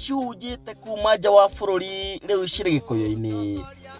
cihunjĩte kuma nja wa bũrũri rĩu cirĩ gĩkũyũ-inĩ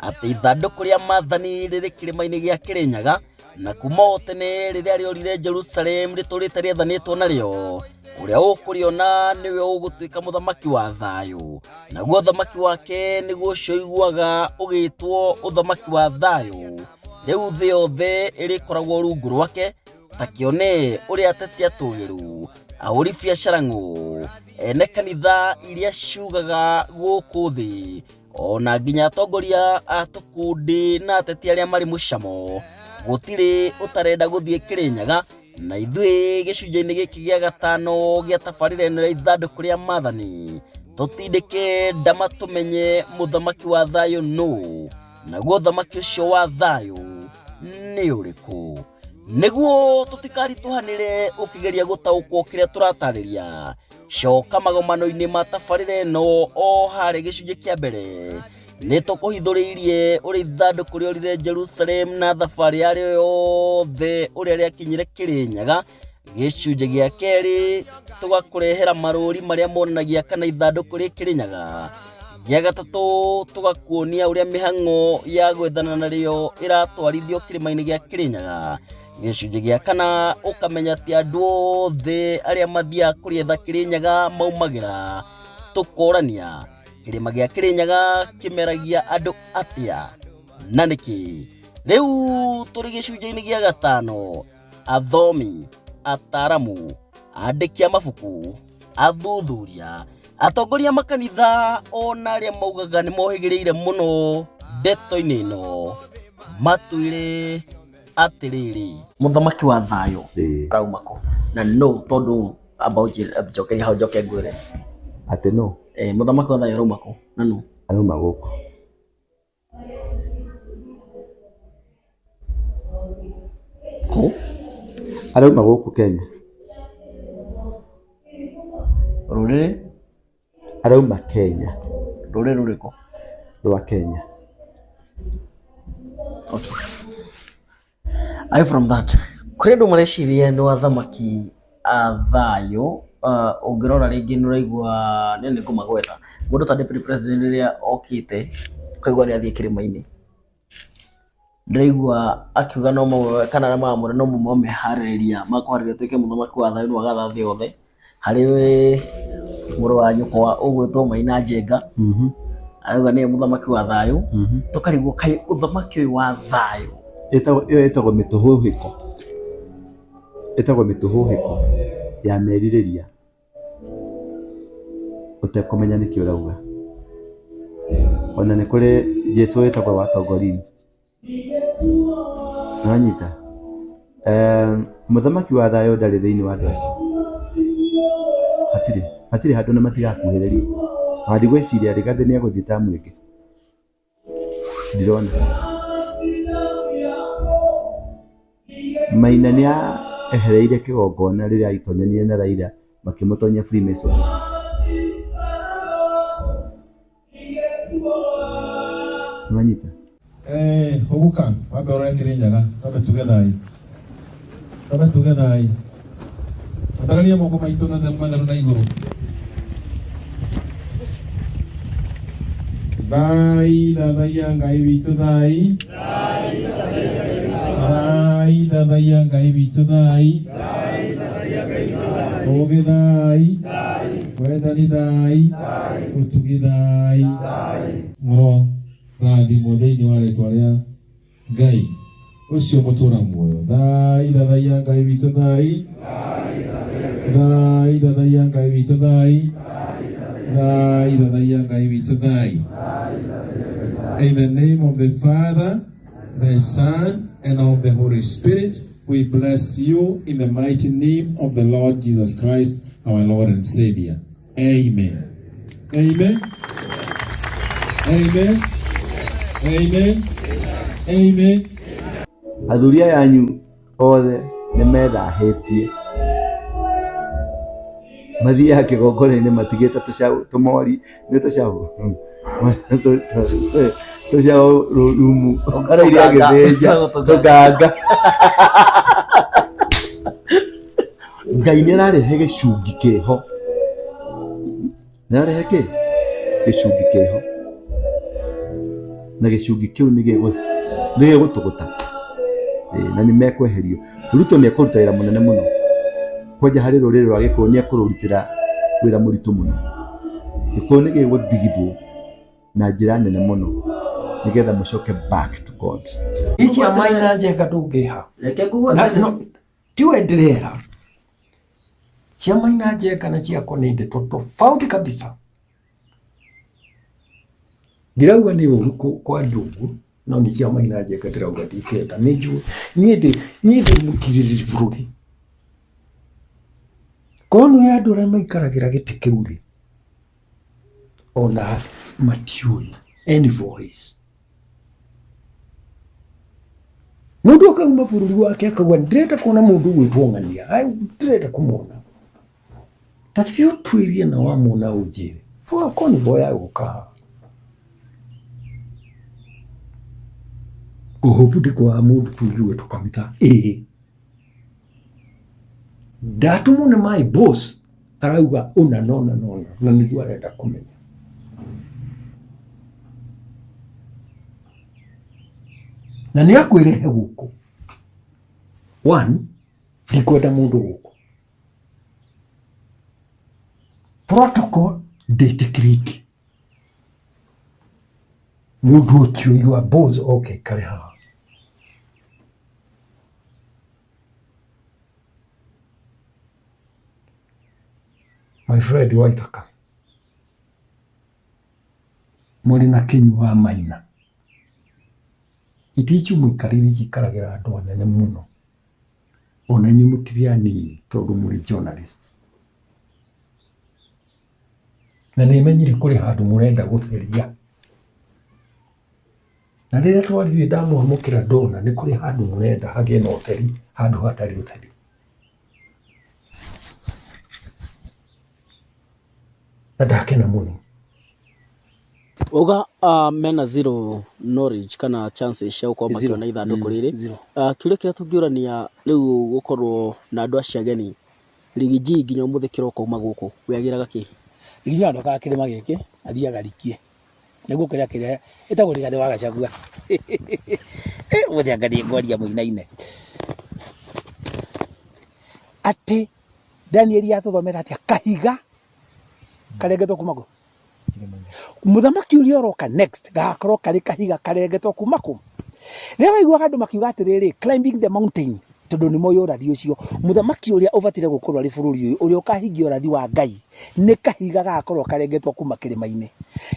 atĩ ithandũkũ rĩa maathani rĩrĩ kĩrĩma-inĩ gĩa Kĩrĩnyaga na kuma o tene rĩrĩa rĩorire Jerusalem rĩtũrĩte rĩathanĩtwo narĩo ũrĩa ũkũrĩona nĩwe ũgũtuĩka mũthamaki wa thayũ naguo ũthamaki wake nĩguo ũcio ũiguaga ũgĩtwo ũthamaki wa thayũ rĩu thĩ yothe ĩrĩkoragwo rungu rwake ta kĩone ũrĩa ateti atũgĩru ahũri biacara ng'ũ ene kanitha iria ciugaga gũkũ thĩ ona nginya atongoria a tũkundi na ateti arĩa marĩ mũcamo gũtirĩ ũtarenda gũthiĩ Kĩrĩnyaga na ithuĩ gĩcunjĩ-inĩ gĩkĩ gĩa gatano gĩa tabarĩra ĩno ya ithandũkũ rĩa maathani tũtindĩke ndama tũmenye mũthamaki wa thayũ nũ naguo ũthamaki ũcio wa thayũ nĩ ũrĩkũ nĩguo tũtikaritũhanĩre ũkĩgeria gũtaũkwo kĩrĩa tũratarĩria coka magomano-inĩ ma tabarĩra ĩno o harĩ gĩcunjĩ kĩa mbere nĩ tũkũhithũrĩirie ũrĩa ithandũkũ rĩorire Jerusalem na thabarĩ yarĩo yothe ũrĩa rĩakinyire Kĩrĩnyaga gĩcunjĩ gĩa kerĩ tũgakũrehera marũri marĩa monanagia kana ithandũkũ rĩ Kĩrĩnyaga gĩa gatatũ tũgakuonia ũrĩa mĩhang'o ya gwethana narĩo ĩratwarithio kĩrĩma-inĩ gĩa Kĩrĩnyaga gĩcunjĩ gĩa kana ũkamenya atĩ andũ othe arĩa mathiaga kũrĩetha Kĩrĩnyaga maumagĩra tũkorania kĩrĩma gĩa Kĩrĩnyaga kĩmeragia andũ atĩa na nĩkĩ rĩu tũrĩ gĩcunjĩ-inĩ gĩa gatano athomi ataaramu andĩki a mabuku athuthuria atongoria a makanitha ona arĩa maugaga nĩ mohĩgĩrĩire mũno ndeto-inĩ ĩno matwĩre atĩrĩrĩ mũthamaki wa thayũ arauma kũ na no tondũ amba ũnjĩre njokeria hau njoke ngwĩre Atĩ no Eh, mũthamaki wa thayũ arauma kũ na no arauma gũkũ. Kũ? Arauma gũkũ Kenya. Rũrĩrĩ? Arauma Kenya. Rũrĩrĩ rũrĩkũ? Rwa Kenya. Okay. Away from that, kũrĩ andũ mareciria nĩ athamaki a thayũ, ũngĩrora rĩngĩ nĩ ũraigua niĩ nĩ ngũmagweta, mũndũ ta deputy president rĩrĩa okĩte ũkaigua nĩ athiĩ kĩrĩma-inĩ, ndĩraigua akiuga no kana arĩa maramwĩra no mo meharĩrĩria makũharĩrĩria atuĩke mũthamaki wa thayũ nĩwe ũgatha thĩ yothe. Harĩ mũrũ wa nyũkwa ũgwĩtwo Maina Njenga, arauga nĩwe mũthamaki wa thayũ, tũkarigwo kaĩ ũthamaki ũyũ wa thayũ. Ĩyo ĩtagwo mĩtũhũhĩko, ĩtagwo mĩtũhũhĩko ya merirĩria ũtekũmenya nĩkĩ ũrauga. Ona nĩ kũrĩ Jesũ wĩtagwo wa Tongorini. Nĩwanyita? Mũthamaki wa thayũ ndarĩ thĩinĩ wa andũ acio. Hatirĩ, hatirĩ handũ ona matigakuhĩrĩria. Ona ndigwĩciria Rigathĩ nĩ egũthiĩ tamu ĩngĩ. Ndirona. Maina nĩ ehereire kĩgongona rĩrĩa atonyanire na Raila makĩmũtonyia Freemason. Nĩwanyita? Eh, hũgũka wambe ũrore Kĩrĩnyaga twambe tuge thai twambe tuge thai ambararia moko maitũ na matheru na igũrũ thai thathaiya Ngai witũ thai thai thathaiya Ngai witũ thai ũgĩ thai wendani thai ũtugi thai mũro rathimwo thĩinĩ wa rĩtwa rĩa Ngai ũcio mũtũra muoyo thai thathaiya Ngai witũ thai thai thathaiya Ngai witũ thai thai thathaiya Ngai witũ thai. In the name of the Father, the Son, and of the Holy Spirit, we bless you in the mighty name of the Lord Jesus Christ, our Lord and Savior. Amen. Amen. Amen. Amen. Amen. Athuri aya anyu othe nĩ methahĩtie mathiaga kĩgongona-inĩ matigĩte tũcaũ tũmori nĩ tũcaũ tũcaũ rumu araire agĩthĩnja tũnganga. Ngai nĩ ararehe gĩcungi kĩho. Nĩ ararehe kĩ? Gĩcungi kĩho. Na gĩcungi kĩu nĩ gĩgũtũgũta. Ĩĩ, na nĩ mekweherio. Ruto nĩ ekũruta wĩra mũnene mũno. Kwanja harĩ rũrĩrĩ rwa Gĩkũyũ nĩ ekũrũrutĩra wĩra mũritũ mũno. Gĩkũyũ nĩ gĩgũthigithwo na njĩra nene mũno nĩgetha mũcoke back to God. Ici a Maina Njenga ndũngĩha. Reke ngugue Na, no, tiwe ndĩrera. Cia Maina Njenga na ciakwa nĩ ndeto tofauti kabisa. Ndirauga nĩ ũru kwa Ndungu, no nĩ cia Maina Njenga ndĩrauga ndingĩenda. Nĩ njũĩ, niĩ ndĩ niĩ ndĩ mũtirĩrĩri bũrũri. Korwo nĩ andũ arĩa maikaragĩra gĩtĩ kĩu rĩ, ona matiũĩ any voice. Mũndũ akauma bũrũri wake akauga ndĩrenda kuona mũndũ ũgwĩtwo ng'ania, ndĩrenda kũmuona. Ta thiĩ ũtuĩrie na wamuona ũnjĩre. Convoy ya gũka haha. Ngũhũbu ndĩkwaga mũndũ tũigue tũkanitha ĩĩ. Ndatũmwo nĩ my boss arauga ũna na ũna na ũna na nĩguo arenda kũmenya. Na nĩ akwĩrehe gũkũ. One, ndikwenda mũndũ gũkũ. Protocol ndĩtĩkĩrĩtie. Mũndũ ũcio your boss oke aikare haha. My friend Waithaka, mũrĩ na Kĩnyua wa Maina. Itĩ icio mũikarĩire ciikaragĩra andũ anene mũno. Ona inyuĩ mũtirĩ anini tondũ mũrĩ journalist. Na nĩ menyire kũrĩ handũ mũrenda gũtheria. Na rĩrĩa twaririe ndamwamũkĩra ndona nĩ kũrĩ handũ mũrenda hagĩe na ũtheri handũ hatarĩ ũtheri. Na ndakena mũno. Wauga mena zero knowledge kana chances cia gũkorwo makĩona ithandũkũ rĩrĩ. Kĩũria kĩrĩa tũngĩũrania rĩu gũkorwo na andũ acio ageni, Riggy G nginya ũmũthĩ kĩroko auma gũkũ, we agĩraga kĩ? Riggy G ndokaga kĩrĩma gĩkĩ, athiaga Rikie. Nĩguo kĩrĩa kĩrĩa ĩtagwo Rigathĩ wa Gachagua. Ũmũthĩ anga nĩ ngwaria mũinaine. Atĩ Danieli atũthomera atĩa kahiga karengetwo kuma kũ? Mũthamaki ũrĩa ũroka next gagakorwo karĩ kahiga karengetwo kuma kũ? Rĩrĩa waiguaga andũ makiuga atĩrĩrĩ, climbing the mountain, tondũ nĩ moĩ ũrathi ũcio, mũthamaki ũrĩa ũbatire gũkorwo arĩ bũrũri ũyũ, ũrĩa ũkahingia ũrathi wa Ngai, nĩ kahiga gagakorwo karengetwo kuma kĩrĩma-inĩ.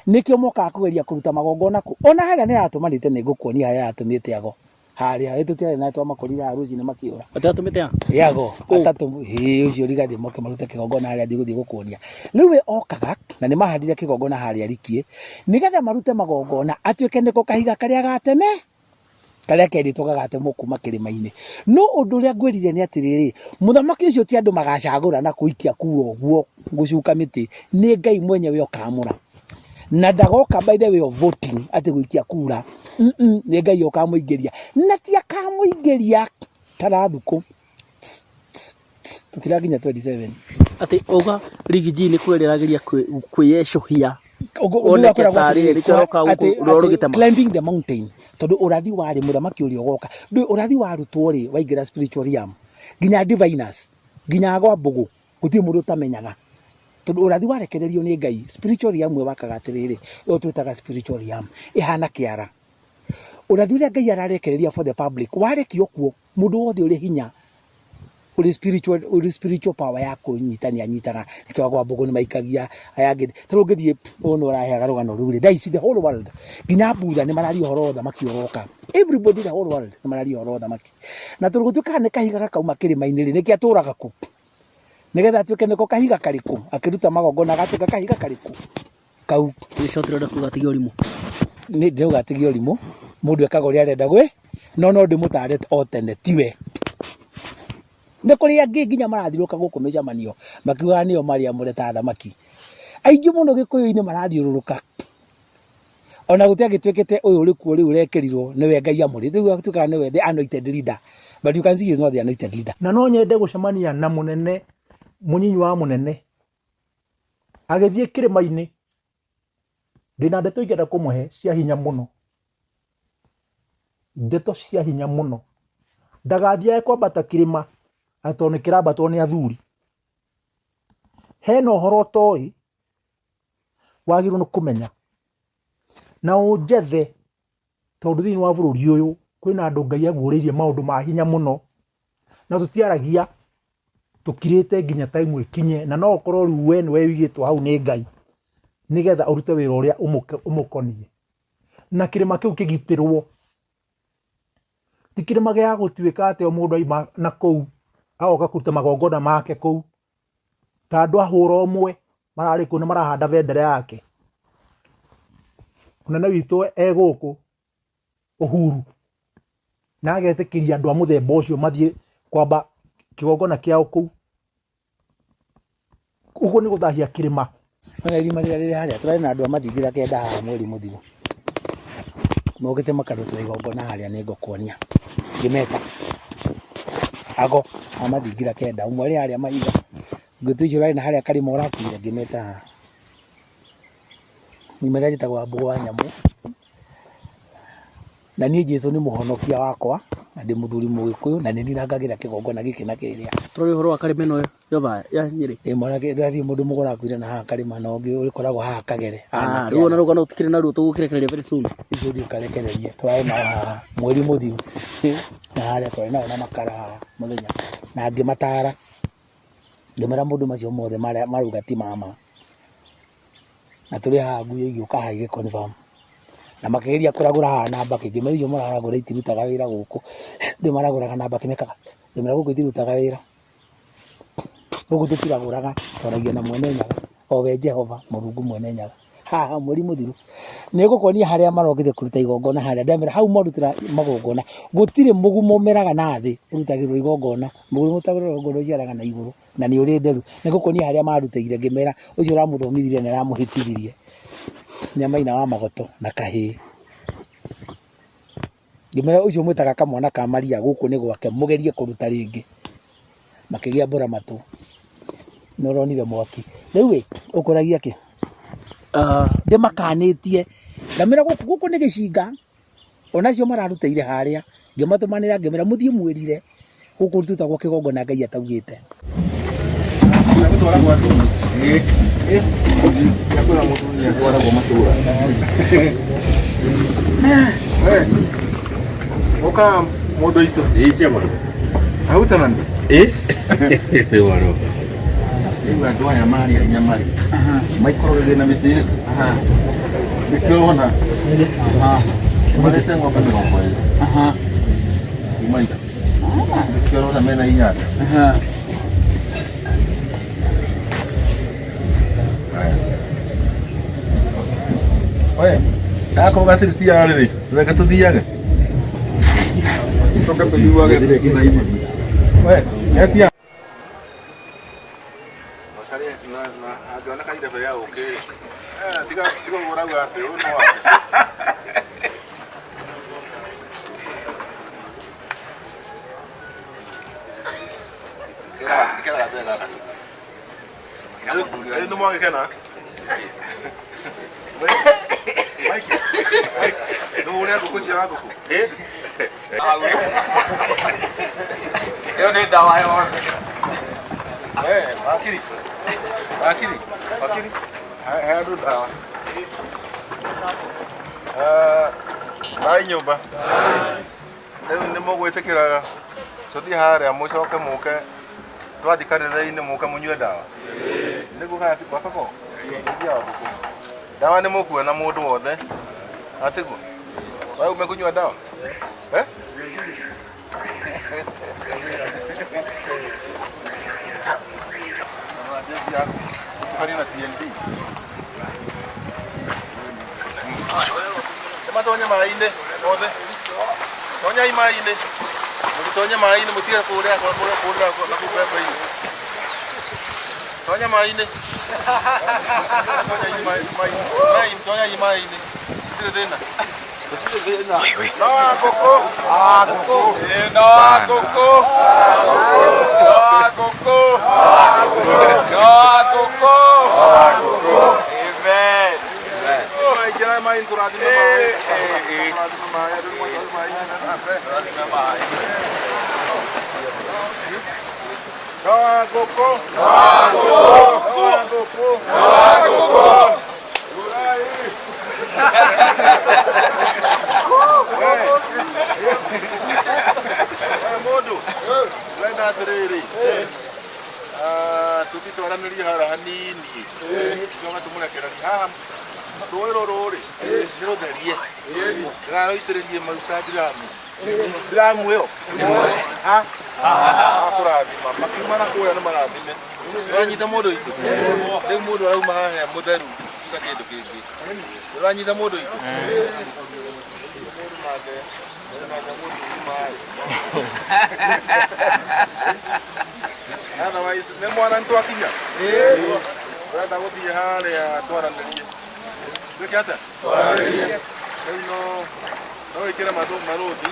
Nĩkĩo mokaga kũgeria kũruta magongona kũ? Ona harĩa nĩ aratũmanĩte nĩ ngũkuonia harĩa aratũmĩte ago. Harĩa, ĩ tũtiarĩ na twamakorire haha rũcinĩ makĩũra. Atatũmĩte a? Yago, atatũ, ĩ ũcio Rigathĩ moke marute kĩgongona harĩa ndigũthiĩ gũkuonia. Rĩu we okaga, na nĩ mahandire kĩgongona harĩa Rikie, nĩgetha marute magongona, atuĩke nĩko kahiga karĩa gateme, karĩa kerĩtwo gagatemwo kuma kĩrĩma-inĩ. No ũndũ ũrĩa ngwĩrire nĩ atĩrĩrĩ, mũthamaki ũcio ti andũ magacagũra na kũikia kura ũguo, gũcuka mĩtĩ, nĩ Ngai mwenyewe ũkamũra. Na ndagoka by the way of voting, atĩ gũikia kura, nĩ Ngai ũkamũingĩria. Na ti akamũingĩria ta rathukũ. Tũtirakinya 27. Atĩ uga Riggy G nĩ kwĩrĩa arageria kwĩyecũhia oneke tarĩ nĩkĩo aroka gũkũ rũoro rũgĩtema. Climbing the mountain tondũ ũrathi warĩ mũthamaki ũrĩa ũgoka. Ndũĩ ũrathi warutwo rĩ waingĩra spiritual realm nginya diviners nginya agwa mbũgũ gũtirĩ mũndũ ũtamenyaga tondũ ũrathi warekererio nĩ Ngai spiritual realm wakaga atĩrĩrĩ ĩyo twĩtaga spiritual realm ĩhana kĩara. Ũrathi ũrĩa Ngai ararekereria for the public warekio kuo Mũndũ wothe ũrĩ hinya, ũrĩ spiritual, ũrĩ spiritual power ya kũnyita nĩ anyitaga. Nĩkĩo agwa mbũgũ nĩ maikagia, aya angĩ. Ta rĩu ũngĩthiĩ ũyũ nĩ ũraheaga rũgano rũu rĩ, thaa ici the whole world, nginya Buddha nĩ mararia ũhoro wa ũthamaki ũroka. Everybody the whole world nĩ mararia ũhoro wa ũthamaki. Na tondũ gũtuĩkaga nĩ kahiga gakauma kĩrĩma-inĩ rĩ, nĩkĩo atũraga kũ? Nĩgetha atuĩke nĩko kahiga karĩkũ? Akĩruta magongona agatuĩka kahiga karĩkũ? Kau. In short ũrenda kuga atige ũrimũ? Niĩ ndĩrauga atige ũrimũ, mũndũ ekaga ũrĩa arenda gwĩ, no no ndĩmũtare o tene tiwe. Nĩ kũrĩ angĩ nginya marathiũrũrũka gũkũ mĩcemanio makiugaga nĩo marĩ amũre ta athamaki. Aingĩ mũno gĩkũyũ-inĩ marathiũrũrũka ona gũtiagĩtuĩkĩte ũyũ ũrĩ kuo rĩu ũrekĩrirwo nĩwe Ngai amũrĩte, rĩu atuĩkaga nĩwe the anointed leader but you can see he is not the anointed leader. Na no nyende gũcemania na mũnene, mũnyinyi wa mũnene. Agĩthiĩ kĩrĩma-inĩ. Ndĩna ndeto ingĩenda kũmũhe cia hinya mũno. Ndeto cia hinya mũno. Ndagathiage kwambata kĩrĩma atĩ tondũ nĩ kĩrambatwo nĩ athuri. Hena ũhoro ũtoĩ wagĩrĩirwo nĩ kũmenya na ũnjethe tondũ thĩinĩ wa bũrũri ũyũ kwĩna andũ Ngai aguũrĩirie maũndũ ma hinya mũno na tũtiaragia tũkirĩte nginya time ĩkinye na no ũkorwo rĩu we nĩwe ũigĩtwo hau nĩ Ngai nĩgetha ũrute wĩra ũrĩa ũmũkoniĩ na kĩrĩma kĩu kĩgitĩrwo. Ti kĩrĩma gĩa gũtuĩka atĩ o mũndũ aima na kũu agoka kũruta magongona make kũu ta andũ a hũra ũmwe mararĩ kũu na marahanda bendera yake. Mũnene witũ e gũkũ Uhuru na agetĩkĩria andũ a mũthemba ũcio mathiĩ kwamba kĩgongona kĩao kũu. Ũguo nĩ gũthahia kĩrĩma. Ona irima rĩrĩa rĩrĩ harĩa tũrarĩ na andũ a mathingira kenda haha mweri mũthiru mokĩte makarutĩra igongona harĩa nĩ ngũkuonia ngĩmeta ago a mathingira kenda ũmwe arĩ harĩa mahiga ngũtũ icio ũrarĩ na harĩa karĩma ũrakuire ngĩmeta haha irima rĩrĩa rĩtagwo Wambũgũ wa nyamũ. Na niĩ Jesũ nĩ mũhonokia wakwa, na ndĩ mũthuri mũgĩkũyũ, na nĩ ndirangagĩra kĩgongona gĩkĩ na kĩrĩa. Tũrĩ ũhoro wa karĩma ĩno yova ya Nyĩrĩ. Ĩ mwanake ndĩrathiĩ mũndũ mũgũrakuire na haha karĩma na ũngĩ ũkoragwo haha kagere. Ah, rĩu ona rũgano tũkĩrĩ naruo tũgũkĩrekereria very soon. Icio thiĩ ũkarekererie twarĩ nao haha mweri mũthiru na harĩa twarĩ nao na makara haha mũthenya na ngĩmatara ngĩmera maũndũ macio mothe marauga ti ma ma. Na tũrĩ haha ngui ĩgĩũka haha ĩgĩ confirm. Na makĩgeria kũragũra haha na mbakĩ, ngĩmera icio mũraragũra itirutaga wĩra gũkũ. Ndũĩ maragũraga na mbakĩ mekaga, ngĩmera gũkũ itirutaga wĩra. Gũkũ tũtiragũraga, twaragia na mwene Nyaga, o we Jehova Mũrungu mwene Nyaga. Haha mweri mũthiru, nĩ ngũkuonia harĩa marokire kũruta igongona harĩa, ndamera hau marutĩra magongona, gũtirĩ mũgumo ũmeraga na thĩ ũrutagĩrwo igongona, mũgumo ũrutagĩrwo igongona ũciaraga na igũrũ. Na nĩ ũrĩ nderu. Nĩ ngũkuonia harĩa marutĩire ngĩmera ũcio ũramũthomithirie nĩ aramũhĩtithirie. Nyamaina wa magoto na kahĩĩ. Ngĩmera ũcio mwĩtaga kamwana ka Maria gũkũ nĩ gwake mũgerie kũruta rĩngĩ. Makĩgĩa mbura matũ. Nĩ ũronire mwaki. Rĩu ĩ, ũkũragia kĩ? Ndĩmakanĩtie. Ngamera gũkũ gũkũ nĩ gĩcinga. Ona acio mararutĩire harĩa, ngĩmatũmanĩra ngĩmera mũthiĩ mwĩrire gũkũ rutagwo kĩgongona Ngai ataugĩte. Oka mũndũ witũ. Ahutanani. Rĩu andũ aya marĩa nyama rĩ maikoragwo na mĩtĩ ĩrĩkũ nĩkĩo wona marĩte ng'ombe 20 kuma ira nĩkĩo ũrona mena inyanya. Oe, akorwo gatirĩ rĩ reke tũthiage tũcoke tũthiage thutha-inĩ. Oe, etia angĩoneka irebe ya ũkĩ tiga tiga ũguo ũrauga atĩ ũyũ no wake. Ĩkĩra gatene gaka. Rĩu nĩ mwagĩkena? Mike, Mike, nĩ ũrĩa ngũkũ cia ngũkũ? Ĩyo nĩ ndawa yothe. Eh, wakiri. Wakiri. Wakiri. He andũ ndawa. Ah, Thai nyũmba. Rĩu nĩ mũgwĩtĩkĩra tũthiĩ harĩa mũcoke mũke twathiĩ kanitha-inĩ mũke mũnyue ndawa? Nĩguo kana ti gwakako? Ũthiaga ngũkũ. Ndawa nĩ mũkuona mũndũ wothe. Atiguo? Wewe umekunywa dawa? Eh? Tukari na TND. Matonye maĩ-inĩ othe. Tonyai maĩ-inĩ. Mũgĩtonye maĩ-inĩ mũtige kũrĩa kũrĩa kũrĩa na kũu mbembe-inĩ. Tonya maĩ-inĩ. Tonyai maĩ-inĩ. Tonyai maĩ-inĩ. Gũtirĩ thĩna. No ngũkũ. No ngũkũ. No ngũkũ. No ngũkũ. Maĩ tũrathime maĩ. Tũrathime maĩ. Andũ nĩ maĩ Tũrathime maĩ. Toa ngũkũ. Toa ngũkũ. Toa ngũkũ. Toa ngũkũ. Rurai. We mũndũ, ũrenda atĩrĩrĩ, tũthiĩ twaranĩrie haha hanini, tũcoke tũmũrekererie haha rũĩ rũrũ rĩ, nĩ rũtherie, ndĩrarũitĩrĩrie maguta ndiramu, ndiramu ĩyo ha kũrathima, makiuma na kũrĩa nĩ marathime, ũranyita mũndũ witũ, rĩu mũndũ arauma haha e mũtheru tiga kĩndũ kĩngĩ, ũranyita mũndũ witũ, mũndũ nake Otherwise, nĩ mwana nĩ twakinya ũrenda gũthiĩ harĩa twaranĩrie twĩke atĩa rĩu no no wĩkĩre marũthi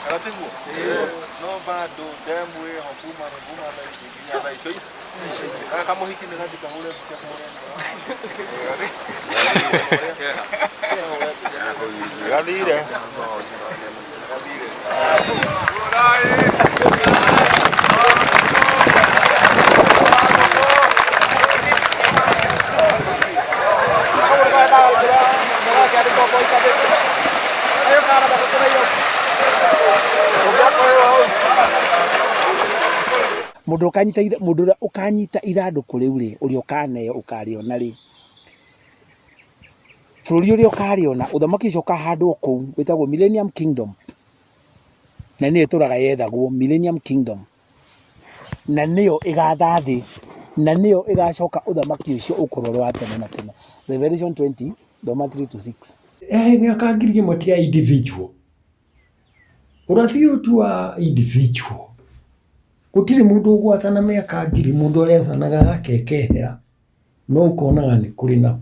kana tiguo no bado ndemu ĩho kuma kuma thaa ici nginya thaa icio Gaka kamũhiki nĩ gathi kahũre mbica kũrĩa gathire gathire Mũndũ ũkanyita mũndũ ũrĩa ũkanyita ithandũkũ rĩu rĩ, ũrĩa ũkaneo ũkarĩona rĩ, bũrũri ũrĩa ũkarĩona, ũthamaki ũcio ũkahandwo kũu wĩtagwo Millennium Kingdom, na nĩyo ĩtũraga yethagwo Millennium Kingdom, na nĩyo ĩgatha thĩ, na nĩyo ĩgacoka ũthamaki ũcio ũkorwo ũrĩ wa tene na tene. Revelation 20, thoma 3 to 6. Eh, mĩaka 1000 ti ya individual. Ũrathi ũyũ ti wa individual. Gũtirĩ mũndũ ũgwathana mĩaka ngiri, mũndũ arĩathanaga yake ĩkehera, no ũkonaga nĩ kũrĩ na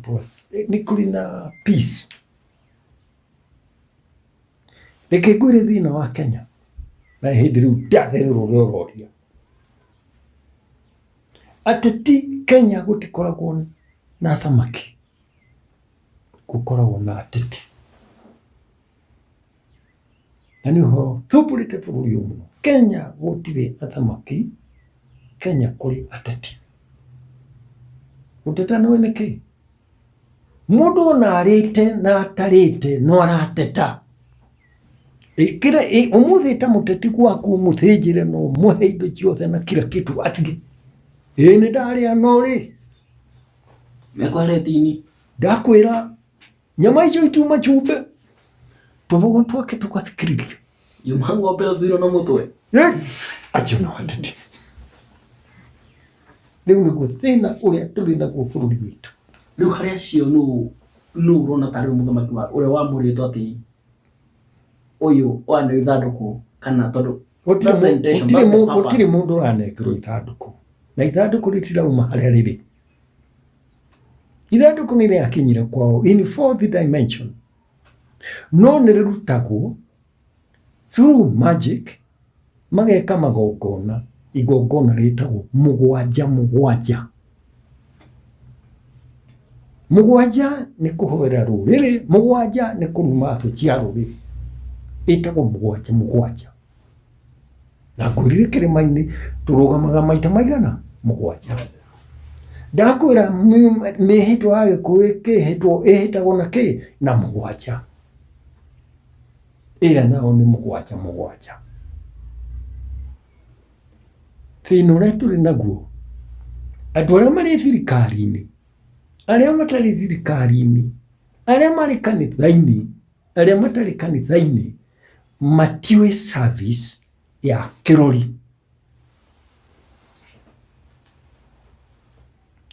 nĩ kũrĩ na peace. Reke ngwĩre thĩna wa Kenya, na hĩndĩ rĩu ndatherera ũrĩa ũroria. Ateti Kenya gũtikoragwo na athamaki, gũkoragwo na ateti. Na nĩ ũhoro ũthumbũrĩte bũrũri ũyũ mũno. Kenya gũtirĩ athamaki, Kenya kũrĩ ateti. Gũteta nĩũĩ nĩ kĩĩ? Mũndũ ona arĩte na atarĩte no arateta. Ĩkĩra ũmũthĩ ta mũteti gwaku ũmũthĩnjĩre na ũmũhe indo ciothe na kila kitu atige. Ĩĩ nĩ ndarĩa no rĩ, Mekweheretie-inĩ. Ndakwĩra nyama icio itiuma chumbe tũbogo twake tũgathikĩrĩria Yuma ng'ombe rũthiro na mũtwe. Eh, acio no ateti rĩu nĩguo thĩna ũrĩa tũrĩ naguo bũrũri witũ Rĩu harĩ acio nũ nũ ũrona tarĩ we mũthamaki wa ũrĩa wamũrĩtwo atĩ ũyũ waneo ithandũkũ kana tondũ Gũtirĩ that's the mũ- intention, gũtirĩ that's the mũ- gũtirĩ purpose. mũndũ ũranengerwo ithandũkũ na ithandũkũ rĩtirauma harĩa rĩrĩ Ithandũkũ nĩ rĩakinyire kwao in fourth dimension, no nĩ rĩrutagwo through magic, mageka magongona, igongona rĩtagwo mũgwanja mũgwanja. Mũgwanja nĩ kũhoera rũrĩrĩ, mũgwanja nĩ kũruma thũ cia rũrĩrĩ, ĩtagwo mũgwanja mũgwanja. Na ngwĩrire kĩrĩma-inĩ tũrũgamaga maita maigana? Mũgwanja. Ndakwĩra mĩhĩtwa ya Gĩkũyũ ĩkĩhĩtwo ĩhĩtagwo na kĩ? Na mũgwanja. Ĩrĩa nayo nĩ mũgwanja mũgwanja. Thĩna ũrĩa tũrĩ naguo, andũ arĩa marĩ thirikari-inĩ, arĩa matarĩ thirikari-inĩ, arĩa marĩ kanitha-inĩ, arĩa matarĩ kanitha-inĩ, matiũĩ service ya kĩrori.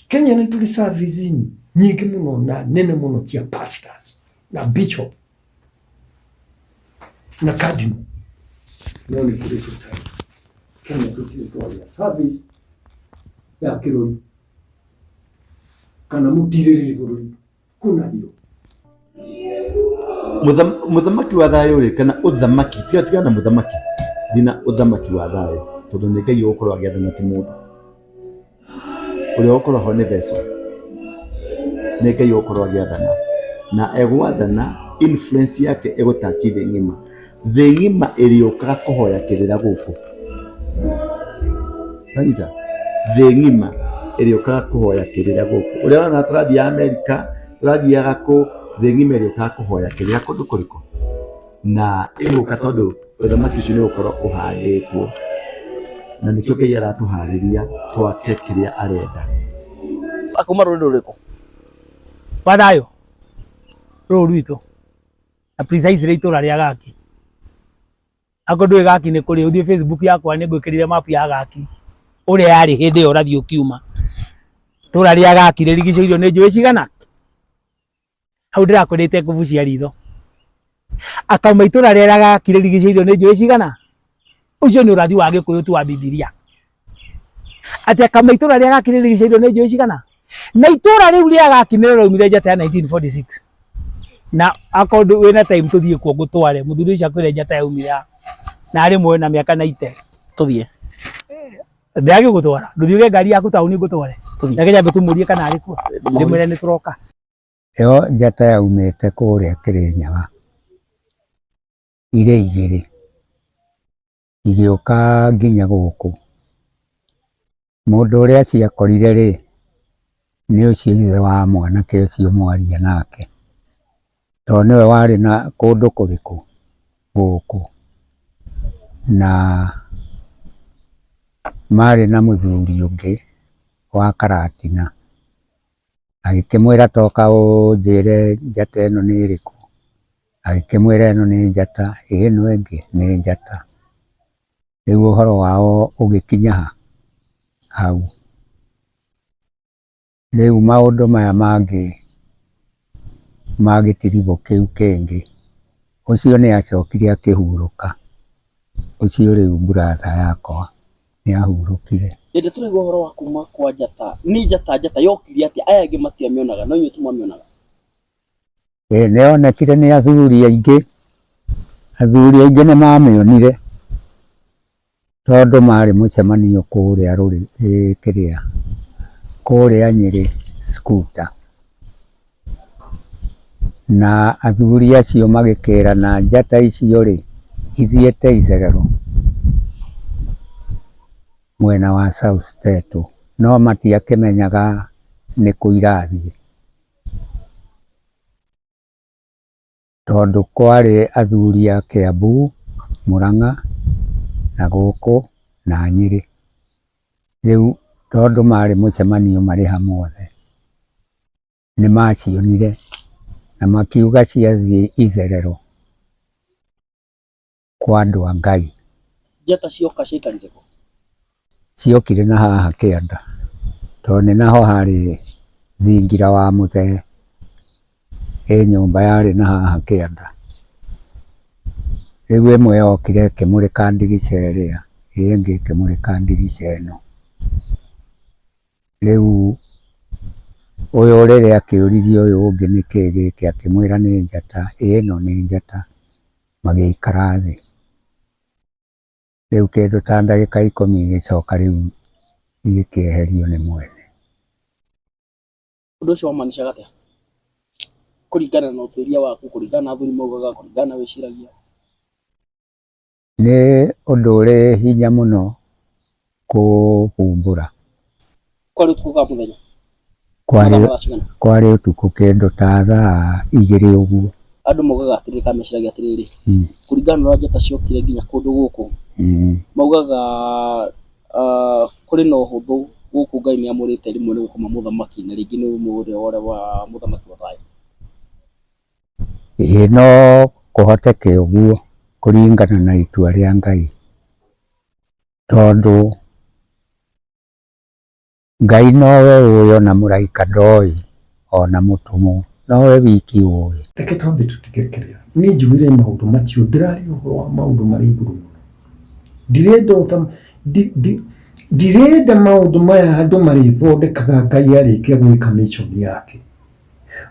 Kenya nĩ tũrĩ service nyingĩ mũno na nene mũno cia pastors na bishop na cardinal no nĩ kũrĩ tũtarĩ. Kenya tũtirĩ twagĩa service ya kĩrori kana mũtirĩrĩri bũrũri. Kuna hiyo. Mũthamaki wa thayũ rĩ, kana ũthamaki, tiga tiga na mũthamaki, thina ũthamaki wa thayũ, tondũ nĩ Ngai ũgũkorwo agĩathana ti mũndũ. Ũrĩa ũgũkorwo ho nĩ vessel, nĩ Ngai ũgũkorwo agĩathana. Na egwathana influence yake ĩgũtachi thĩ ng'ima. Thĩ ng'ima ĩrĩũkaga kũhoya kĩrĩra gũkũ. Wanyita? Thĩ ng'ima ĩrĩũkaga kũhoya kĩrĩra gũkũ. Ũrĩa ũrona tũrathiaga Amerika, tũrathiaga kũ, thĩ ng'ima ĩrĩũkaga kũhoya kĩrĩra kũndũ kũrĩkũ? Na ĩgũka tondũ ũthamaki ũcio nĩ ũgũkorwo ũhandĩtwo. Na nĩkĩo Ngai aratũharĩria twake kĩrĩa arenda. Akuma rũrĩrĩ rũrĩkũ? Wa thayũ rũrũ rwitũ na precisely itũra rĩa Gaki. Akorwo ndũĩ Gaki nĩ kũrĩ, ũthiĩ Facebook yakwa nĩ ngwĩkĩrĩire map ya Gaki ũrĩa yarĩ hĩndĩ ĩyo ũrathiĩ ũkiuma. Itũra rĩa Gaki rĩrigicĩirio nĩ njũĩ cigana? Hau ndĩrakwĩra itekũbucia ritho. Akauma itũra rĩa Gaki rĩrigicĩirio nĩ njũĩ cigana? Ũcio nĩ ũrathi wa Gĩkũyũ tu wa Bibilia. Atĩ akauma itũra rĩa Gaki rĩrigicĩirio nĩ njũĩ cigana? Na itũra rĩu rĩa Gaki nĩrĩo rĩaumire njata ya 1946. Na akorwo wĩna time tũthiĩ kuo ngũtware, mũthuri ũcio akwĩre njata yaumire ha. Na arĩ muoyo na mĩaka 90. Tũthiĩ. Ndĩragĩgũtwara, ndũthiĩ ũgĩe ngari yaku taũni ngũtware. Tũthiĩ. Reke nyambe tũmũrie kana arĩ kuo. Ndĩmwĩre nĩ tũroka. Ĩyo njata yaumĩte kũrĩa Kĩrĩnyaga, irĩ igĩrĩ, igĩũka nginya gũkũ. Mũndũ ũrĩa ciakorire rĩ, nĩ ũcio ithe wa mwanake ũcio mwaria nake, tondũ nĩwe warĩ na kũndũ kũrĩkũ? Gũkũ. Na marĩ na mũthuri ũngĩ wa Karatina. Agĩkĩmwĩra toka ũnjĩre njata ĩno nĩ ĩrĩkũ, agĩkĩmwĩra ĩno nĩ njata, ĩno ĩngĩ nĩ njata. Rĩu ũhoro wao ũgĩkinya ha? Hau. Rĩu maũndũ maya mangĩ ma gĩtiribũ kĩu kĩngĩ, ũcio nĩ acokire akĩhurũka, ũcio rĩu brother yakwa nĩ ahurũkire. Hĩndĩ tũraigua ũhoro wa kuma kwa njata, nĩ njata njata yokire atĩa? Aya angĩ matiamĩonaga no inyuĩ tu mwamĩonaga. Ĩĩ nĩ yonekire nĩ athuri aingĩ, athuri aingĩ nĩ mamĩonire tondũ marĩ mũcemanio kũrĩa kĩrĩa, kũrĩa Nyĩrĩ Scooter. Na athuri acio magĩkĩrana njata icio rĩ, ithiĩte itherero mwena wa South Tetu, no matiakĩmenyaga nĩkũ irathiĩ. Tondũ kwarĩ athuri a Kiambu, Mũrang'a na gũkũ na Nyĩrĩ. Rĩu tondũ marĩ mũcemanio marĩ hamwe othe, nĩ macionire na makiuga ciathiĩ itherero. kwa andũ a Ngai. Njata cioka ciaikarire kũ? Ciokire na haha kĩanda, tondũ nĩ naho harĩ thingira wa mũthee, ĩ nyũmba yarĩ na haha kĩanda. Rĩu ĩmwe yokire ĩkĩmũrĩka ndirica ĩrĩa, ĩyo ĩngĩ ĩkĩmũrĩka ndirica ĩno. Rĩu ũyũ rĩrĩa akĩũririe ũyũ ũngĩ nĩkĩĩ gĩkĩ, akĩmwĩra nĩ njata, ĩ ĩno nĩ njata. Magĩikara thĩ. Rĩu kĩndũ ta ndagĩka ikũmi igĩcoka rĩu igĩkĩeherio nĩ mwene. Ũndũ ũcio wamaanishaga atĩa? Kũringana na ũtuĩria waku, kũringana na athuri maugaga, kũringana na wĩciragia. Nĩ ũndũ ũrĩ hinya mũno kũhumbũra. Kwarĩ ũtukũ kana mũthenya? Kwarĩ, kwarĩ ũtukũ kĩndũ ta thaa igĩrĩ ũguo. Andũ maugaga atĩrĩrĩ kana meciragia atĩrĩrĩ, kũringana na ũrĩa njata ciokire nginya kũndũ gũkũ, maugaga kũrĩ na ũhũthũ gũkũ Ngai nĩ amũrĩte rĩmwe nĩ gũkoma mũthamaki na rĩngĩ nĩ ũrĩa wa mũthamaki wa thayũ. Ĩĩ no kũhoteke ũguo kũringana na itua rĩa Ngai, tondũ Ngai nowe ũĩ ona mũraika ndoĩ ona mũtũmwo nowe wiki ũĩ. Reke twambe tũtige kĩrĩa niĩ njugire maũndũ macio ndĩraria ũhoro wa maũndũ marĩ igũrũ mũno ndirenda ũtham ndirenda maũndũ maya andũ marĩthondekaga Ngai arĩkia gwĩka mission yake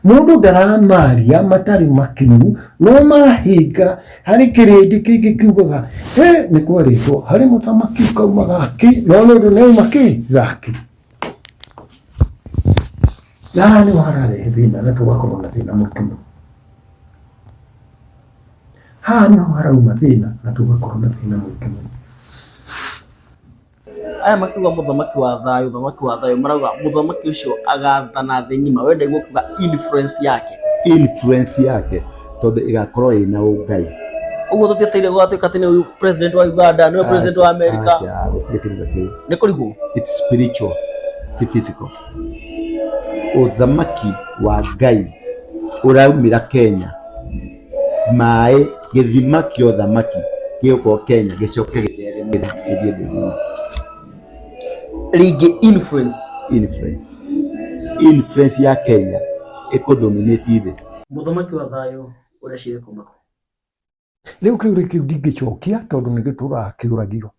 Mũndũ ndaramaria matarĩ makinyu, no mahinga harĩ kĩrĩndĩ kĩingĩ kiugaga, he nĩ kwerĩtwo harĩ mũthamaki ũkauma Gaki, no nĩ ũndũ nĩauma kĩ Gaki. Na haha nĩho hararehe thĩna na tũgakorwo na thĩna mũritũ mũno. Haha nĩho harauma thĩna na tũgakorwo na thĩna mũingĩ mũno. Aya makiuga mũthamaki wa thayũ, mũthamaki wa thayũ, marauga mũthamaki ũcio agathana thĩ ng'ima. We ndaigua ũkiuga influence yake. Influence yake tondũ ĩgakorwo ĩna ũngai. Ũguo tũtiĩteire gũgatuĩka atĩ nĩwe president wa Uganda, nĩwe president wa America. Aca, gũtirĩ kĩndũ ta kĩu. Nĩ kũrigwo. It's spiritual, ti physical. Ũthamaki wa Ngai ũraumĩra Kenya. Maĩ, gĩthima kĩa ũthamaki gĩgũkorwo Kenya gĩcoke gĩthereme gĩthiĩ thĩ ng'ima. Rĩngĩ influence. Influence. Influence ya Kenya ĩkũ dominate thĩ. Mũthamaki wa thayũ ũreciria kuma kũ? Rĩu kĩũria kĩu ndingĩcokia tondũ nĩ gĩtũraga kĩũragio.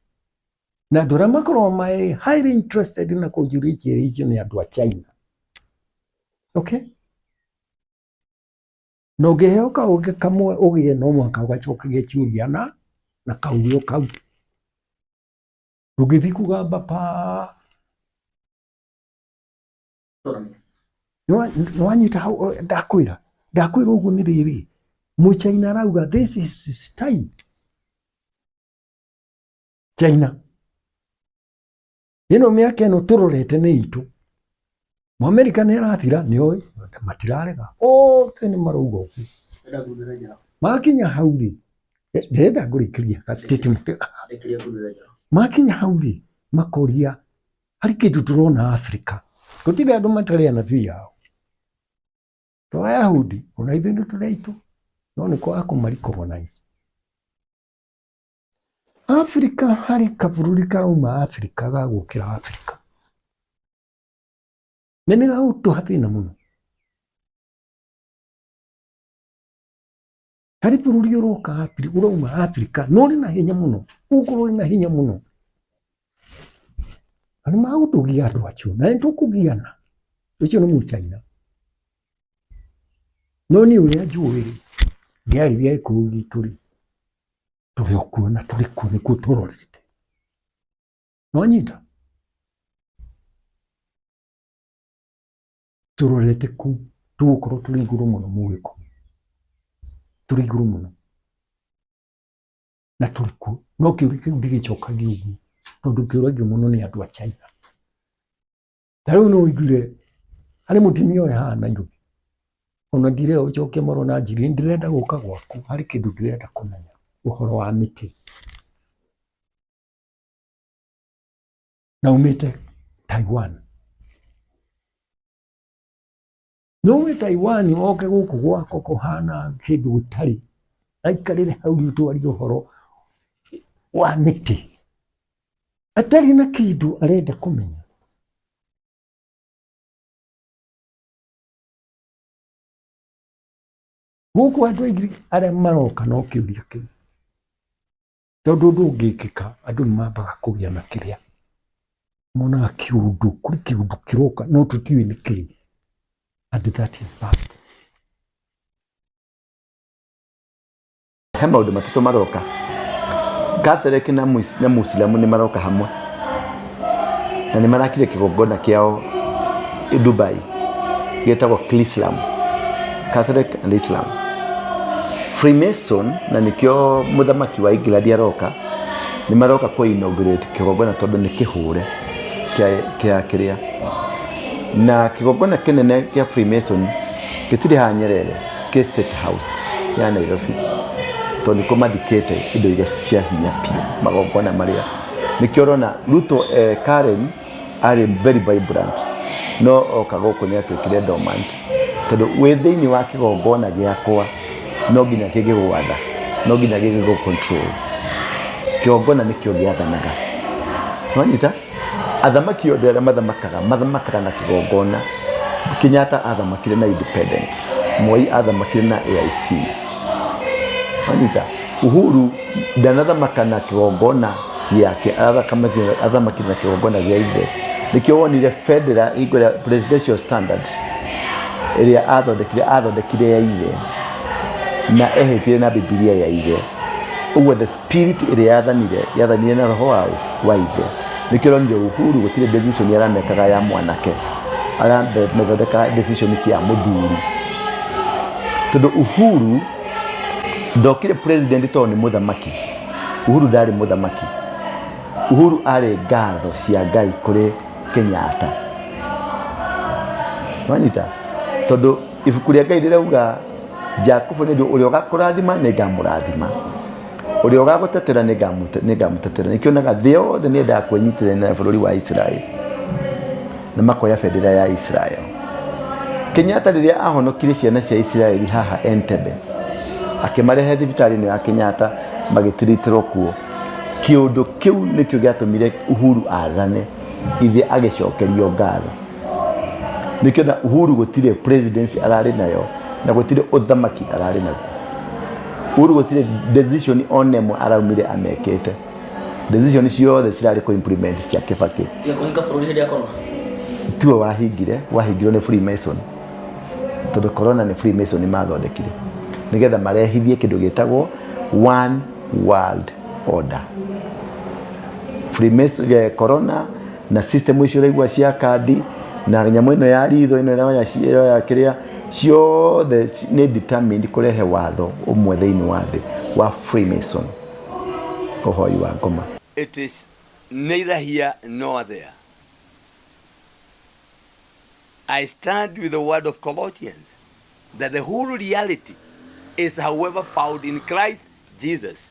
Na andũ arĩa makoragwo marĩ highly interested na kũnjũria ciũria icio nĩ andũ a China. Okay? Na ũngĩheo kaũgĩ kamwe ũgĩe no mũhaka ũgacokagia ciũria na na kaũgĩ o kau. Ndũngĩthiĩ kũgamba pa nĩwanyita hau ndakwĩra ndakwĩra ũguo nĩ rĩrĩ mũchaina arauga this is his time China ĩno mĩaka ĩno tũrorete nĩ itũ Mũamerika nĩ arathira nĩ oĩ matirarega othe nĩ marauga ũguo makinya hau rĩ ndĩrenda ngũrĩkĩria ka statement makinya hau rĩ makoria harĩ kĩndũ tũrona Afrika gũtirĩ andũ matarĩ anabii ao to Ayahudi ona ithuĩ nĩ tũrĩ aitũ no nĩ kwaga kũma recognize Afrika harĩ kabũrũri karauma Afrika ga gũkĩra Afrika na nĩ gagũtũha thĩna mũno. Harĩ bũrũri ũroka ũrauma Afrika na ũrĩ na hinya mũno, ũgũkorwo ũrĩ na hinya mũno. Na nĩ magũtũgia andũ acio na nĩ tũkũgiana. Ũcio nĩ mũchaina. No niĩ ũrĩa njũĩ rĩ, ngĩarĩria gĩkũyũ gitũ rĩ, tũrĩ o kuo na tũrĩ kuo nĩkuo tũrorete. Nĩwanyita? Tũrorete kũu tũgũkorwo tũrĩ igũrũ mũno mũgĩkũyũ, tũrĩ igũrũ mũno na tũrĩ kuo. No kĩũria kĩu ndĩgĩcokagia ũguo tondũ kĩũragio mũno nĩ andũ a China. Ta rĩu nĩ ũiguire harĩ mũtumia ũrĩ haha Nairobi, ona ndirenda ũcoke marũa na anjĩrire ndĩrenda gũka gwaku harĩ kĩndũ ndĩrenda kũmenya ũhoro wa mĩtĩ. Na aumĩte Taiwan. Nĩ ume Taiwan woke gũkũ gwakwa kũhana kĩndũ gĩtarĩ, aikarĩre hau rĩu twarie ũhoro wa mĩtĩ. Atarĩ na kĩndũ arenda kũmenya. Gũkũ andũ aingĩ arĩa maroka no kĩũria kĩu. Tondũ ũndũ ũngĩkĩka andũ nĩ mambaga kũgĩa na kĩrĩa monaga kĩũndũ, kũrĩ kĩũndũ kĩroka no tũtiũĩ nĩ kĩĩ and that is that. He maũndũ matatũ maroka. Catholic na na Mũislamu nĩ maroka hamwe na nĩ marakire kĩgongona kĩao Dubai gĩtagwo Chrislam, Catholic and Islam. Freemason na nĩkĩo mũthamaki wa England aroka nĩ maroka kũ inaugurate kĩgongona tondũ nĩ kĩhũre kĩa kĩa kĩrĩa na kĩgongona kĩnene kĩa Freemason gĩtirĩ haha Nyerere kĩ State House ya Nairobi tondũ nĩkuo mathikĩte indo iria cia hinya biũ magongona marĩa nĩkĩo ũrona Ruto eh, Karen arĩ very vibrant no oka gũkũ nĩ atuĩkire dormant tondũ wĩ thĩinĩ wa kĩgongona gĩakwa no nginya kĩngĩgwatha no nginya gĩgĩgũ control kĩgongona nĩkĩo gĩathanaga wanyita athamaki othe arĩa mathamakaga mathamakaga na kĩgongona Kenyatta athamakire na independent Moi athamakire na AIC wanyita Uhuru ndanathamaka na kĩgongona gĩake athamakire na kĩgongona gĩa ithe nĩkĩo wonire bendera hingo ĩrĩa presidential standard ĩrĩa athondekire athondekire ya ithe na ehĩtire na bibilia ya ithe ũguo the spirit ĩrĩa yathanire yathanire na roho wa wa ithe nĩkĩo ũronire Uhuru gũtirĩ decision aramekaga ya mwanake aramethondekaga decision cia mũthuri tondũ Uhuru Ndokire president tondũ nĩ mũthamaki. Uhuru ndarĩ mũthamaki. Uhuru arĩ ngatho cia Ngai kũrĩ Kenyatta. Wanyita? Tondũ ibuku rĩa Ngai rĩrauga Jakubu nĩ ũrĩa ũgakũrathima nĩ ngamũrathima. Ũrĩa ũgagũtetera nĩ ngamũtetera. Nĩkĩo onaga thĩ yothe nĩ yendaga kwĩnyitĩrĩra na bũrũri wa Israel. Na makoya bendera ya Israel. Kenyatta rĩrĩa ahonokirie ciana cia Israeli haha Entebbe, akĩmarehe thibitarĩ ĩno ya Kenyatta magĩtiritĩrwo kuo. Kĩũndũ kĩu nĩkĩo gĩatũmire Uhuru athane, ithe agĩcokerio ngatho. Nĩkĩo na Uhuru gũtirĩ presidency ararĩ nayo na gũtirĩ ũthamaki ararĩ naguo. Uhuru gũtirĩ decision ona ĩmwe araumire amekĩte. Decision ciothe cirarĩ kũ implement cia Kibaki. Tiga kũhinga bũrũri hĩndĩ ya corona. Tiwe wahingire, wahingirwo nĩ Freemason. Tondũ corona nĩ Freemason mathondekire. Nĩgetha marehithie kĩndũ gĩtagwo one world order. Freemason, eh, corona na system icio ũraigua cia kandi na nyamũ ĩno ya ritho ĩno ĩroya ĩroya kĩrĩa ciothe nĩ determined kũrehe watho ũmwe thĩinĩ wa thĩ wa Freemason ũhoi wa ngoma. It is neither here nor there. I stand with the word of Colossians that the whole reality is, however, found in Christ Jesus.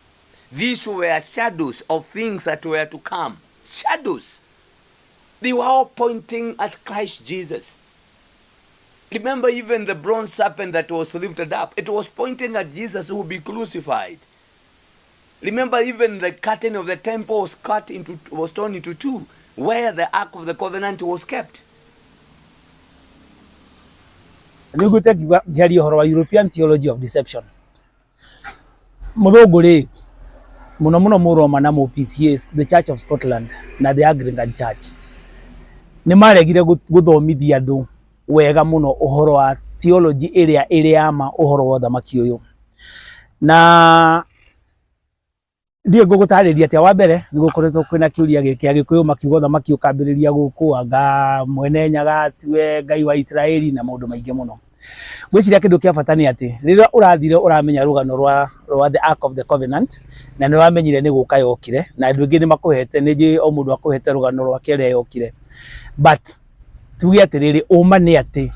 These were shadows of things that were to come. Shadows. They were all pointing at Christ Jesus. Remember, even the bronze serpent that was lifted up, it was pointing at Jesus who would be crucified. Remember, even the curtain of the temple was cut into, was torn into two, where the Ark of the Covenant was kept. Nĩ ũiguĩte ngiuga ngĩaria ũhoro wa European theology of deception. Mũthũngũ rĩ, mũno mũno Mũroma na mũ PCA, the Church of Scotland na the Anglican Church, nĩ maregire gũthomithia andũ wega mũno ũhoro wa theology ĩrĩa ĩrĩ ya ma ũhoro wa ũthamaki ũyũ. Na ndiũĩ ngũgũtarĩria atĩa. Wa mbere nĩ gũkoretwo kwĩna kĩũria gĩkĩ, Agĩkũyũ makiuga ũthamaki ũkambĩrĩria gũkũ, anga Mwene Nyaga tiwe Ngai wa Isiraeli na maũndũ maingĩ mũno. Ngwĩciria kĩndũ kĩa bata nĩ atĩ rĩrĩa ũrathire ũramenya rũgano rwa, rwa the Ark of the Covenant na nĩ ũramenyire nĩ gũka yokire na andũ aingĩ nĩ makũhete, nĩ njũĩ o mũndũ akũhete rũgano rwake ũrĩa yokire, but tuge atĩrĩrĩ, ũma nĩ atĩ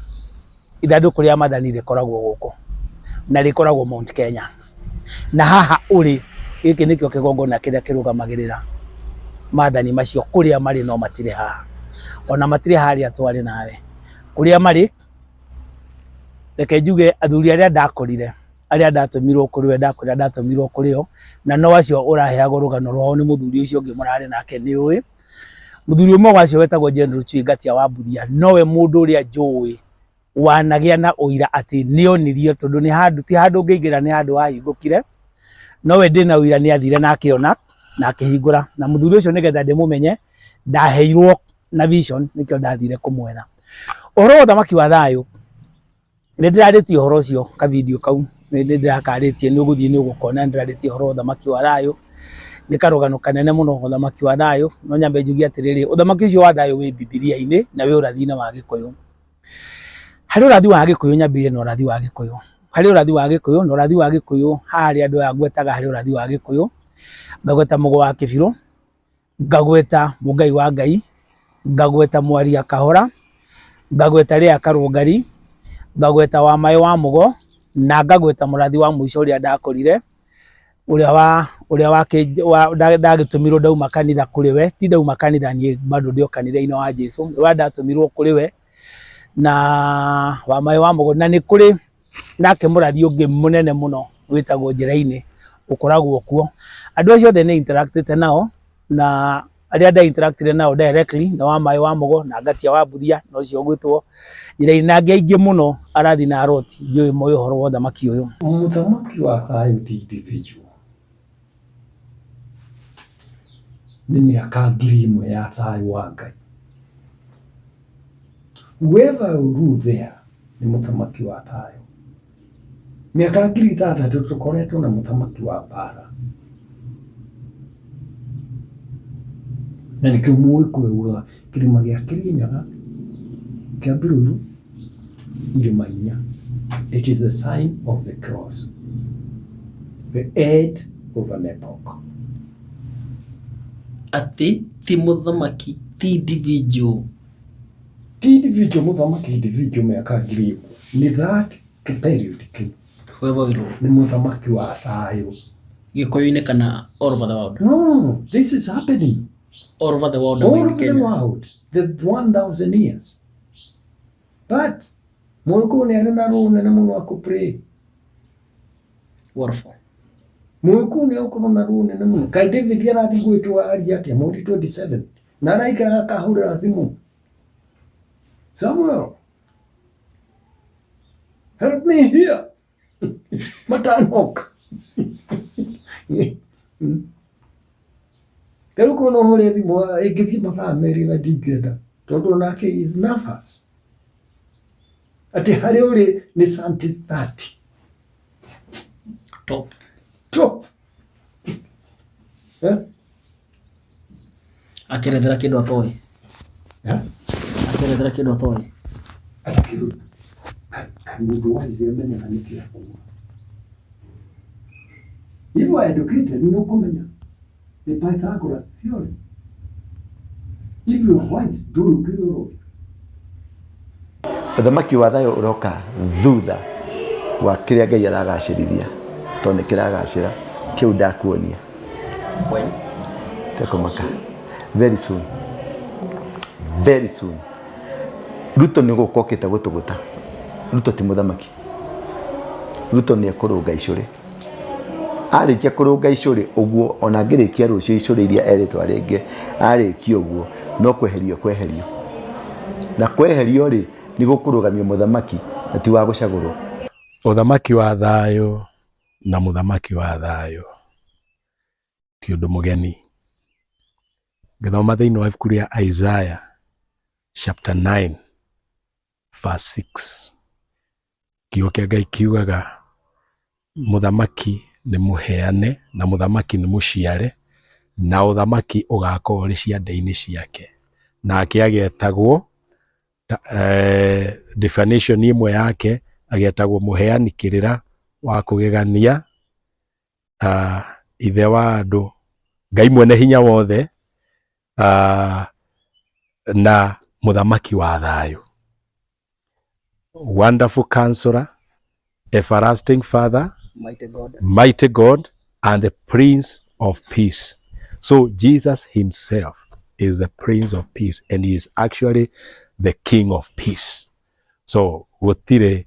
ithandũkũ rĩa mathani rĩkoragwo gũkũ na rĩkoragwo Mount Kenya na haha ũrĩ gĩkĩ nĩkĩo kĩgongona kĩrĩa kĩrũgamagĩrĩra mathani macio kũrĩa marĩ no matirĩ haha ona matirĩ harĩa twarĩ nawe kũrĩa marĩ reke njuge athuri arĩa ndakorire arĩa ndatũmirwo kũrĩ we ndakwĩra ndatũmirwo kũrĩ o na no acio ũraheagwo rũgano rwao nĩ mũthuri ũcio ũngĩ mũrarĩ nake nĩ ũĩ Mũthuri ũmwe wacio wetagwo General Chui Ngatia wa Mbuthia nowe mũndũ ũrĩa njũĩ wanagĩa na ũira atĩ nĩonirio tondũ nĩ handũ ti handũ ũngĩingĩra nĩ handũ hahingũkire nowe ndĩna ũira nĩ athire na akĩona na akĩhingũra na mũthuri ũcio nĩgetha ndĩmũmenye ndaheirwo na vision nĩkĩo ndathire kũmwetha. Ũhoro wa ũthamaki wa thayũ Nĩ ndĩrarĩtie ũhoro ũcio ka video kau nĩ ndĩrakarĩtie nĩ ũgũthiĩ nĩ ũgũkona nĩ ndĩrarĩtie ũhoro wa ũthamaki wa thayũ, nĩ karũgano kanene mũno ũthamaki wa thayũ, no nyambe njuge atĩrĩrĩ, ũthamaki ũcio wa thayũ wĩ Bibilia-inĩ na wĩ ũrathi-inĩ wa Gĩkũyũ. Harĩ ũrathi wa Gĩkũyũ nyambĩrĩrie na ũrathi wa Gĩkũyũ, harĩ ũrathi wa Gĩkũyũ na ũrathi wa Gĩkũyũ haha harĩ andũ aya ngwetaga harĩ ũrathi wa Gĩkũyũ, ngagweta Mũgo wa Kĩbirũ, ngagweta Mũngai wa Ngai, ngagweta Mwaria Kahora, ngagweta Leah Karũngari, ngagweta Wamaĩ wa Mũgo, na ngagweta mũrathi wa mũico ũrĩa ndakorire, ũrĩa wa ũrĩa wa ndagĩtũmirwo ndauma kanitha kũrĩ we, ti ndauma kanitha niĩ bado ndĩ o kanitha-inĩ wa Jesũ, ũrĩa ndatũmirwo kũrĩ we, na Wamaĩ wa Mũgo, na nĩ kũrĩ nake mũrathi ũngĩ mũnene mũno wĩtagwo Njĩra-inĩ ũkoragwo kuo. Andũ acio othe nĩ interactĩte nao na arĩa nda interactire nao directly nĩ wa Maĩ wa Mũgo na Ngatia wa Mbuthia na ũcio ũgwĩtwo Njĩra-inĩ na angĩ aingĩ mũno arathi na aroti njũĩ moĩ ũhoro wa ũthamaki ũyũ. Mũthamaki wa thayũ ti individual. Nĩ mĩaka 1000 ya thayũ wa Ngai. Whoever will rule there nĩ mũthamaki wa thayũ. Mĩaka 6000 tũkoretwo na mũthamaki wa mbara. Na nĩkĩo mũgĩkũyũ augaga kĩrĩma gĩa Kĩrĩnyaga, kĩa Mbirũirũ, irĩma inya. It is the sign of the cross. The end of an epoch. Atĩ ti mũthamaki ti individual. Ti individual mũthamaki individual mĩaka 1000 nĩ that period kĩu. Whoever will rule. Nĩ mũthamaki wa thayũ. Gĩkũyũ-inĩ kana all over the world? No, this is happening. All over the world All in over the Kenya. world, the 1000 years. But Mũgĩkũyũ nĩ arĩ na role nene mũno akũ play. What for? Mũgĩkũyũ nĩ agũkorwo na role nene mũno. Kaĩ David arathiĩ gwĩtwo aria atĩa mweri 27 na araikara akahũrĩra thimũ. Samuel, help me here. Matanoka. Ta rĩu korwo no hũre thimũ ĩngĩthiĩ mathaa merĩ na ndingĩenda tondũ onake is nervous. Atĩ harĩa ũrĩ nĩ santi 30. Top. Top. Eh? Akĩerethera kĩndũ atoĩ. Eh? Akĩerethera kĩndũ atoĩ. Atĩ kĩndũ kaĩ mũndũ wise amenyaga nĩkĩ akuga. If you are educated nĩ ũkũmenya nĩ Pythagoras theory. If you are wise ndũĩ kĩrĩa ũroria. Ũthamaki wa thayũ ũroka thutha wa kĩrĩa Ngai aragacĩrithia tondũ nĩ kĩragacĩra kĩu ndakuonia. When? Tekũmaka. Very soon. Very soon. Ruto nĩ gũka okĩte gũtũgũta. Ruto ti mũthamaki. Ruto nĩ ekũrũnga icũrĩ. Arĩkia kũrũnga icũrĩ ũguo ona angĩrĩkia rũciũ icũrĩ iria erĩtwo arĩnge arĩkia ũguo no kweherio kweherio. Na kweherio rĩ nĩ gũkũrũgamio mũthamaki na ti wa gũcagũrwo. Ũthamaki wa thayũ na mũthamaki wa thayũ ti ũndũ mũgeni. Ngĩthoma thĩinĩ wa ibuku rĩa Isaiah chapter 9 verse 6 kiugo kĩa Ngai kiugaga mũthamaki nĩ mũheane na mũthamaki nĩ mũciare na ũthamaki ũgakorwo ũrĩ ciande-inĩ ciake nake agetagwo eh, definition ĩmwe yake agetagwo mũheani kĩrĩra wa kũgegania uh, ithe wa andũ Ngai mwene hinya wothe uh, na mũthamaki wa thayũ wonderful counselor everlasting father Mighty God. mighty God and the prince of peace so Jesus himself is the prince of peace and he is actually the king of peace so gũtirĩ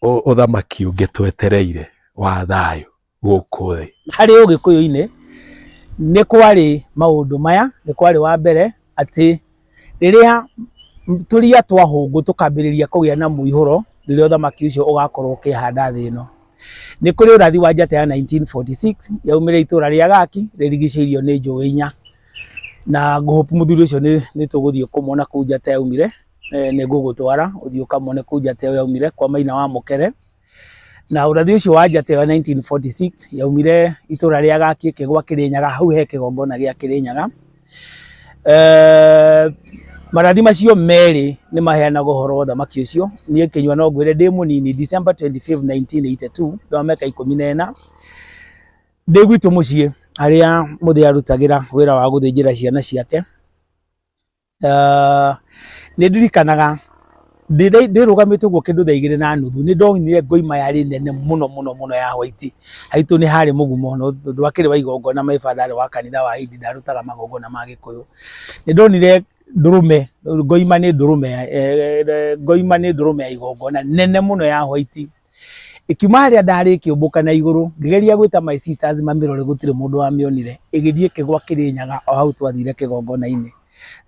ũthamaki ũngĩ twetereire wa thayũ gũkũ thĩ. Harĩ Ũgĩkũyũ-inĩ nĩ kwarĩ maũndũ maya, nĩ kwarĩ wa mbere atĩ rĩrĩa tũria twa hũngũ tũkambĩrĩria kũgĩa na mũihũro rĩrĩa ũthamaki ũcio ũgakorwo ũkĩhanda thĩ ĩno. Nĩ kũrĩ ũrathi wa njata ya 1946 yaumire itũra rĩa Gaki rĩrigicĩirio nĩ njũĩ inya na ngũhope mũthuri ũcio nĩ tũgũthiĩ kũmwona kũu njata yaumire, nĩ ngũgũtwara ũthiĩ ũkamwone kũu njata ĩyo yaumire kwa Maina wa Mũkere. Na ũrathi ũcio wa njata ĩyo ya 1946 yaumire itũra rĩa Gaki ĩkĩgwa Kĩrĩnyaga, hau he kĩgongona gĩa Kĩrĩnyaga. Eh, marathi macio merĩ nĩ maheanaga ũhoro wa ũthamaki ũcio. Niĩ Kĩnyua no ngwĩre ndĩ mũnini December 25, 1982 ndĩ wa mĩaka 14 ndĩ gwitũ mũciĩ harĩa mũthee arutagĩra wĩra wa gũthĩnjĩra ciana ciake. Eh, nĩ ndirikanaga ndĩrũgamĩte ũguo kĩndũ thaa igĩrĩ na nuthu nĩ ndonire ngoima yarĩ nene mũno mũno mũno ya white haitũ nĩ harĩ mũgumo no ndwakĩrĩ wa igongona my father arĩ wa kanitha wa Hindi ndarutaga magongona ma gĩkũyũ nĩ ndonire ndũrũme ngoima nĩ ndũrũme eh, ngoima nĩ ndũrũme ya igongona nene mũno ya white Ĩkiuma harĩa ndarĩ ĩkĩũmbũka na igũrũ, ngĩgeria gwĩta my sisters mamĩrore gũtirĩ mũndũ wamĩonire, ĩgĩthiĩ ĩkĩgwa Kĩrĩnyaga o hau twathire kĩgongona-inĩ.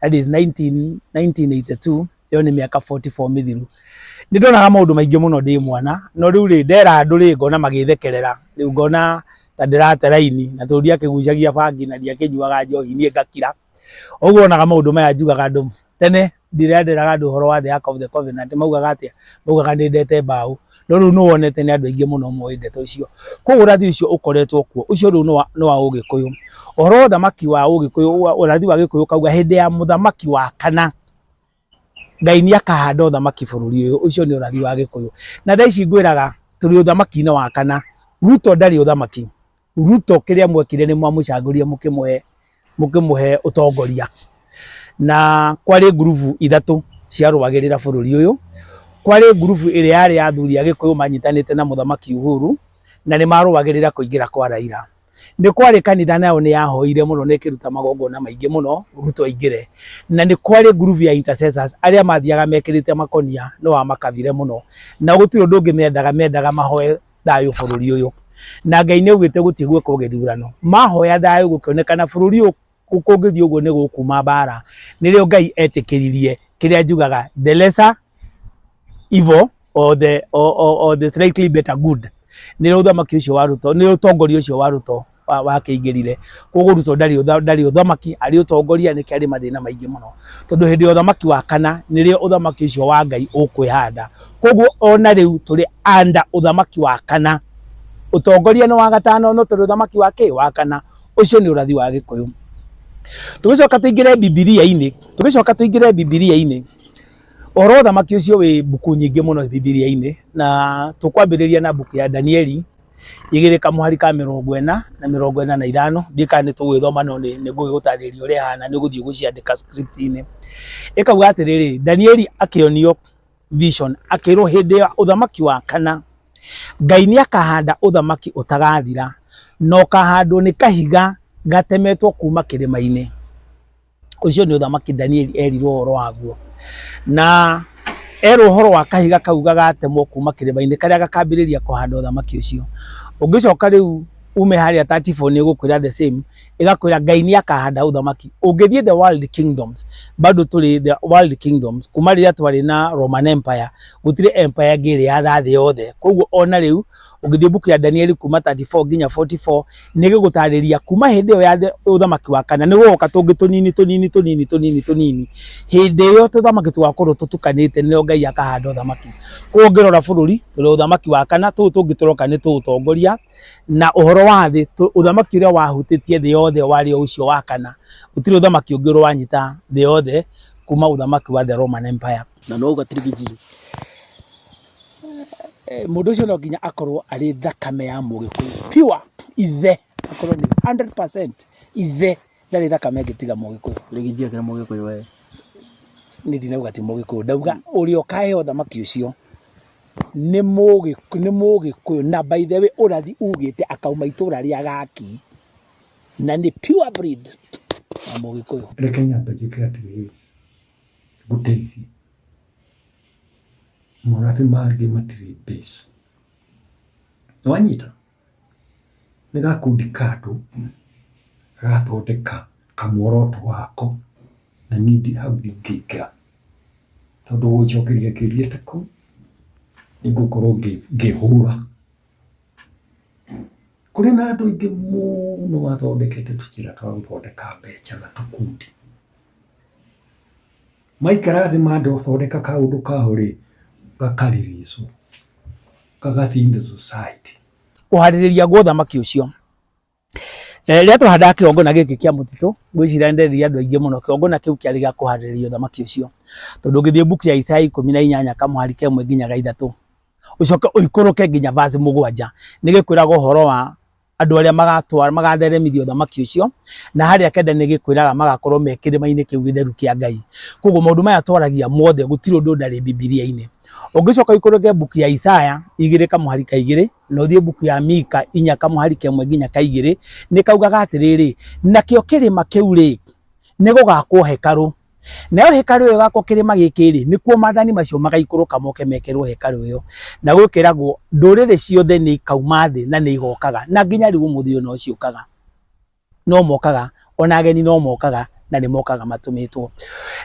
That is 19, 1982, ĩyo nĩ mĩaka 44 mĩthiru. Nĩ ndonaga maũndũ maingĩ mũno ndĩ mwana, no rĩu rĩ, ndera andũ rĩ, ngona magĩthekerera, rĩu ngona ta ndĩrate raini, na tondũ ndiakĩgucagia bangi na ndiakĩnyuaga njohi, niĩ ngakira. Ũguo onaga maũndũ maya njugaga andũ tene ndirandĩraga andũ ũhoro wa the Ark of the Covenant maugaga atĩa maugaga nĩ ndete mbaũ no rĩu nĩ wonete nĩ andũ aingĩ mũno moĩ ndeto icio koguo ũrathi ũcio ũkoretwo kuo ũcio rĩu nĩ wa ũgĩkũyũ ũhoro wa ũthamaki wa ũgĩkũyũ ũrathi wa gĩkũyũ ũkauga hĩndĩ ya mũthamaki wa kana Ngai nĩ akahanda ũthamaki bũrũri ũyũ ũcio nĩ ũrathi wa gĩkũyũ na thaa ici ngwĩraga tũrĩ ũthamaki-inĩ wa kana Ruto ndarĩ ũthamaki. Ruto kĩrĩa mwekire nĩ mwamũcagũrire mũkĩmũhe mũkĩmũhe ũtongoria. Na kwarĩ ngurubu ithatũ ciarũagĩrĩra bũrũri ũyũ. Kwarĩ ngurubu ĩrĩa yarĩ ya athuri a Gĩkũyũ manyitanĩte na Mũthamaki Uhuru na nĩ marũagĩrĩra kũingĩra kwa Raila. Nĩ kwarĩ kanitha nayo nĩ yahoire mũno na ĩkĩruta magongona maingĩ mũno Ruto aingĩre. Na nĩ kwarĩ ngurubu ya intercessors arĩa mathiaga mekĩrĩte makonia nĩ wamakabire mũno. Na gũtirĩ ũndũ ũngĩ mendaga, mendaga mahoe thayũ bũrũri ũyũ. Na Ngai nĩ augĩte gũtiĩ gwĩkwo gĩthurano. Mahoya thayũ gũkĩonekana bũrũri ũyũ kũngĩthiĩ ũguo nĩ gũkuma mbara. Nĩrĩo Ngai etĩkĩririe kĩrĩa njugaga the lesser evil or the, or, or, or the slightly better good. Nĩrĩo ũthamaki ũcio wa Ruto, nĩrĩo ũtongoria ũcio wa Ruto wakĩingĩrire. Koguo Ruto ndarĩ ndarĩ ũthamaki, arĩ ũtongoria nĩkĩo arĩ mathĩna maingĩ mũno. Tondũ hĩndĩ ya ũthamaki wa kana nĩrĩo ũthamaki ũcio wa Ngai ũkwĩhanda. Koguo ona rĩu tũrĩ under ũthamaki wa kana. Ũtongoria nĩ wa gatano no tũrĩ ũthamaki wa kĩ? Wa kana. Ũcio nĩ ũrathi wa Gĩkũyũ. Tũgĩcoka tũingĩre Bibilia-inĩ, tũgĩcoka tũingĩre Bibilia-inĩ, ũhoro wa ũthamaki ũcio wĩ mbuku nyingĩ mũno Bibilia-inĩ, na tũkwambĩrĩria na mbuku ya Danieli igĩrĩ kamũhari ka 45 ndiũĩ kana nĩ tũgwĩthoma no nĩ ngũgĩgũtarĩria ũrĩa ĩhana nĩ ũgũthiĩ gũciandĩka script-inĩ. Ĩkauga atĩrĩrĩ, Danieli akĩonio vision akĩrwo hĩndĩ ya ũthamaki wa kana Ngai nĩ akahanda ũthamaki ũtagathira na ũkahandwo nĩ kahiga gatemetwo kuma kĩrĩma-inĩ. Ũcio nĩ ũthamaki Danieli erirwo ũhoro waguo. Na erwo ũhoro wa kahiga kau gagatemwo kuma kĩrĩma-inĩ karĩa gakambĩrĩria kũhanda ũthamaki ũcio. Ũngĩcoka rĩu ume harĩa 34 nĩ ĩgũkwĩra the same, ĩgakwĩra Ngai nĩ akahanda ũthamaki. Ũngĩthiĩ the world kingdoms, bado tũrĩ the world kingdoms, kuma rĩrĩa twarĩ na Roman Empire, gũtirĩ empire ĩngĩ ĩrĩ yatha thĩ yothe. Koguo ona rĩu ũngĩthiĩ mbuku ya Danieli kuma 34 nginya 44 nĩ gĩgũtarĩria kuma hĩndĩ ĩyo ya ũthamaki wa kana nĩ gũgoka tũngĩ tũnini tũnini tũnini tũnini tũnini. Hĩndĩ ĩyo tũthamaki tũgakorwo tũtukanĩte nĩrĩo Ngai akahanda ũthamaki. Koguo ũngĩrora bũrũri tũrĩ ũthamaki wa kana tũũ tũngĩ tũroka nĩ tũũtongoria na ũhoro wa thĩ ũthamaki ũrĩa wahutĩtie thĩ yothe warĩ o ũcio wa kana. Gũtirĩ ũthamaki ũngĩ ũrĩ wanyita thĩ yothe kuma ũthamaki wa the Roman Empire. Na no uga tirigiji. Mũndũ ũcio no nginya akorwo arĩ thakame ya Mũgĩkũyũ pure, ithe akorwo nĩ 100% ithe ndarĩ thakame ĩngĩ tiga Mũgĩkũyũ. Rigiji akĩra Mũgĩkũyũ we. Niĩ ndinauga ti Mũgĩkũyũ, ndauga ũrĩa ũkaheo ũthamaki ũcio nĩ Mũgĩkũyũ, nĩ Mũgĩkũyũ na by the way ũrathi ugĩte akauma itũra rĩa Gaki na nĩ pure breed ya Mũgĩkũyũ. Reke nyambe njĩke atĩrĩrĩ, ngũteithie. Morathi mangĩ matirĩ base. Nĩwanyita? Nĩ gakundi ka andũ gagathondeka kamuoroto wako na niĩ hau ndingĩingĩra. Tondũ gũnjokeria kĩũria ta kĩu nĩ ngũkorwo ngĩhũra. Kũrĩ na andũ aingĩ mũno mathondekete tũcĩra twa gũthondeka mbeca na tũkundi. Maikara thĩ mathondeka kaũndũ kao rĩ, gaka release wo, gagathiĩ in the society. Kũharĩrĩria gwa ũthamaki ũcio. Rĩrĩa twahandaga kĩgongona gĩkĩ kĩa mũtitũ, ngwĩciria nĩ nderire andũ aingĩ mũno, kĩgongona kĩu kĩarĩ gĩa kũharĩrĩria ũthamaki ũcio. Tondũ ũngĩthiĩ mbuku ya Isaya 18 kamũhari ka ĩmwe nginya ga ithatũ, ũcoke ũikũrũke nginya verse mũgwanja, nĩ gĩkwĩraga ũhoro wa andũ arĩa magatwara magatheremithia ũthamaki ũcio, na harĩa kenda nĩ gĩkwĩraga magakorwo me kĩrĩma-inĩ kĩu gĩtheru kĩa Ngai. Koguo maũndũ maya twaragia mothe gũtirĩ ũndũ ũtarĩ Bibilia-inĩ. Ũngĩcoka ũikũrũke mbuku ya Isaya igĩrĩ kamũhari ka igĩrĩ, na ũthiĩ mbuku ya Mika inya kamũhari ka ĩmwe nginya ka igĩrĩ, nĩ kaugaga atĩrĩrĩ, nakĩo kĩrĩma kĩu rĩ, nĩ gũgakwo hekarũ. Nayo hekarũ ĩyo ĩgakwo kĩrĩma gĩkĩ rĩ, nĩkuo maathani macio magaikũrũka moke mekĩrwo hekarũ ĩyo. Na gũkĩragwo ndũrĩrĩ ciothe nĩ ikauma thĩ na nĩ igokaga. Na nginya rĩu ũmũthĩ ũyũ no ciũkaga. No mokaga, ona ageni no mokaga na nĩ mokaga matũmĩtwo.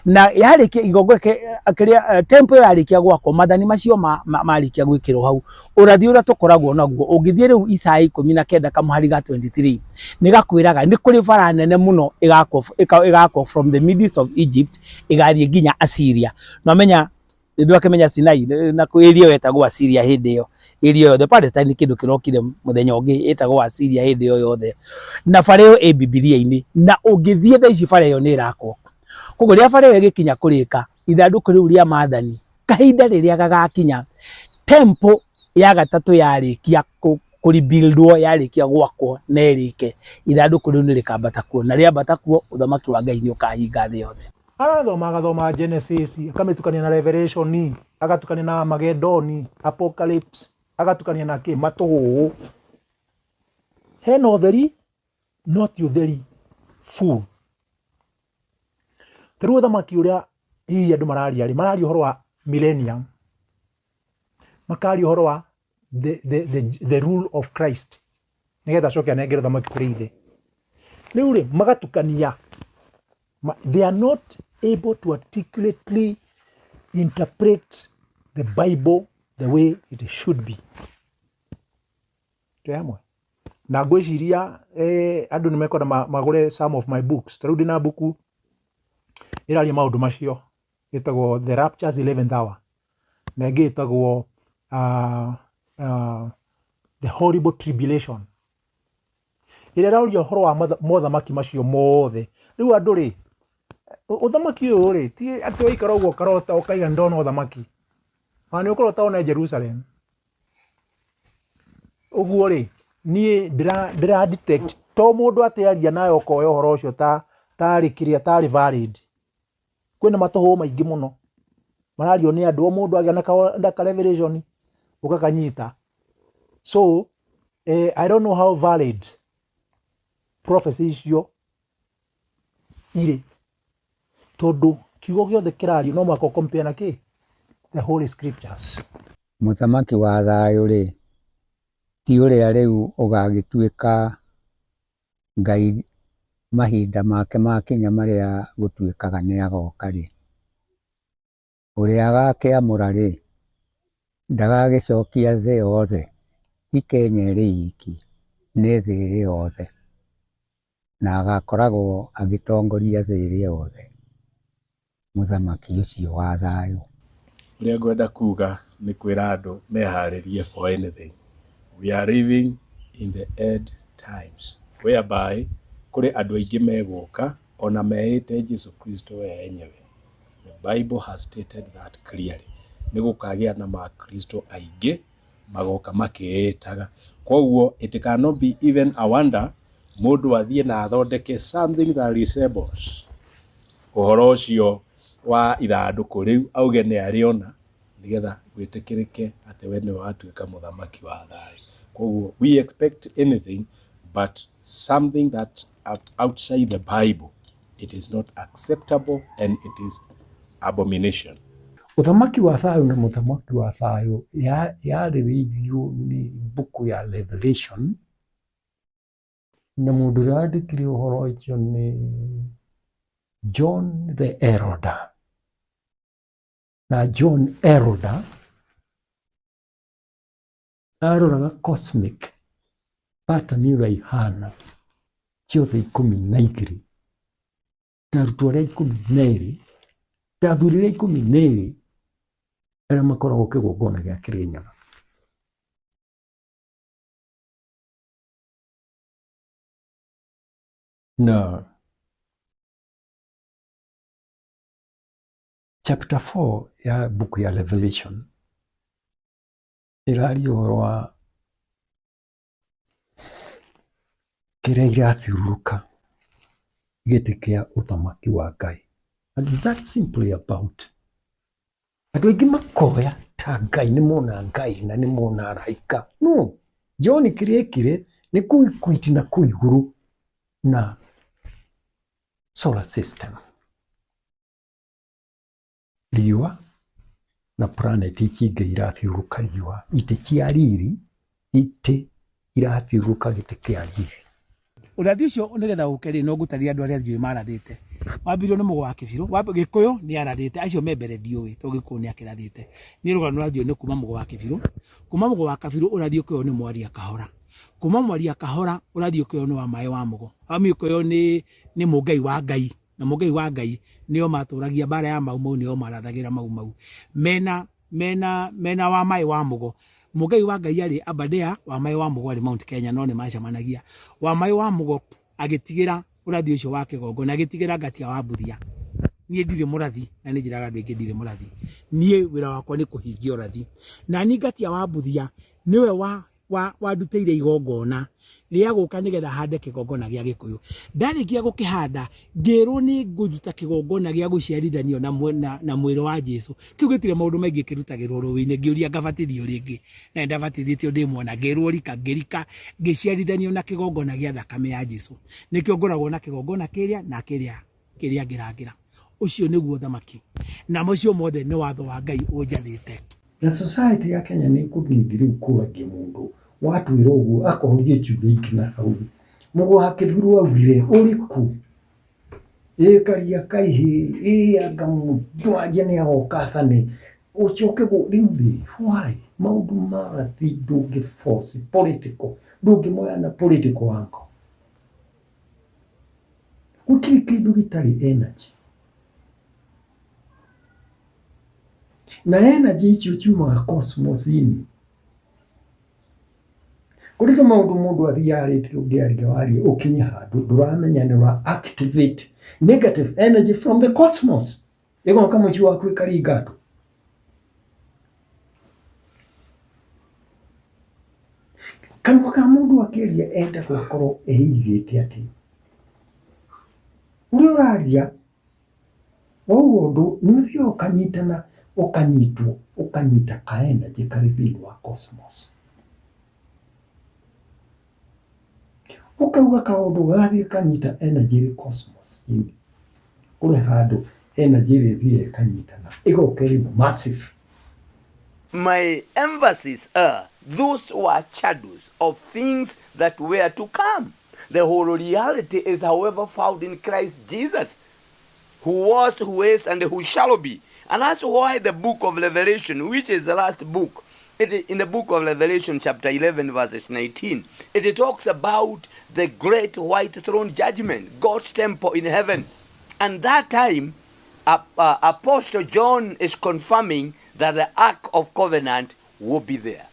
Na yarĩkia igongona kĩrĩa temple ĩyo yarĩkia gwakwo, maathani macio marĩkia gwĩkĩrwo hau, ũrathi ũrĩa tũkoragwo naguo, ũngĩthiĩ rĩu Isaya 19 kamũhari ga 23, nĩ gakwĩraga nĩ kũrĩ bara nene mũno ĩgakwo ĩgakwo from the midst of Egypt ĩgathiĩ nginya Assyria. Na ũmenya ndwakĩmenya Sinai na area ĩyo yetagwo Assyria hĩndĩ ĩyo, area ĩyo yothe Palestine nĩ kĩndũ kĩrokire mũthenya ũngĩ ĩtagwo Assyria hĩndĩ ĩyo yothe. Na bara ĩyo ĩ Bibilia-inĩ na ũngĩthiĩ thaa ici bara ĩyo nĩ ĩrakwo. Koguo rĩrĩa bara ĩyo ĩgĩkinya kũrĩka, ithandũkũ rĩu rĩa maathani kahinda rĩrĩa gagakinya temple ya gatatũ yarĩkia kũribuildwo yarĩkia gwakwo na ĩrĩke, ithandũkũ rĩu nĩ rĩkambata kuo, na rĩambata kuo, ũthamaki wa Ngai nĩ ũkahinga thĩ yothe. Arathoma agathoma Genesis, akamĩtukania na Revelation, agatukania na Armageddon, Apocalypse, agatukania na kĩ matũhũhũ. Hena ũtheri no ti ũtheri full. Ta rĩu ũthamaki ũrĩa hihi andũ mararia rĩ, mararia ũhoro wa millennium, makaria ũhoro wa the rule of Christ nĩgetha acoke anengere ũthamaki kũrĩ ithe. Rĩu rĩ, magatukania, they are not able to articulately interpret the Bible the way it should be. Twĩ hamwe? Na ngwĩciria eh, andũ nĩ mekwenda magũre some of my books. Ta rĩu ndĩna mbuku ĩraria maũndũ macio ĩtagwo The Rapture's 11th Hour na ĩngĩ ĩtagwo The Horrible Tribulation ĩrĩa ĩraria ũhoro wa mothamaki macio mothe. Rĩu andũ rĩ, ũthamaki ũyũ rĩ, ti atĩ waikara ũguo ũkarota ũkaiga nĩ ndona ũthamaki. Ona nĩ ũkũrota wone Jerusalem. Ũguo rĩ, niĩ ndĩra detect to mũndũ atĩ aria nawe ũkoya ũhoro ũcio ta tarĩ kĩrĩa tarĩ valid. Kwĩna matũhũhũ maingĩ mũno marario nĩ andũ, o mũndũ agĩa na ka revelation ũgakanyita. So I don't know how valid prophecy icio irĩ, tondũ kiugo gĩothe kĩrario no mũhaka ũ compare na kĩ? The holy scriptures. Mũthamaki wa thayũ-rĩ, ti ũrĩa rĩu ũgagĩtuĩka Ngai mahinda make makinya marĩa gũtuĩkaga nĩagoka-rĩ, ũrĩa agakĩamũra-rĩ, ndagagĩcokia thĩ yothe, ti Kenya ĩrĩ iki, nĩ thĩ ĩrĩ yothe, na agakoragwo agĩtongoria thĩ ĩrĩ yothe, mũthamaki ũcio wa thayũ. Ũrĩa ngwenda kuga nĩ kwĩra andũ meharĩrie for anything. We are living in the end times whereby kũrĩ andũ aingĩ megũka ona meĩte Jesu Kristo we enyewe. The Bible has stated that clearly. Nĩ gũkagĩa na makristo aingĩ magoka makĩĩtaga. Koguo it cannot be even a wonder mũndũ athiĩ na athondeke something that resembles ũhoro ũcio wa ithandũkũ rĩu auge nĩ arĩona nĩgetha gwĩtĩkĩrĩke atĩ we nĩwe watuĩka mũthamaki wa thayũ. Koguo we expect anything but something that outside the Bible it is not acceptable and it is abomination. Ũthamaki wa thayũ na mũthamaki wa thayũ yarĩrĩirio nĩ mbuku ya Revelation, na mũndũ ũrĩa wandĩkire ũhoro ũcio nĩ John the Elder. Na John Elder aroraga cosmic pattern ũrĩa ihana ciothe 12 na arutwo arĩa 12 na athuri arĩa 12 arĩa makoragwo kĩgongona gĩa Kĩrĩnyaga. Na chapter 4 ya book ya Revelation ĩraria ũhoro wa kĩrĩa irathiũrũrũka gĩtĩ kĩa ũthamaki wa Ngai. And that's simply about andũ aingĩ makoya ta Ngai nĩ mona Ngai na nĩ mona araika. No, John kĩrĩa ekire nĩ kũ-equate na kũu igũrũ na solar system. Riũa na planet ici ingĩ irathiũrũrũka riũa, itĩ cia riri, itĩ irathiũrũrũka gĩtĩ kĩa riri. Ũrathi ũcio nĩgetha ũke rĩ, no ngũtarĩria andũ arĩa njũĩ marathĩte. Wambĩrĩirio nĩ Mũgo wa Kĩbirũ, Gĩkũyũ nĩ arathĩte, acio me mbere ndiũĩ tondũ Gĩkũyũ nĩ akĩrathĩte. Niĩ rũgano rũrĩa njũĩ nĩ kuma Mũgo wa Kĩbirũ, kuma Mũgo wa Kabirũ ũrathi ũkĩoywo nĩ Mwaria Kahora, kuma Mwaria Kahora ũrathi ũkĩoywo nĩ Wamaĩ wa Mũgo, ũkĩoywo nĩ Mũngai wa Ngai. Na Mũngai wa Ngai nĩo matũragia mbara ya Mau Mau, nĩo marathagĩra Mau Mau mena mena mena wa Maĩ wa Mũgo. Mũngai wa Ngai arĩ Aberdare, wa Maĩ wa Mũgo arĩ Mount Kenya, no nĩ macemanagia. Wa Maĩ wa Mũgo agĩtigĩra ũrathi ũcio wa kĩgongona, agĩtigĩra Ngatia wa Mbuthia. Niĩ ndirĩ mũrathi na nĩ njĩraga andũ aingĩ ndirĩ mũrathi. Niĩ wĩra wakwa nĩ kũhingia ũrathi. Na niĩ Ngatia wa Mbuthia nĩwe wa wa wandutĩire igongona rĩa gũka nĩgetha hande kĩgongona gĩa gĩkũyũ. Ndarĩkia gũkĩhanda ngĩrwo nĩ ngũruta kĩgongona gĩa gũciarithanio na, na, na mwĩrĩ wa Jesu. Kĩu gĩtirĩ maũndũ maingĩ kĩrutagĩrwo rũĩ-inĩ. Ngĩũria ngabatithio rĩngĩ na nĩndabatithĩtio ndĩ mwana, ngĩrwo rika, ngĩrika ngĩciarithanio na kĩgongona gĩa thakame ya Jesu. Nĩkĩo ngoragwo na kĩgongona kĩrĩa na kĩrĩa kĩrĩa ngĩrangĩra. Ũcio nĩguo ũthamaki na macio mothe nĩ watho wa Ngai ũnjathĩte. Na society ya Kenya nĩ ĩkũnindi rĩu kũragia mũndũ watwĩra ũguo akoria ciũria ingĩ na hau. Mũgũ wa Kĩbirũ augire ũrĩkũ? Ĩ Karia Kaihĩ, ĩ anga mũndũ nĩ agoka athane. Ũcoke rĩu rĩ, why? Maũndũ ma ũrathi ndũngĩ force political, ndũngĩmoya na political angle. Gũtirĩ kĩndũ gĩtarĩ energy. Na energy icio ciumaga cosmos-inĩ. Kũrĩ tũmaũndũ mũndũ athiaga arĩtie ũngĩaria waria ũkinye handũ ndũramenya nĩ ũra activate negative energy from the cosmos. Ĩgoka mũciĩ waku ĩkaringa andũ. Kanua ka mũndũ akĩaria endagwo akorwo eiguĩte atĩ ũrĩa ũraria wauga ũndũ nĩ ũthiaga ũkanyitana ũkanyitwo ũkanyita ka energy karĩ thĩinĩ wa cosmos. Ũkauga kaũndũ gathiĩ kanyita energy ĩrĩ cosmos-inĩ. Kũrĩ handũ energy ĩrĩa ĩthiaga ĩkanyitana ĩgoka ĩrĩ massive. My emphasis are those were shadows of things that were to come. The whole reality is, however, found in Christ Jesus, who was, who is, and who shall be. And that's why the book of Revelation, which is the last book, it, in the book of Revelation, chapter 11, verses 19, it talks about the great white throne judgment, God's temple in heaven. And that time, uh, uh, Apostle John is confirming that the Ark of Covenant will be there.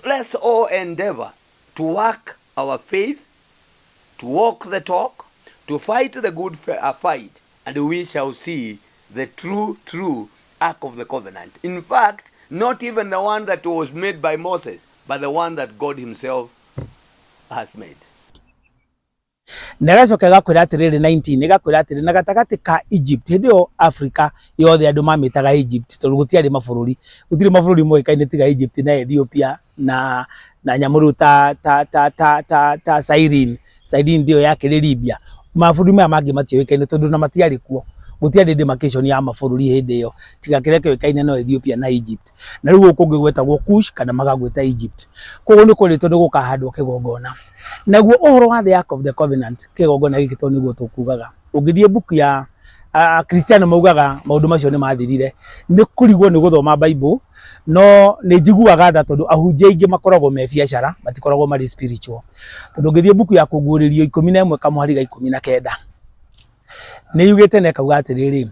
Let's all endeavor to work our faith, to walk the talk, to fight the good uh, fight, and we shall see the true, true Ark of the Covenant. In fact, not even the one that was made by Moses, but the one that God Himself has made. Na ĩgacoka ĩgakwĩra atĩrĩrĩ 19 ĩgakwĩra atĩrĩ na gatagatĩ ka Egypt hĩndĩ ĩyo Africa yothe andũ mamĩtaga Egypt tondũ gũtiarĩ mabũrũri gũtirĩ mabũrũri moĩkaine tiga Egypt na Ethiopia na na nyamũ rĩu ta ta ta ta ta ta Cyrene Cyrene ndio yakĩrĩ Libya mabũrũri maya mangĩ matioĩkaine tondũ na matiarĩ kuo gũtiarĩ demarcation ya mabũrũri hĩndĩ ĩyo tiga kĩrĩa kĩoĩkaine no Ethiopia na Egypt na rĩu gũkũ kũngĩ gwetagwo Kush kana magagwĩta Egypt koguo nĩ kwerĩtwo nĩ gũkahandwo kĩgongona naguo ũhoro wa the Ark of the Covenant kĩgongona gĩkĩ tondũ nĩguo tũkugaga ũngĩthiĩ mbuku ya Akristiano maugaga maũndũ macio nĩ mathirire nĩ kũrigwo nĩ gũthoma Bible no nĩ njiguaga tha tondũ ahunjia aingĩ makoragwo me biacara matikoragwo marĩ spiritual tondũ ũngĩthiĩ mbuku ya kũguũrĩrio 11 kamũhari ga 19 nĩ yugĩte na ĩkauga atĩrĩrĩ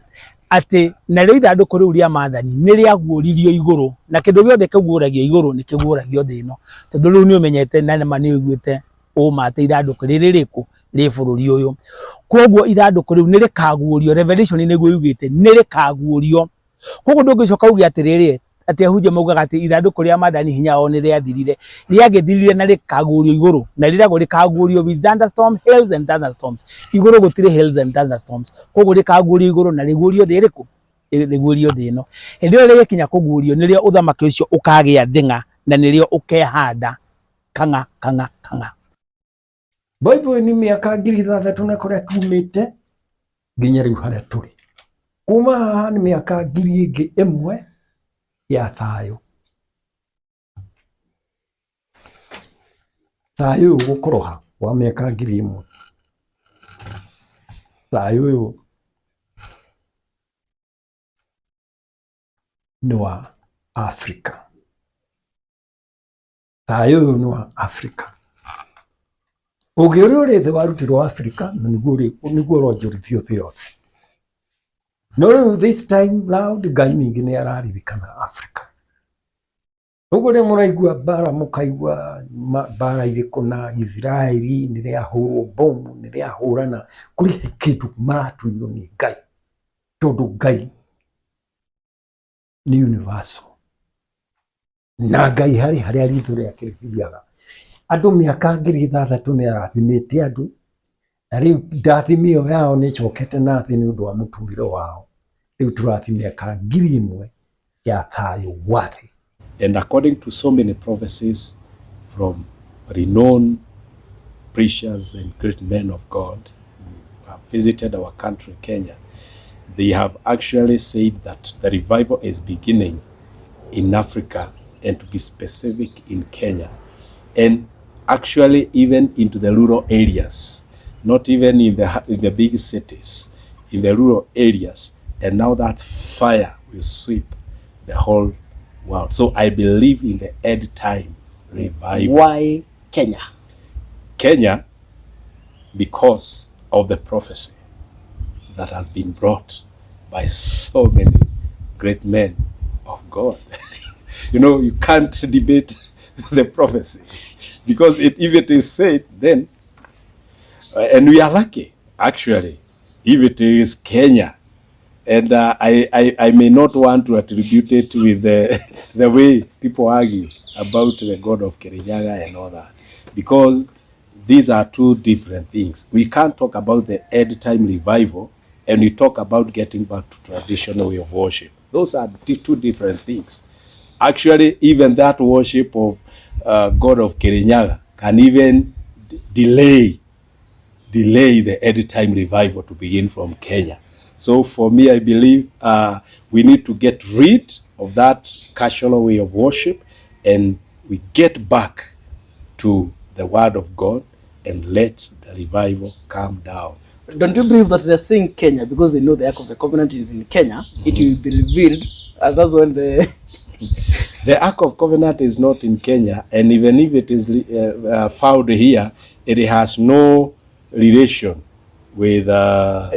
atĩ narĩo ithandũkũ rĩu rĩa maathani nĩ rĩaguũririo igũrũ na kĩndũ gĩothe kĩguũragio igũrũ nĩ kĩguũragio thĩ ĩno tondũ rĩu nĩ ũmenyete na nĩma nĩ ũiguĩte ũma atĩ ithandũkũ rĩrĩ rĩkũ rĩ bũrũri ũyũ koguo ithandũkũ rĩu nĩ rĩkaguũrio revelation nĩguo yugĩte nĩ rĩkaguũrio Koguo ndũngĩcoka uge atĩrĩrĩ, atĩ ahunjia maugaga atĩ ithandũkũ rĩa maathani hinya wao nĩ rĩathirire. Rĩagĩthirire na rĩkaguũrio igũrũ, na rĩragwo rĩkaguũrio with thunderstorm, hails and thunderstorms. Igũrũ gũtirĩ hails and thunderstorms. Koguo rĩkaguũrio igũrũ na rĩguũrio thĩ ĩrĩkũ? Rĩguũrio thĩ ĩno. Hĩndĩ ĩyo rĩgĩkinya kũguũrio nĩrĩo ũthamaki ũcio ũkagĩa thĩng'a na nĩrĩo ũkehanda kang'a kang'a kang'a. Bible nĩ mĩaka 6000 na kũrĩa tumĩte nginya rĩu harĩa tũrĩ. Kuma haha nĩ mĩaka ngiri ĩngĩ ĩmwe ya thayũ. Thayũ ũyũ ũgũkorwo ha wa mĩaka 1000? Thayũ ũyũ nĩ wa Afrika. Thayũ ũyũ nĩ wa Afrika. Ũgĩ ũrĩa ũrĩ thĩ warutirwo Afrika na nĩguo nĩguo ũronjorithio thĩ yothe. No rĩu this time round Ngai ningĩ nĩ araririkana Afrika. Ũguo rĩrĩa mũraigua mbara mũkaigua mbara irĩkũ na Isiraeli nĩ rĩahũrwo bomu nĩ rĩahũrana, kũrĩ kĩndũ maratunywo nĩ Ngai tondũ Ngai nĩ universal. Na Ngai harĩ harĩa ritho rĩake rĩthiaga. Andũ mĩaka 6000 nĩ arathimĩte andũ, na rĩu ndathimi ĩyo yao nĩ ĩcokete na thĩ nĩ ũndũ wa mũtũrĩre wao. Rĩu tũrathiĩ mĩaka 1000 ya thayũ wa thĩ. And according to so many prophecies from renowned preachers and great men of God who have visited our country, Kenya, they have actually said that the revival is beginning in Africa and to be specific in Kenya. And actually even into the rural areas, not even in the, in the big cities, in the rural areas. And now that fire will sweep the whole world. So I believe in the end time revival. Why Kenya? Kenya, because of the prophecy that has been brought by so many great men of God. you know, you can't debate the prophecy because it, if it is said, then, uh, and we are lucky actually, if it is Kenya, and uh, I, I, I may not want to attribute it with the, the way people argue about the God of Kirinyaga and all that, because these are two different things. We can't talk about the end time revival and we talk about getting back to traditional way of worship. Those are two different things. Actually, even that worship of uh, God of Kirinyaga can even delay delay the end time revival to begin from Kenya. So for me, I believe uh, we need to get rid of that casual way of worship and we get back to the word of God and let the revival come down. Don't you believe that they're saying Kenya because they know the Ark of the Covenant is in Kenya? Mm -hmm. It will be revealed, and that's when the the Ark of Covenant is not in Kenya, and even if it is uh, uh, found here, it has no relation with uh,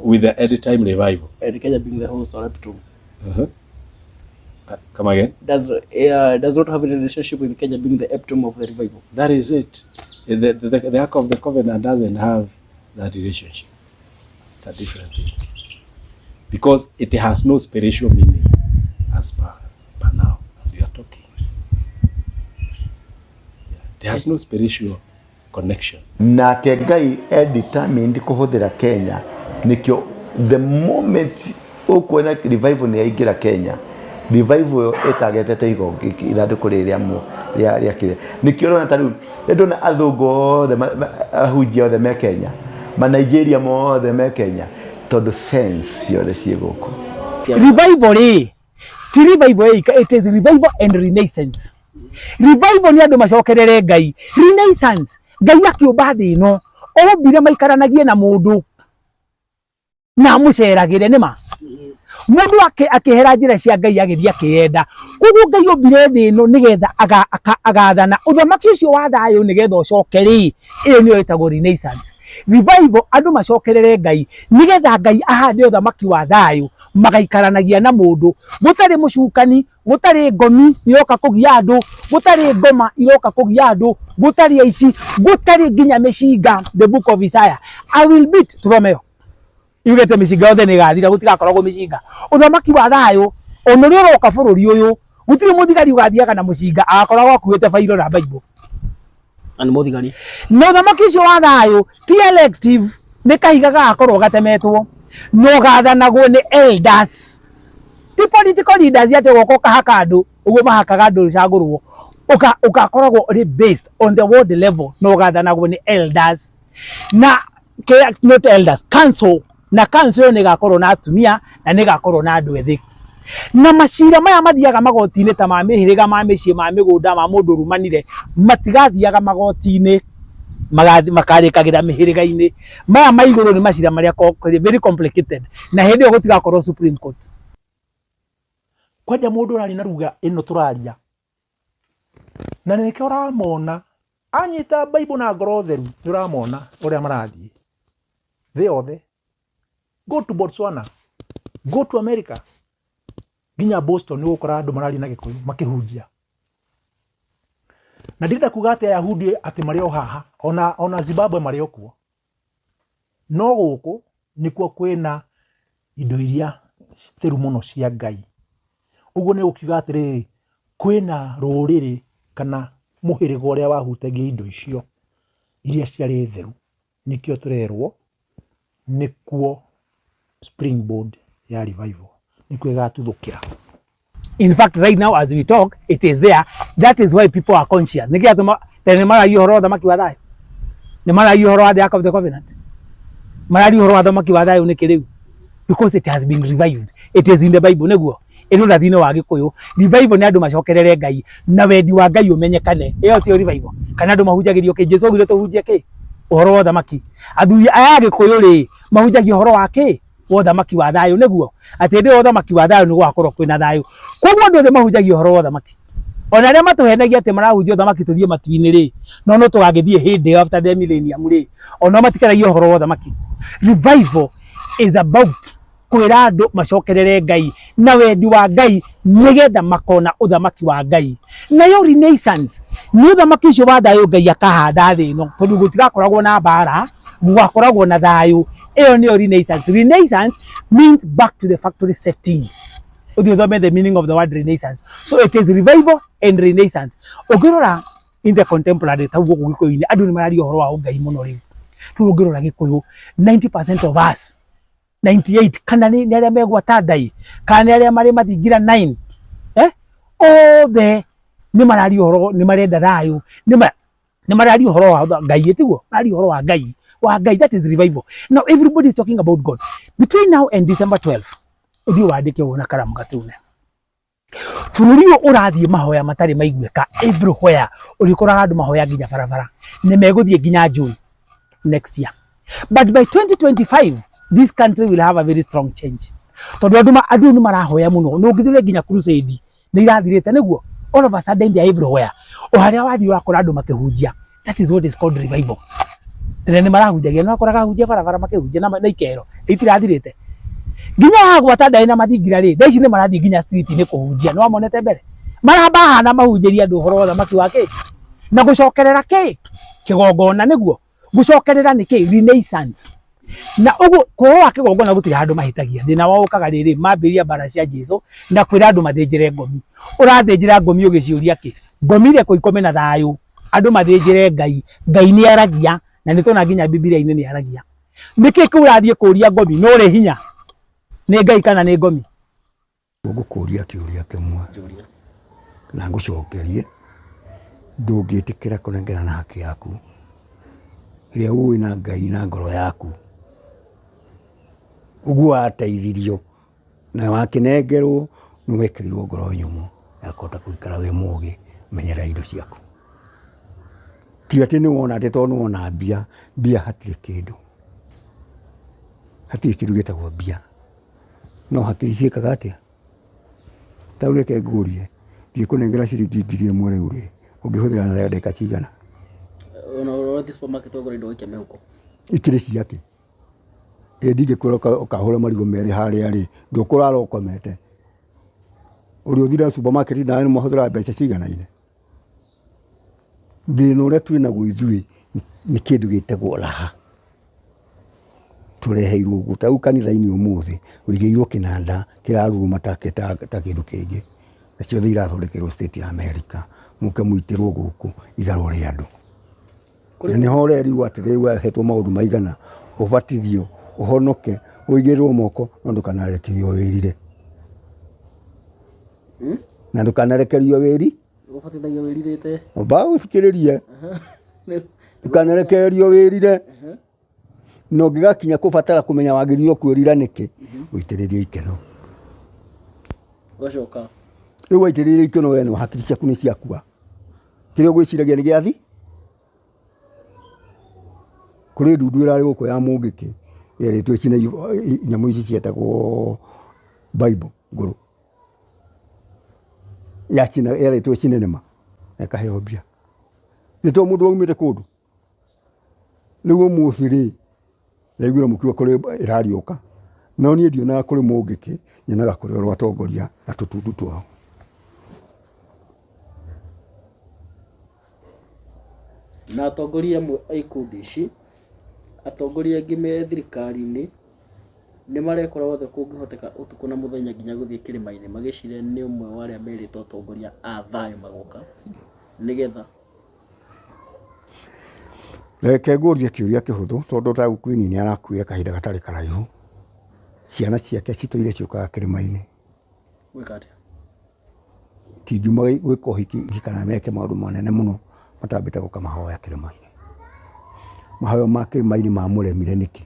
with the end time revival. And Kenya being the host or to. Uh-huh. Uh, come again? Does uh, does not have any relationship with Kenya being the epitome of the revival. That is it. The, the, the, the Ark of the Covenant doesn't have that relationship. It's a different thing. Because it has no spiritual meaning as per, per now, as we are talking. Yeah. It has no spiritual connection. Nake Ngai e determined kũhũthĩra Kenya nĩkĩo the moment ũkuona revival nĩ yaingĩra Kenya revival ĩyo ĩtagetete ithandũkũ rĩrĩ rĩa rĩa rĩa kĩrĩa nĩkĩo ũrona ta rĩu nĩ ndona athũngũ othe ahunjia othe me Kenya ma Nigeria mothe me Kenya tondũ sense ciothe ciĩ gũkũ revival rĩ ti revival ĩika it is revival and renaissance revival nĩ andũ macokerere ngai renaissance ngai akĩũmba thĩ ĩno ombire maikaranagie na mũndũ na amũceragĩre nĩ ma mũndũ akĩhera njĩra cia ngai agĩthiĩ akĩyenda koguo ngai ombire thĩ ĩno nĩgetha agathana ũthamaki ũcio wa thayũ nĩgetha ũcoke rĩ ĩyo nĩyo ĩtagwo renaissance revival andũ macokerere ngai nĩgetha ngai ahande ũthamaki wa thayũ magaikaranagia na mũndũ gũtarĩ mũcukani gũtarĩ ngomi iroka kũgia andũ gũtarĩ ngoma iroka kũgia andũ gũtarĩ aici gũtarĩ nginya mĩcinga the book of Isaiah I will beat tũthome yo yugĩte mĩcinga yothe nĩ ĩgathira gũtigakoragwo mĩcinga ũthamaki wa thayũ ona ũrĩa ũroka bũrũri ũyũ gũtirĩ mũthigari ũgathiaga na mũcinga agakoragwo akuĩte bairo na baibũ na nĩ mũthigari na ũthamaki ũcio wa thayũ ti elective nĩ kahiga gagakorwo gatemetwo na ũgathanagwo nĩ elders ti political leaders atĩ ũgoka ũkahaka andũ ũguo mahakaga andũ rũcagũrwo ũgakoragwo ũrĩ based on the world level na ũgathanagwo nĩ elders na not elders council na council ĩyo nĩ ĩgakorwo na atumia na nĩ ĩgakorwo na andũ ethĩ na macira maya mathiaga magoti-inĩ ta ma mĩhĩrĩga ma mĩciĩ ma mĩgũnda ma mũndũ ũrumanire matigathiaga magoti-inĩ makarĩkagĩra mĩhĩrĩga-inĩ maya ma igũrũ nĩ macira marĩa very complicated na hĩndĩ ĩyo gũtigakorwo Supreme Court kwanja mũndũ ũraria na ruga ĩno tũraria na nĩkĩo ũramona anyita Bible na ngoro theru nĩ ũramona ũrĩa marathiĩ thĩ yothe go to Botswana go to America nginya Boston nĩ ũgũkora andũ mararia na Gĩkũyũ makĩhunjia na ndirenda kuga atĩ Ayahudi atĩ marĩ o haha ona, ona Zimbabwe marĩ o kuo no gũkũ nĩkuo kwĩna indo iria theru mũno cia Ngai ũguo nĩ gũkiuga atĩrĩrĩ kwĩna rũrĩrĩ kana Mũhĩrĩga ũrĩa wahutagia indo icio iria ciarĩ theru, nĩkĩo tũrerwo nĩkuo springboard ya revival, nĩkuo ĩgatuthũkĩra. In fact, right now as we talk, it is there. That is why people are conscious. Nĩkĩ atũma tene nĩ maragia ũhoro wa ũthamaki wa thayũ, nĩ maragia ũhoro wa the Ark of the Covenant, mararia ũhoro wa ũthamaki wa thayũ nĩkĩ rĩu? Because it has been revived. It is in the Bible, nĩguo ĩrĩ ũrathi-inĩ wa Gĩkũyũ. Revival nĩ andũ macokerere Ngai na wendi wa Ngai ũmenyekane. Ĩyo tiyo revival. Kana andũ mahunjagĩrio kĩ? Jesu augire tũhunjie kĩ? Ũhoro wa ũthamaki. Athuri aya a Gĩkũyũ rĩ, mahunjagia ũhoro wa kĩ? Wa ũthamaki wa thayũ, nĩguo atĩ hĩndĩ ĩyo ũthamaki wa thayũ nĩ gũgakorwo kwĩna thayũ. Koguo andũ othe mahunjagia ũhoro wa ũthamaki. Ona arĩa matũhenagia atĩ marahunjia ũthamaki tũthiĩ matu-inĩ rĩ, no no tũgagĩthiĩ hĩndĩ ĩyo after the millennium rĩ, onao matikaragia ũhoro wa ũthamaki. Revival is about kwĩra andũ macokerere Ngai na wendi wa Ngai nĩgetha makona ũthamaki wa Ngai. Nayo renaissance nĩ ũthamaki ũcio wa thayũ Ngai akahanda thĩ ĩno, tondũ gũtigakoragwo na mbara, gũgakoragwo na thayũ. Ĩyo nĩyo renaissance. Renaissance means back to the factory setting. Ũthiĩ ũthome the meaning of the word renaissance. So it is revival and renaissance. Ũngĩrora in the contemporary ta gũkũ Gĩkũyũ-inĩ andũ nĩ mararia ũhoro wa ũngai mũno rĩu. Rĩu ũngĩrora Gĩkũyũ 90% of us 98 kana nĩ nĩ arĩa megwata ndai kana nĩ arĩa marĩ mathingira 9 eh othe nĩ mararia ũhoro nĩ marenda thayũ nĩ ma nĩ mararia ũhoro wa Ngai tiguo mararia ũhoro wa Ngai wa Ngai that is revival now everybody is talking about God between now and December 12 ũthiĩ wandĩke ũguo na karamu gatune bũrũri ũyũ ũrathiĩ mahoya matarĩ maiguĩka everywhere ũrĩkoraga andũ mahoya nginya barabara nĩ megũthiĩ nginya June next year but by 2025 this country will have a very strong change tondũ andũ andũ nĩ marahoya mũno na ũngĩthiĩ nginya crusade nĩ irathirĩte nĩguo all of a sudden they are everywhere o harĩa wathiĩ ũrakora andũ makĩhunjia that is what is called revival tene nĩ marahunjagia no akoraga ahunjia barabara makĩhunjia na na ikero itirathirĩte nginya hagwata ndaĩ na mathingira rĩ thaa ici nĩ marathiĩ nginya street nĩ kũhunjia nĩ wamonete mbere maramba hana mahunjĩria andũ ũhoro wa ũthamaki wa kĩ na gũcokerera kĩ kĩgongona nĩguo gũcokerera nĩ kĩ renaissance na ũguo ũhoro wa kĩgongona gũtirĩ handũ mahĩtagia thĩna wao ũkaga rĩrĩ mambĩrĩria mbara cia Jesu na kwĩra andũ mathĩnjĩre ngomi ũrathĩnjĩra ngomi ũgĩciũria kĩ ngomi rekwo ikome na thayũ andũ mathĩnjĩre Ngai Ngai nĩ aragia na nĩ tuona nginya Bibilia-inĩ nĩ aragia nĩkĩ kĩu ũrathiĩ kũria ngomi no ũrĩ hinya nĩ Ngai kana nĩ ngomi Ngũkũria kĩũria kĩmwe na ngũcokerie, ndũngĩtĩkĩra kũnengerana haki yaku ĩrĩa ũĩ na Ngai na ngoro yaku, ũguo wateithirio na wakĩnengerwo nĩ wekĩrirwo ngoro nyũmũ ya kũhota gũikara wĩ mũgĩ menyerera indo ciaku. Ti atĩ nĩ wona atĩ tondũ nĩ wona mbia, mbia hatirĩ kĩndũ, hatirĩ kĩndũ gĩtagwo mbia. No hakiri ciĩkaga atĩa? Ta rĩu reke ngũrie, ingĩkũnengera ciringi 1000 rĩu rĩ, ũngĩhũthĩra na ndagĩka cigana? Ona ũrathiĩ supermarket ũgũra indo ũgaikia mĩhuko. Ikĩrĩ ciakĩ? Ĩ ndingĩkwĩra ũkahũre marigũ merĩ harĩa rĩ, ndũkũrara ũkomete. Ũrĩa ũthire supermarket nawe nĩ mwahũthĩra mbeca ciganaine. Thĩna ũrĩa twĩ naguo ithuĩ nĩ kĩndũ gĩtagwo raha. Tũreheirwo ũguo, ta rĩu kanitha-inĩ ũmũthĩ ũigĩirwo kĩnanda kĩraruruma ta kĩndũ kĩngĩ, na ciothe irathondekerwo state ya America, mũke mũitĩrwo gũkũ igarũre andũ. Na nĩho ũrerirwo atĩrĩrĩ we ũhetwo maũndũ maigana, ũbatithio, ũhonoke, ũigĩrĩrwo moko, no ndũkanarekererio wĩrire. Na ndũkanarekererio wĩri Ũbatithagio wĩrirĩte. Amba ũthikĩrĩrie. Ndũkanarekererio wĩrire. Na ũngĩgakinya kũbatara kũmenya wagĩrĩirwo kwĩrira nĩkĩ, ũitĩrĩrio ikeno. Ũgacoka. Rĩu waitĩrĩrio ikeno we no hakiri ciaku nĩ ciakua. Kĩrĩa ũgwĩciragia nĩ gĩathi. Kũrĩ ndundu ĩrarĩ gũkũ ya mũngĩkĩ yerĩtwo ĩcine nyamũ ici cietagwo Bible ngũrũ. Yacina yerĩtwo ĩcine nĩma na ĩkaheo mbia. Nĩ to mũndũ waumĩte kũndũ. Rĩu ũmũthĩ rĩ, ndaiguire mũkiuga kũrĩ ĩrariũka, no niĩ ndionaga kũrĩ mũngĩkĩ, nyonaga kũrĩ oro atongoria na tũtundu twao. Na atongoria amwe a ikundi ici, atongoria angĩ me thirikari-inĩ, nĩ marekora wothe kũngĩhoteka ũtukũ na mũthenya nginya gũthiĩ kĩrĩma-inĩ magĩciria nĩ ũmwe wa arĩa merĩtwo atongoria a thayũ magoka nĩgetha Reke ngũrie kĩũria kĩhũthũ tondũ Tagu Queen nĩ arakuire kahinda gatarĩ karaihu. Ciana ciake citũire ciũkaga kĩrĩma-inĩ. Gwĩka atĩa? Itingiuma gwĩka ũhiki kana meke maũndũ manene mũno matambĩte gũka mahoya kĩrĩma-inĩ. Mahoya ma kĩrĩma-inĩ mamũremire nĩkĩ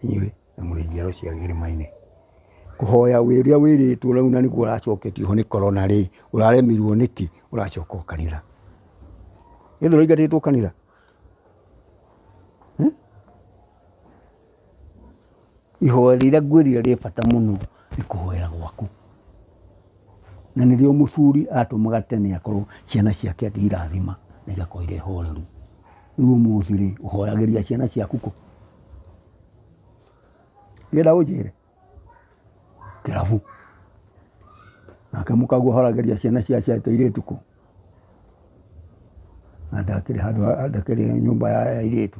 inyuĩ? Na mũrĩ njiaro cia kĩrĩma-inĩ. Kũhoya ũrĩa wĩrĩtwo rĩu na nĩguo ũracoketio ho nĩ korona rĩ, ũraremirwo nĩkĩ ũracoka o kanitha? Githĩ ũraingatĩtwo kanitha? Hmm? Ihoya rĩrĩa ngwĩrire rĩ bata mũno nĩ kũhoera gwaku. Na nĩrĩo mũthuri atũmaga tene akorwo ciana ciake akĩirathima na igakorwo irĩ horeru. Rĩu ũmũthĩ rĩ, ũhoyagĩria ciana ciaku kũ? Ũrenda ũnjĩre? Kĩrabu. Nake mũkaguo ahoragĩria ciana cia tũirĩtu kũ? Na ndakĩrĩ handũ ndakĩrĩ nyũmba ya airĩtu.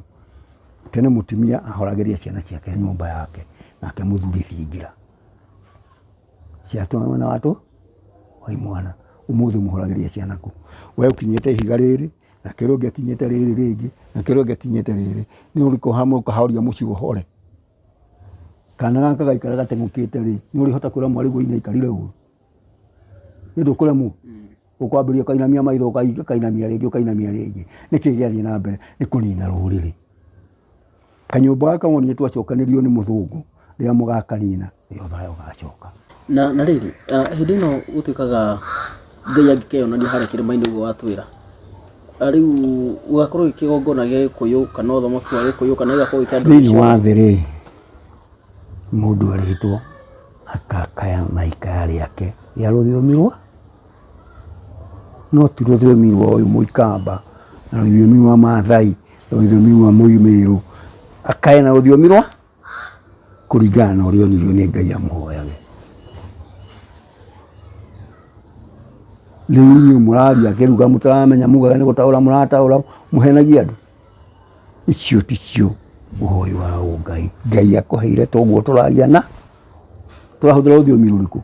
Tene mũtumia ahoragĩria ciana ciake nyũmba yake, nake mũthuri thingira. Cia twana wa tũ wa imwana. Ũmũthĩ mũhoragĩria ciana kũ? We ũkinyĩte ihiga rĩrĩ, nake ũrĩa ũngĩ akinyĩte rĩrĩ rĩngĩ, nake ũrĩa ũngĩ akinyĩte rĩrĩ. Nĩ ũrĩkũ ũkahoria mũciĩ ũhore? Kana gaka gaikara gateng'ũkĩte rĩ, nĩ ũrĩhota kwĩra mwarĩguo nyina aikarire ũru? Nĩ ndũkũremwo? Ũkwambĩrĩria ũkainamia maitho ũkainamia rĩngĩ ũkainamia rĩngĩ. Nĩkĩ gĩathiĩ na mbere? Nĩ kũnina rũrĩrĩ. Kanyũmba gaka wonire twacokanĩrio nĩ mũthũngũ, rĩrĩa mũgakanina nĩrĩo thayũ ũgacoka. Na na rĩrĩ, hĩndĩ ĩno gũtuĩkaga Ngai angĩkeyonania harĩa kĩrĩma-inĩ ũguo watwĩra, rĩu gũgakorwo gĩ kĩgongona gĩa Gĩkũyũ kana ũthamaki wa Gĩkũyũ kana gĩgakorwo gĩ kĩa andũ Thĩinĩ wa thĩ rĩ, mũndũ erĩtwo akakaya na ikaya rĩake rĩa rũthiomi rwa, no ti rũthiomi rwa ũyũ mũikamba, na rũthiomi rwa Maathai, na rũthiomi rwa Mũmĩrũ, akaye na rũthiomi rwa kũringana na ũrĩa onirio nĩ Ngai amũhoyage. Rĩu inyuĩ mũraria kĩruga mũtaramenya mugaga nĩ gũtaũra mũrataũra mũhenagia andũ. Icio ticio ũhoi wa ũngai. Ngai akũheire toguo tũraria na tũrahũthĩra rũthiomi rũrĩkũ?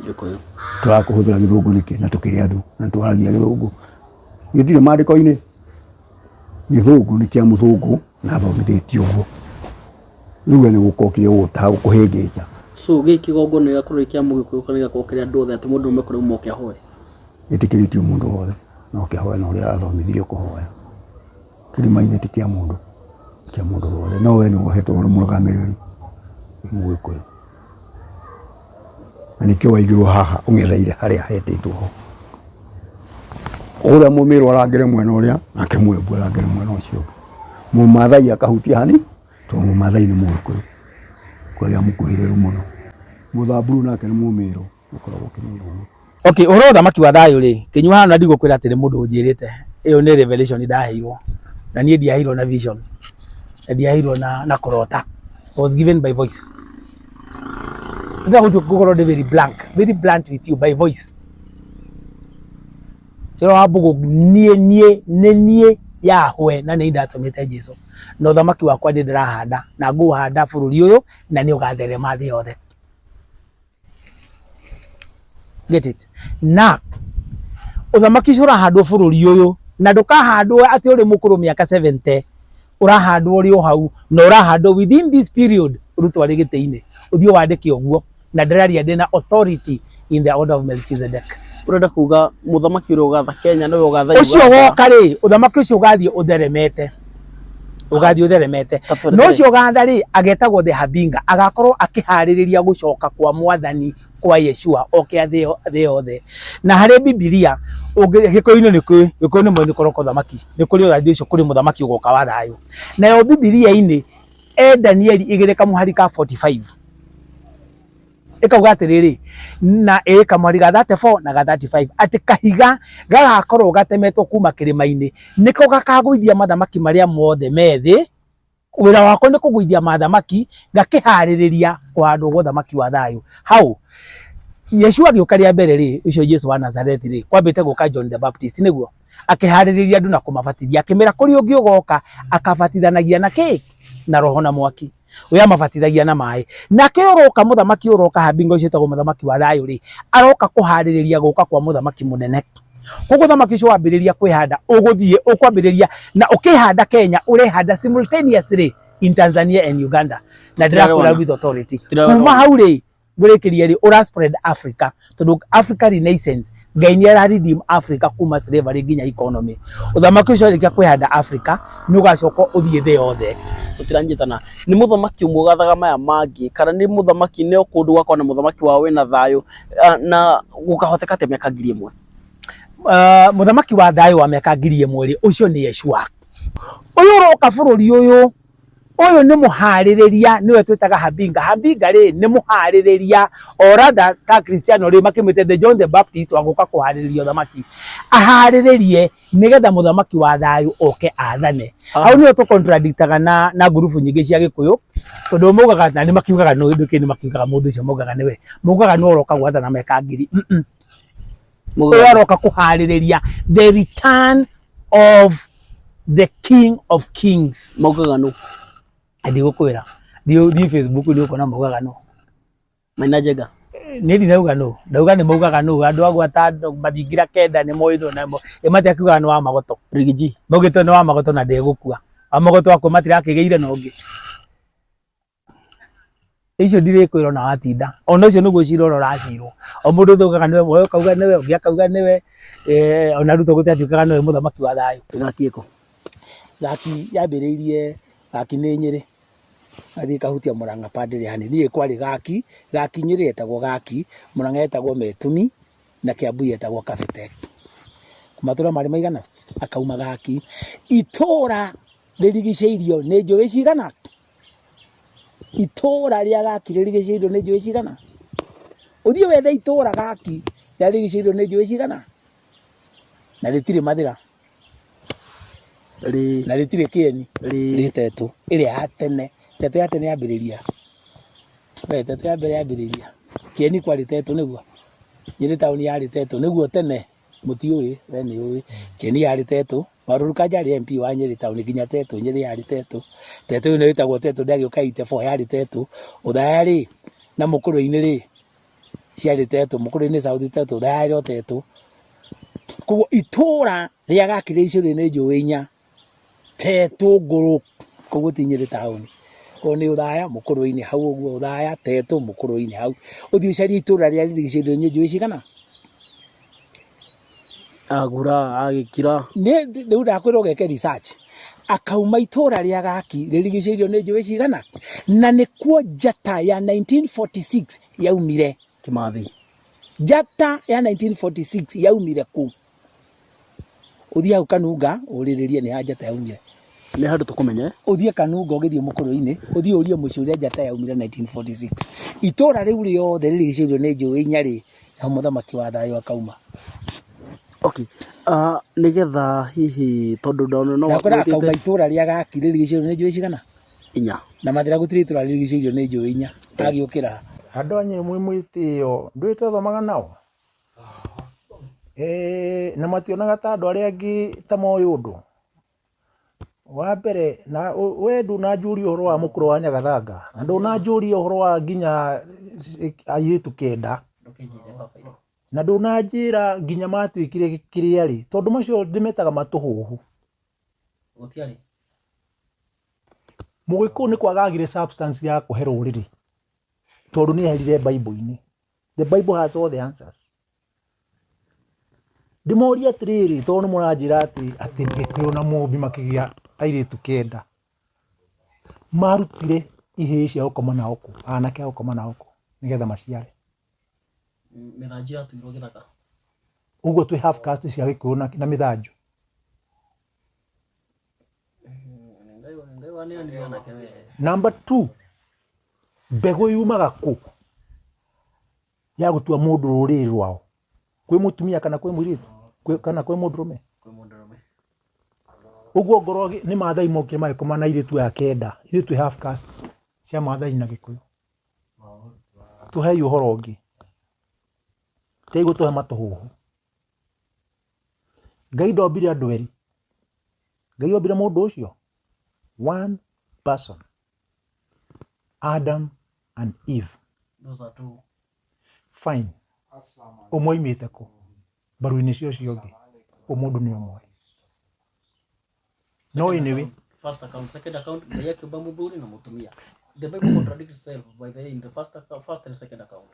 Gĩkũyũ. Tũrakũhũthĩra gĩthũngũ nĩkĩ na tũkĩrĩ andũ na twaragia gĩthũngũ? Gĩtirĩ maandĩko-inĩ. Gĩthũngũ nĩ kĩa mũthũngũ na athomithĩtio ũguo. Rĩu we nĩ gũka okire gũkũhĩngĩca. So gĩkĩ kĩgongona gĩgakorwo gĩ kĩa mũgĩkũyũ kana gĩgakorwo kĩrĩ andũ othe atĩ mũndũ ũmwe kũrĩa auma oke ahoe? Gĩtĩkĩrĩtio mũndũ wothe no oke ahoe na ũrĩa athomithirio kũhoya. Kĩrĩma-inĩ ti kĩa mũndũ, nĩ kĩa mũndũ wothe. No we nĩwe ũhetwo ũrĩ mũrũgamĩrĩri wĩ mũgĩkũyũ. Na nĩkĩo waigirwo haha ũng'etheire harĩa hetĩtwo ho. Ũrĩa mũmĩrũ arangĩre mwena ũrĩa, nake mũembu arangĩre mwena ũcio ũngĩ. Mũmathai akahutia hani, tondũ mũmathai nĩ mũgĩkũyũ, kũrĩa mũkuhĩrĩru mũno. Mũthamburu nake nĩ mũmĩrũ, ũkoragwo ũkĩmenya ũguo. Okay, ũhoro wa ũthamaki wa thayũ rĩ, kĩnyua haha na ndigũkwĩra atĩ nĩ mũndũ ũnjĩrĩte. Ĩyo nĩ revelation ndaheirwo. Na niĩ ndiaheirwo na vision. Na ndiaheirwo na, na kũrota. I was given by voice. Ndĩrenda gũkorwo ndĩ very blank, very blunt with you by voice. Kĩro wa mbũgũ niĩ niĩ nĩ niĩ Yahweh na nĩ ndatũmĩte Jesu. Na ũthamaki wakwa nĩ ndĩrahanda na ngũũhanda bũrũri ũyũ na nĩ ũgatherema thĩ yothe. Get it? Na ũthamaki ũcio ũrahandwo bũrũri ũyũ na ndũkahandwo atĩ ũrĩ mũkũrũ mĩaka 70 ũrahandwo ũrĩ o hau na ũrahandwo within this period Ruto arĩ gĩtĩ-inĩ ũthiĩ wandĩke ũguo na ndĩraria ndĩna authority in the order of Melchizedek. Ũrenda kuga mũthamaki ũrĩa ũgatha Kenya nĩwe ũgatha Ũcio woka rĩ, ũthamaki ũcio ũgathiĩ ũtheremete ũgathiĩ ũtheremete na ũcio ũgatha rĩ agetagwo the Habinga agakorwo akĩharĩrĩria gũcoka kwa mwathani kwa Yeshua oke thĩ yothe na harĩ Bibilia Gĩkũyũ-inĩ nĩ kũrĩ Gĩkũyũ-inĩ nĩ kũroka ũthamaki nĩ kũrĩ ũrathi ũcio kũrĩ mũthamaki ũgoka wa thayũ nayo Bibilia-inĩ e Danieli igĩrĩ kamũhari ka 45 ĩkauga atĩrĩrĩ na ĩ kamũhari ga 34 na ga 35 atĩ kahiga gagakorwo gatemetwo kuma kĩrĩma-inĩ nĩko gakagũithia mathamaki marĩa mothe me thĩ wĩra wako nĩ kũgũithia mathamaki gakĩharĩrĩria kũhandwo gwa ũthamaki wa thayũ hau Yeshua agĩũka rĩa mbere rĩ ũcio Jesu wa Nazarethi rĩ kwambĩte gũka John the Baptist nĩguo akĩharĩrĩria andũ na kũmabatithia akĩmera kũrĩ ũngĩ ũgoka akabatithanagia na kĩ na roho na mwaki we amabatithagia na maĩ nake ũroka mũthamaki ũroka hambingo ũcio wĩtagwo mũthamaki wa thayũ rĩ aroka kũharĩrĩria gũka kwa mũthamaki mũnene Koguo thamaki ũcio wambĩrĩria kwĩhanda ũgũthiĩ ũkwambĩrĩria na ũkĩhanda Kenya ũrehanda simultaneously in Tanzania and Uganda na ndĩrakwĩra with authority. Kuma hau rĩ ngũrĩkĩrie rĩ ũra spread Africa tondũ Africa Renaissance Ngai nĩ ara redeem Africa kuma slavery nginya economy. Ũthamaki ũcio warĩkia kwĩhanda Africa nĩ ũgacoka ũthiĩ thĩ yothe. Tũtiranyitana. Nĩ mũthamaki ũmwe ũgathaga maya mangĩ kana nĩ mũthamaki nĩ o kũndũ gũgakorwo na mũthamaki wao wĩna thayũ na gũkahoteka atĩa mĩaka 1000? Mũthamaki wa thayũ wa mĩaka 1000 rĩ, ũcio nĩ Yeshua. Ũyũ ũroka bũrũri ũyũ, ũyũ nĩ mũharĩrĩria, nĩwe twĩtaga Hambinga. Hambinga rĩ, nĩ mũharĩrĩria, or rather ta Kristiano rĩ, makĩmwĩte the John the Baptist wa gũka kũharĩrĩria ũthamaki. Aharĩrĩrie nĩgetha mũthamaki wa thayũ oke athane. Hau nĩho tũ contradictaga na, na ngurubu nyingĩ cia Gĩkũyũ, tondũ maugaga na nĩ makiugaga nũ ndũkĩ nĩ makiugaga mũndũ ũcio maugaga nĩwe. Maugaga nĩ ũroka gwathana mĩaka ngiri. Ũyũ aroka kũharĩrĩria the return of the king of kings. Maugaga nũ? Ndigũkwĩra. Thiĩ Facebook nĩ ũkuona maugaga nũ. Maina Njenga. Niĩ ndinauga nũ, ndauga nĩ maugaga nũ, andũ a gwata mathingira kenda nĩ moĩ nũ, na matiakiugaga nĩ wa Magoto. Rigiji. Maugĩte nĩ wa Magoto na ndegũkua. Wa Magoto akua matirakĩgĩire na ũngĩ. Icio ndirĩkwĩra ona watinda. Ona ũcio nĩguo cira ũrĩa ũracirwo. O mũndũ ũcio augaga nĩwe, ũyũ akauga nĩwe, ũngĩ akauga nĩwe, ona Ruto gũtiatuĩkaga nĩwe mũthamaki wa thayũ. Gaki ĩkũ? Gaki yambĩrĩirie, Gaki nĩ Nyĩrĩ. Gathiĩ kahutia Mũrang'a pande ĩrĩa hanini. Niĩ kwarĩ Gaki, Gaki Nyĩrĩ yetagwo Gaki, Mũrang'a yetagwo Metumi, na Kiambu yetagwo Kabete. Matũra marĩ maigana? Akauma Gaki. Itũra rĩrigicĩirio nĩ njũĩ cigana? Itũra rĩa Gaki rĩrigicĩirio nĩ njũĩ cigana? Ũthiĩ wethe itũra Gaki rĩrigicĩirio nĩ njũĩ cigana? Na rĩtirĩ mathĩra. Na rĩtirĩ kĩeni. Rĩ Tetũ ĩrĩa ya tene. Tetũ ya tene yambĩrĩria. We Tetũ ya mbere yambĩrĩria. Kĩeni kwarĩ Tetũ nĩguo? Nyĩrĩ taũni yarĩ Tetũ nĩguo tene? Mũtiũĩ? We nĩ ũĩ. Kĩeni yarĩ Tetũ. Warũrũ Kanja arĩ MP wa Nyĩrĩ taũni nginya Tetũ, Nyĩrĩ yarĩ Tetũ. Tetũ ĩno ĩtagwo Tetũ ndĩagĩũka 84 yarĩ Tetũ. Othaya rĩ, na Mũkũrwe-inĩ rĩ, ciarĩ Tetũ, Mũkũrwe-inĩ South Tetũ, Othaya yarĩ o Tetũ. Koguo itũra rĩa Gakiri rĩicũrĩtwo nĩ njũĩ inya, Tetũ ngũrũ, koguo ti Nyĩrĩ taũni. Koguo nĩ Othaya, Mũkũrwe-inĩ hau ũguo, Othaya, Tetũ, Mũkũrwe-inĩ hau. Ũthiĩ ũcarie itũra rĩrĩa rĩrigicĩirio nĩ njũĩ cigana? Agura, agĩkira. Rĩu ndakwĩra ũgeke research. Akauma itũra rĩa Gaki rĩrigicĩirio nĩ njũĩ cigana? Na nĩkuo njata ya 1946 yaumire. Kĩmathi. Njata ya 1946 yaumire kũ? Ũthiĩ hau Kanunga ũrĩrĩrie nĩ ha njata yaumire. Nĩ handũ tũkũmenya. Ũthiĩ Kanunga ũgĩthiĩ Mũkũrwe-inĩ, ũthiĩ ũrie mũciĩ ũrĩa njata yaumire 1946. Itũra rĩu rĩothe rĩrigicĩirio nĩ njũĩ inya rĩ, nĩho mũthamaki wa thayũ akauma. Okay. Nĩgetha hihi tondũ ndona no Ndakwĩra akauma itũra rĩa Gaki rĩrigicĩirio nĩ njũĩ cigana? Inya. Na Mathĩra gũtirĩ itũra rĩrigicĩirio nĩ njũĩ inya. Agĩũkĩra ha? Andũ a Nyĩrĩ mwĩ mwĩtĩo, ndũĩ twathomaga nao? Ĩĩ na mationaga ta andũ arĩa angĩ ta moĩ ũndũ. Wa mbere na we ndũnanjũria ũhoro wa mũkũrũ wa Nyagathanga, na ndũnanjũria ũhoro wa nginya airĩtu kenda, na ndũnanjĩra nginya matuĩkire kĩrĩa rĩ, tondũ macio ndĩmetaga matũhũhũ. Mũgĩkũyũ nĩ kwaga agire substance ya kũhe rũrĩrĩ, tondũ nĩ eherire Bible-inĩ. The Bible has all the answers. Ndĩmorie atĩrĩrĩ, tondũ nĩ mũranjĩra atĩ atĩ Gĩkũyũ na Mũmbi makĩgĩa airĩtu kenda, marutire ihĩĩ cia gũkoma nao kũ, anake a gũkoma nao kũ nĩgetha maciare? Mĩthanju yatuirwo gĩthaka. Ũguo twĩ half caste cia Gĩkũyũ na mĩthanju. Number two, mbegũ yumaga kũ ya gũtua mũndũ rũrĩrĩ rwao? Kwĩ mũtumia kana kwĩ mũirĩtu kana kwĩ mũndũrũme? Ũguo ngorwo nĩ Maathai mokire magĩkoma na airĩtu aya kenda, ithuĩ twĩ half caste cia Maathai na Gĩkũyũ. Tũhei ũhoro ũngĩ, tigai gũtũhe matũhũhũ. Ngai ndombire andũ erĩ, Ngai ombire mũndũ ũcio one person, Adam and Eve. Those are two. Fine. Ũmwe oimĩte kũ? Mbaru-inĩ cia ũcio ũngĩ, ũmũndũ nĩ ũmwe. No anyway. First account, second account, Ngai akĩũmba mũthuri na mũtumia. The Bible contradicts itself by the way in the first, first and second account.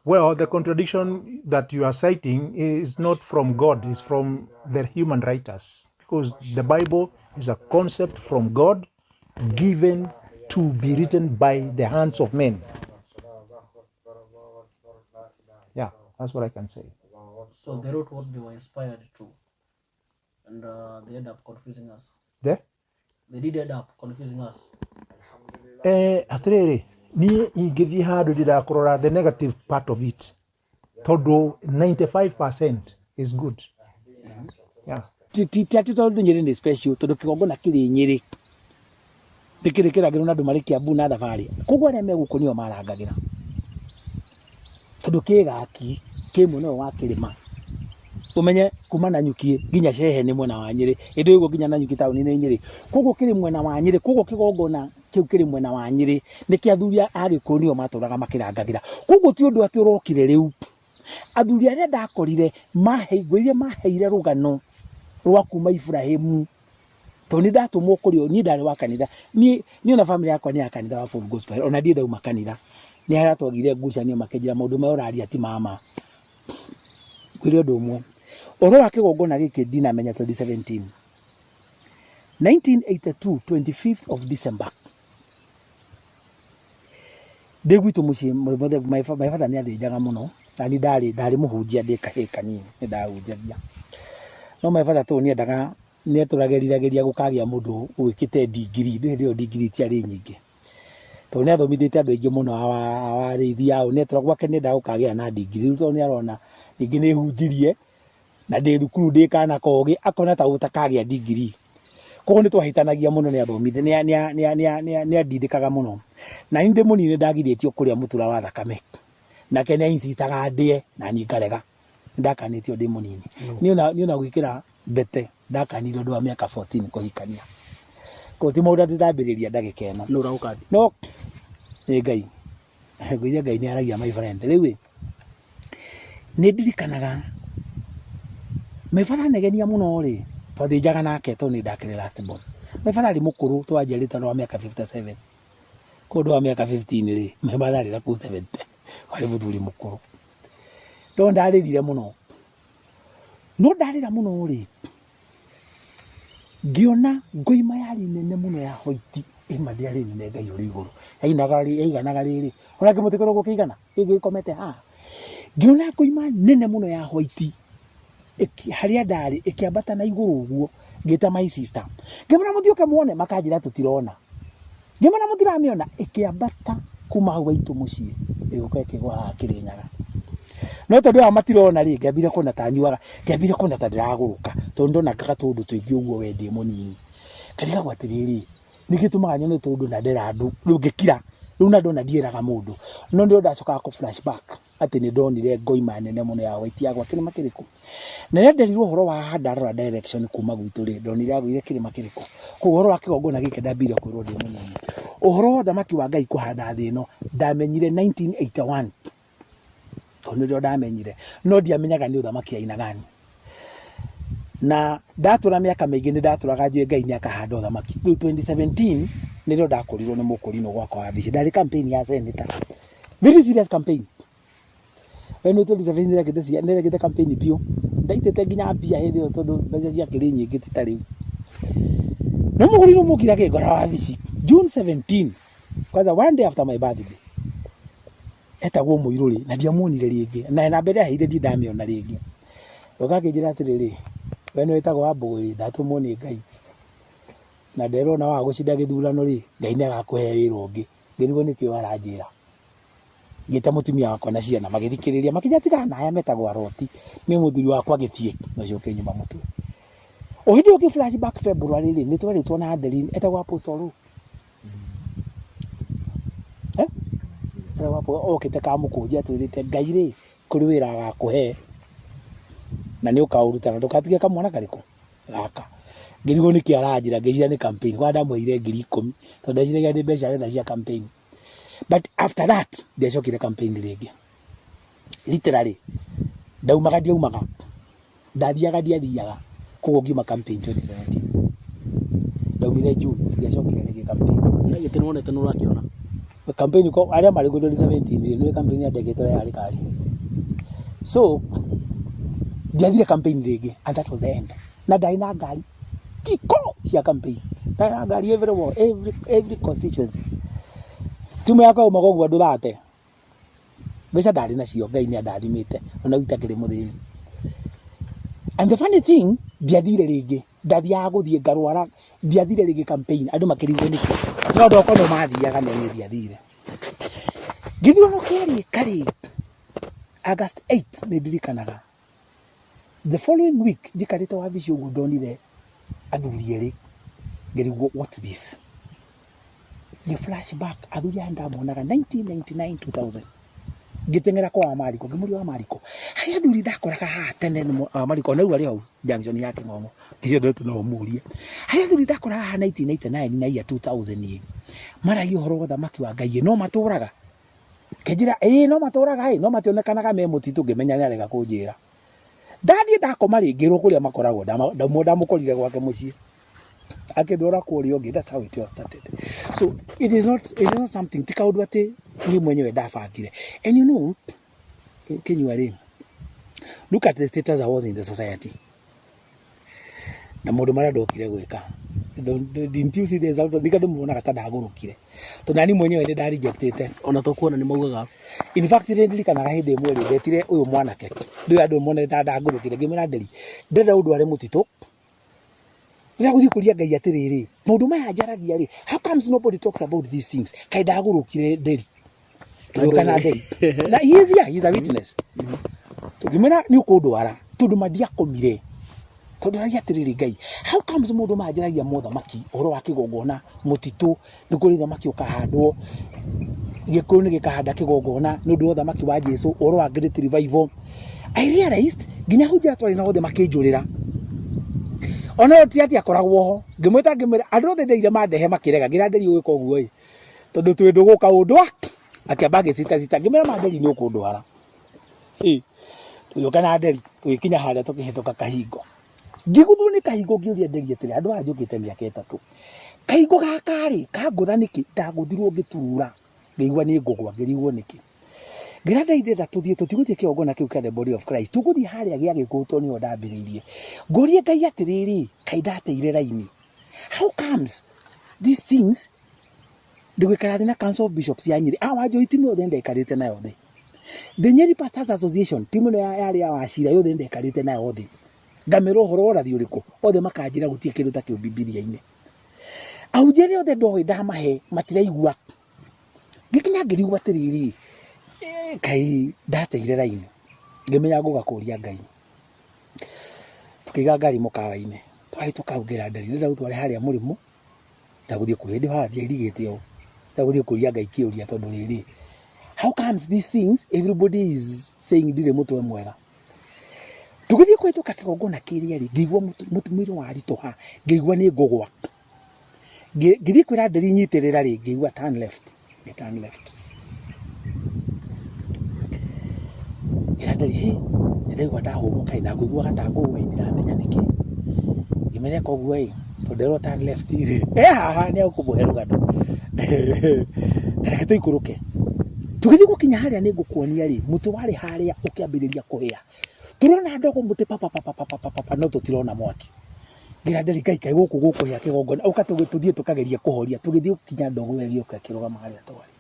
Well, the contradiction that you are citing is not from God, it's from the human writers. Because the Bible is a concept from God given to be written by the hands of men. Yeah, that's what I can say. So they wrote what they were inspired to. And they end up confusing us. The? They did end up confusing us. Eh, atĩrĩrĩ niĩ ingĩthiĩ handũ ndĩndaga kũrora the negative part of it tondũ 95% is good yeah. Ti ti ti atĩ tondũ Nyĩrĩ nĩ special tondũ kĩgongona kĩrĩ Nyĩrĩ nĩ kĩrĩ kĩrangĩrwo na andũ marĩ Kiambu na thabarĩ koguo arĩa me gũkũ nĩo marangagĩra tondũ kĩ gaki kĩ mwena ũyũ wa kĩrĩma ũmenye kuma Nanyuki nginya Shehe nĩ mwena wa Nyĩrĩ ĩndĩ ũguo nginya Nanyuki taũni nĩ Nyĩrĩ koguo kĩrĩ mwena wa Nyĩrĩ koguo kĩgongona kĩu kĩrĩ mwena wa Nyĩrĩ nĩkĩo athuri a Gĩkũyũ nĩo matũraga makĩrangagĩra koguo ti ũndũ atĩ ũrokire rĩu athuri arĩa ndakorire mahe ngwĩrire maheire rũgano rwa kuma Iburahĩmu tondũ nĩ ndatũmwo kũrĩ o niĩ ndarĩ wa kanitha niĩ niĩ ona family yakwa nĩ ya kanitha wa Full Gospel ona ndiĩ ndauma kanitha nĩ harĩa twagire ngucanio makĩnjĩra maũndũ marĩa ũraria ti ma ma ngwĩre ũndũ ũmwe ũhoro wa kĩgongona gĩkĩ ndinamenya 2017 1982 25th of December ndĩ gwitũ mũciĩ my father nĩ athĩnjaga mũno na niĩ ndarĩ ndarĩ mũhunjia ndĩ kahĩĩ kanini nĩ ndahunjagia no my father tondũ nĩ endaga nĩ atũrageriragĩria gũkagĩa mũndũ wĩkĩte ndigiri ndũĩ hĩndĩ ĩyo ndigiri itiarĩ nyingĩ tondũ nĩ athomithĩtie andũ aingĩ mũno awarĩithi ao nĩ atũra gwake nĩ endaga gũkagĩa na ndigiri rĩu tondũ nĩ arona ningĩ nĩ hunjirie na ndĩ thukuru ndĩ kana kogĩ akona ta ũtakagĩa ndigiri koguo nĩ twahĩtanagia mũno nĩ athomithia nĩ andindĩkaga mũno na niĩ ndĩ mũnini nĩ ndagirĩtio kũrĩa mũtura wa thakame nake nĩ insistaga ndĩe na niĩ ngarega nĩ ndakanĩtio ndĩ mũnini niĩ ona niĩ ona gwĩkĩra mbete ndakanirio ndĩ wa mĩaka 14 kũhikania koguo ti maũndũ atĩ ndambĩrĩria ndagĩka ĩno Nũ ũragũkania? no nĩ Ngai ngwĩciria Ngai nĩ aragia my friend rĩu ĩ nĩ ndirikanaga my father anegenia mũno rĩ twathĩnjaga nake tondũ nĩ ndakĩrĩ last born my father arĩ mũkũrũ twanjiarĩte wa mĩaka 57 koguo ndĩ wa mĩaka 15 rĩ my father arĩ na kũu 70 arĩ mũthuri mũkũrũ tondũ ndarĩrire mũno no ndarĩra mũno rĩ Ngĩona ngoima yarĩ nene mũno ya white, ĩma ndĩarĩ nene Ngai ũrĩ igũrũ, yainaga yaiganaga rĩrĩ, ona kĩmũtĩ kĩrogwo kĩigana gĩkĩ gĩkomete haha. Ngĩona ngoima nene mũno ya white harĩa ndarĩ ĩkĩambata na igũrũ ũguo, ngĩta my sister, ngĩmera mũthiũke muone, makanjĩra tũtirona. Ngĩmera mũtiramĩona, ĩkĩambata kuma hau haitũ mũciĩ ĩgĩũka ĩkĩgwa haha Kĩrĩnyaga. No tondũ aya matirona rĩ, ngĩambire kuona ta nyuaga, ngĩambire kuona ta ndĩragũrũka tondũ ndonaga tũũndũ tũingĩ ũguo we ndĩ mũnini. Ngarigagwo atĩrĩrĩ, nĩkĩ gĩtũmaga nyone tũũndũ na ndera andũ, rĩu ngĩkira, rĩu na ndona ndiĩraga mũndũ. No nĩrĩo ndacokaga kũ flashback atĩ nĩ ndonire ngoima nene mũno ya white yagwa kĩrĩma kĩrĩkũ. Na rĩrĩa nderirwo ũhoro wa haha ndarora direction kuma gwitũ rĩ, ndonire agũire kĩrĩma kĩrĩkũ. Koguo ũhoro wa kĩgongona gĩkĩ ndambire kwĩrwo ndĩ mũnini. Ũhoro wa ũthamaki wa Ngai kũhanda thĩ ĩno ndamenyire 1981 tondũ nĩrĩo ndamenyire, no ndiamenyaga nĩ ũthamaki aina gani. Na ndatũra mĩaka mĩingĩ nĩ ndatũraga njũĩ Ngai nĩ akahanda ũthamaki. Rĩu 2017 nĩrĩo ndakorirwo nĩ mũkũrinũ gwakwa wa mbica. Ndarĩ campaign ya senator. Very serious campaign. We nĩ 2017 nĩrekĩte cia nĩrekĩte campaign biũ. Ndaitĩte nginya mbia hĩndĩ ĩyo tondũ mbeca ciakĩrĩ nyingĩ ti ta rĩu. No mũgũrirwo mũkira akĩngora wabici June 17 kwanza one day after my birthday. Etagwo Mũirũrĩ na ndiamuonire rĩngĩ na namba ĩrĩa aheire ndirĩ ndamĩona rĩngĩ. Oka akĩnjĩra atĩrĩrĩ, we nĩ wĩtagwo Wambũgũ ĩ, ndatũmwo nĩ Ngai na nderwo ona waga gũcinda gĩthurano rĩ, Ngai nĩ agakũhe wĩra ũngĩ. Ngĩrigwo nĩkĩ aranjĩra. Ngĩta mũtumia wakwa na ciana magĩthikĩrĩria makĩnjĩra tigana na aya metagwo aroti. Niĩ mũthuri wakwa agĩthiĩ na ũcio ũkĩnyuma mũtwe. O hĩndĩ ĩyo ngĩ flashback February rĩ, nĩ twerĩtwo na Adeline etagwo Apostle ũ? Eh? Etagwo Apostle okĩte Kamũkũnji atwĩrĩte Ngai rĩ, kũrĩ wĩra agakũhe na nĩ ũkaũruta na ndũgatige kamwana karĩkũ gaka. Ngĩrigwo nĩkĩ aranjĩra ngĩciria nĩ campaign kwanza ndamũheire 10,000 tondũ ndeciragia nĩ mbeca aretha cia campaign. But after that ndiacokire campaign rĩngĩ. Literally ndaumaga ndiaumaga. Ndathiaga ndiathiaga, koguo ngiuma campaign 2017. Ndaumire June, ndiacokire rĩngĩ campaign. Na gĩtĩ nĩwonete nĩ ũrakĩona? Campaign ko arĩa marĩ kuo 2017 rĩ, nĩũĩ campaign ya ndekĩte ũrĩa yarĩ kari. So, ndiathire campaign rĩngĩ and that was the end. Na ndarĩ na ngari kiko cia campaign. Ndarĩ na ngari every, every, every constituency. Timu yakwa yaumaga ũguo andũ thate. Mbeca ndarĩ nacio, Ngai nĩ andathimĩte ona itakĩrĩ mũthĩni. And the funny thing, ndiathire rĩngĩ, ndathiaga gũthiĩ ngarwara, ndiathire rĩngĩ campaign, andũ makĩrigwo nĩkĩ. No andũ akwa no mathiaga no niĩ ndiathire. Gĩthurano kĩarĩka rĩ, August 8 nĩ ndirikanaga, the following week njikarĩte wabici ũguo ndonire athuri erĩ, ngĩrigwo what's this? Ngĩ flashback athuri aya ndamonaga 1999 2000 ngĩteng'era kwa Wamariko ngĩmũria Wamariko harĩ athuri ndakoraga haha tene nĩ Wamariko ona rĩu arĩ hau junction ya Kĩng'ong'o icio ndeto no ũmũrie harĩ athuri ndakoraga haha 1999 na year 2000 ĩ maragia ũhoro wa ũthamaki wa Ngai ĩ no matũraga kĩnjĩra ĩĩ no matũraga ĩ no mationekanaga me mũtitũ ngĩmenya nĩ arega kũnjĩra ndathiĩ ndakoma rĩngĩ rwo kũrĩa makoragwo ndamũkorire gwake mũciĩ akĩndwara kũrĩa ũngĩ that's how it all started so it is not, it is not something ti kaũndũ atĩ niĩ mwenyewe ndabangire and you know Kinyua rĩ look at the status I was in the society na maũndũ marĩa ndokire gwĩka didn't you see the result nika ndĩmuonaga ta ndagũrũkire tondũ nani mwenyewe nĩ ndarejectĩte ona tũkuona nĩ maugaga in fact nĩ ndirikanaga hĩndĩ ĩmwe rĩ ndetire ũyũ mwanake ndũĩ andũ monete ta ndagũrũkire ngĩmwĩra nderi ndĩrenda ũndware mũtitũ Rĩrĩa gũthiĩ kũria Ngai atĩrĩrĩ, maũndũ maya njaragia rĩ, how comes nobody talks about these things? Kaĩ ndagũrũkire nderi. Tũgĩũka na nderi. Na he is here, he is a witness. Tũngĩmwĩra nĩ ũkũndwara, tondũ ma ndiakomire. Tondũ aragia atĩrĩrĩ Ngai, how comes maũndũ maya njaragia mothamaki, ũhoro wa kĩgongona, mũtitũ, nĩ kũrĩ ũthamaki ũkahandwo, gĩkũyũ nĩ gĩkahanda kĩgongona nĩ ũndũ wa ũthamaki wa Jesu, ũhoro wa great revival. I realized nginya hunjia twarĩ na othe makĩnjũrĩra ona ti atĩ akoragwo ho ngĩmwĩta ngĩmwĩra andũ othe ndeire mandehe makĩrega ngĩra nderi ũgĩka ũguo ĩ tondũ twĩ ndũgũ kaũndũ akĩamba agĩcitacita ngĩmwĩra manderi nĩ ũkũndwara ĩ tũgĩũka na nderi tũgĩkinya harĩa tũkĩhĩtũka kahingo ngĩgũthwo nĩ kahingo ngĩũria nderi atĩrĩ andũ aya njũkĩte mĩaka ĩtatũ kahingo gaka rĩ kangũtha nĩkĩ ndagũthirwo ngĩturura ngĩigua nĩ ngũgwa ngĩrigwo nĩkĩ ngĩra nderi ndĩrenda tũthiĩ tũtigũthiĩ kĩgongona kĩu kĩa the body of Christ tũgũthiĩ harĩa gĩa gĩkũyũ tondũ nĩho ndambĩrĩirie ngũrie Ngai atĩrĩrĩ kaĩ ndateire raini how comes these things ndĩgũikara thĩ na council of bishops ya Nyĩrĩ a Wanjohi timu yothe ndaikarĩte nayo thĩ the Nyeri Pastors Association timu ĩno yarĩ ya Wachira yothe ndaikarĩte nayo thĩ ngamĩra ũhoro wa ũrathi ũrĩkũ othe makanjĩra gũtirĩ kĩndũ ta kĩu Bibilia-inĩ ahunjia arĩa othe ndoĩ ndamahe matiraigua ngĩkinya ngĩrigwo atĩrĩrĩ eh, kaĩ ndateire raini ngĩmenya ngũga kũria Ngai tũkĩiga ngari mũkawa-inĩ twahĩtũka hau ngĩra nderi ndĩrenda gũtware harĩa mũrĩmo ndagũthiĩ kũria ndĩ haha ndiairigĩte ũũ ndagũthiĩ kũria Ngai kĩũria tondũ rĩrĩ how comes these things everybody is saying ndirĩ mũtwe mwega tũgĩthiĩ kũhĩtũka kĩgongona kĩrĩa rĩ ngĩigua mwĩrĩ waritũha ngĩigua nĩ ngũgwa Ngĩthiĩ kwĩra nderi nyitĩrĩra rĩ ngĩigua turn left ngĩ turn left ngĩra nderi hĩ nĩ ndaigua ndahũmũka ĩ na ngũiguaga ta ngũgwa ĩ ndiramenya nĩkĩ ngĩmĩra eka ũguo ĩ tondũ nderwo turn left rĩ e haha nĩ egũkũhe rũgano ta reke tũikũrũke tũgĩthiĩ gũkinya harĩa nĩ ngũkuonia rĩ mũtĩ warĩ harĩa ũkĩambĩrĩria kũhĩa tũrona ndogo mũtĩ papapapapapapa no tũtirona mwaki Ngĩra nderi Ngai kaĩ gũkũ gũkũhĩa kĩgongona ũka tũthiĩ tũkagerie kũhoria tũgĩthiĩ gũkinya ndogo ĩyo ĩgĩũka ĩkĩrũgama harĩa twarĩ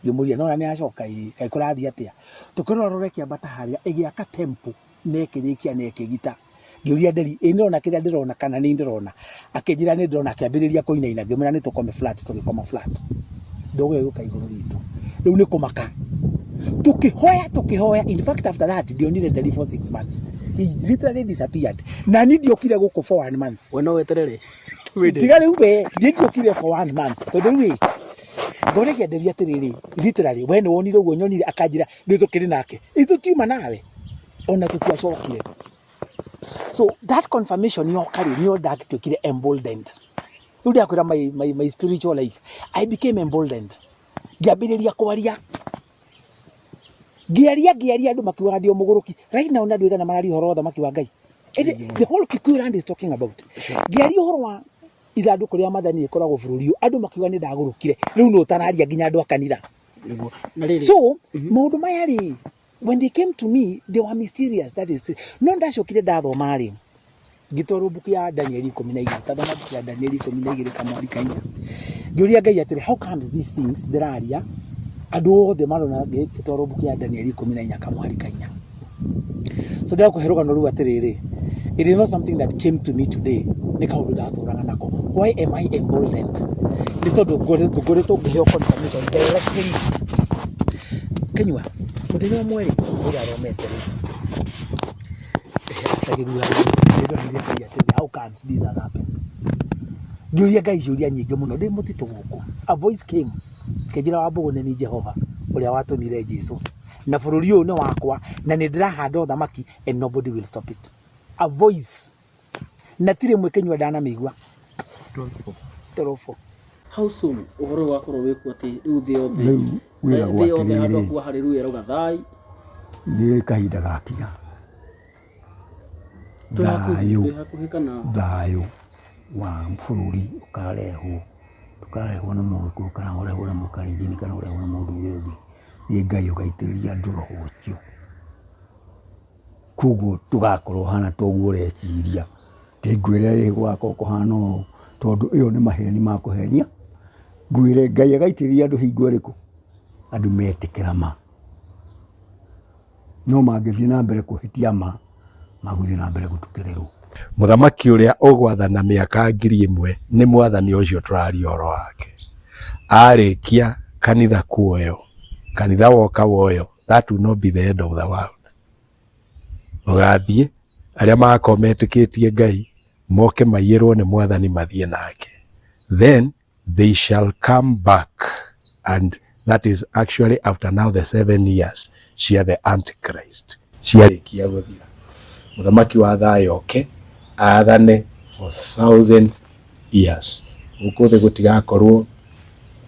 ngĩmũria nona nĩ yacoka ĩĩ kaĩ kũrathiĩ atĩa tũkĩrora rora ĩkĩambata harĩa ĩgĩaka temple na ĩkĩrĩkia na ĩkĩgita ngĩũria nderi ĩ nĩrona kĩrĩa ndĩrona kana nĩ ndĩrona akĩnjĩra nĩ ndĩrona akĩambĩrĩria kũinaina ngĩmwĩra nĩ tũkome flat tũgĩkoma flat ndogo ĩyo ĩgĩũka igũrũ ritũ rĩu nĩ kũmaka tũkĩhoya tũkĩhoya in fact after that ndionire nderi for 6 months he literally disappeared na niĩ ndiokire gũkũ for one month we no weterere tiga rĩu we niĩ ndiokire for one month tondũ rĩu ĩ ngoregia nderi atĩrĩrĩ literally we nĩ wonire ũguo nyonire akanjĩra rĩu tũkĩrĩ nake ithuĩ tiuma nawe ona tũtiacokire so that confirmation yoka rĩ nĩyo ndatuĩkire emboldened rĩu ndakwĩra my, my, my spiritual life I became emboldened ngĩambĩrĩria kwaria ngĩaria ngĩaria andũ makiugaga ndĩ o mũgũrũki right now nĩ andũ aigana mararia ũhoro wa ũthamaki wa Ngai The whole Kikuyu land is talking about. Ngĩaria ũhoro wa ithandũkũ rĩa mathani rĩkoragwo bũrũri ũyũ, andũ makiuga nĩ ndagũrũkire. Rĩu nũ ũtararia nginya andũ a kanitha. Nĩguo. Na rĩrĩ So maũndũ maya rĩ, when they came to me they were mysterious, that is, no ndacokire ndathoma rĩ, ngĩtwarwo mbuku ya Danieli 12, tathoma mbuku ya Danieli 12 kamwari kainya. Ngĩũria Ngai atĩrĩ, how comes these things ndĩraria andũ othe marona? Ngĩtwarwo mbuku ya Danieli 14 kamwari kainya. So ndĩrakũhe rũgano rũu atĩrĩrĩ, it is not something that came to me today, nĩ kaũndũ ndatũraga nako. Why am I emboldened? Nĩ tondũ ngoretwo ngĩheo confirmation directly. Kĩnyua mũthenya ũmwe rĩ, ũrĩa athomete rĩ, agĩthura ndĩrorire Ngai atĩrĩ, how comes this has happened? Ngĩũria Ngai ciũria nyingĩ mũno ndĩ mũtitũ gũkũ. A voice came kĩnjĩra, Wambũgũ, nĩ niĩ Jehova ũrĩa watũmire Jesu, na bũrũri ũyũ nĩ wakwa, na nĩ ndĩrahanda ũthamaki and nobody will stop it. A voice, na ti rĩmwe, Kĩnyua, ndanamĩigua torobo. How soon ũhoro ũyũ wakorwo wĩkuo atĩ rĩu thĩ yothe, Rĩu wĩragwo thĩ yothe handũ atĩrĩrĩ, hakuo haleluya rauga thai? Nĩ kahinda gakinya. Twĩ hakuhĩ? Thayũ. Twĩ hakuhĩ kana? Thayũ wa bũrũri ũkarehwo, ndũkarehwo nĩ Mũgĩkũyũ kana ũrehwo nĩ Mũkalenjin kana ũrehwo nĩ mũndũ ũrĩa ũngĩ, nĩ Ngai ũgaitĩrĩria andũ roho ũcio. Koguo tũgakorwo hana ta ũguo ũreciria, ti ngwĩre gũgakorwo kũhana ũũ, tondũ ĩyo nĩ maheni ma kũhenia. Ngwĩre Ngai agaitĩrĩria andũ hingo ĩrĩkũ? Andũ metĩkĩra ma. No mangĩthiĩ na mbere kũhĩtia ma, magũthiĩ na mbere gũtukĩrĩrwo. Mũthamaki ũrĩa ũgwathana mĩaka 1000 nĩ mwathani ũcio tũraria ũhoro wake. Arĩkia kanitha kuoyo, kanitha woka woyo, that will not be the end of the world. Ũgathiĩ, arĩa magakorwo metĩkĩtie Ngai, moke maiyĩrwo nĩ mwathani mathiĩ nake. Then they shall come back, and that is actually after now the 7 years cia the Antichrist ciarĩkia gũthira, mũthamaki wa thayũ oke athane for 1,000 years. Gũkũ thĩ gũtigakorwo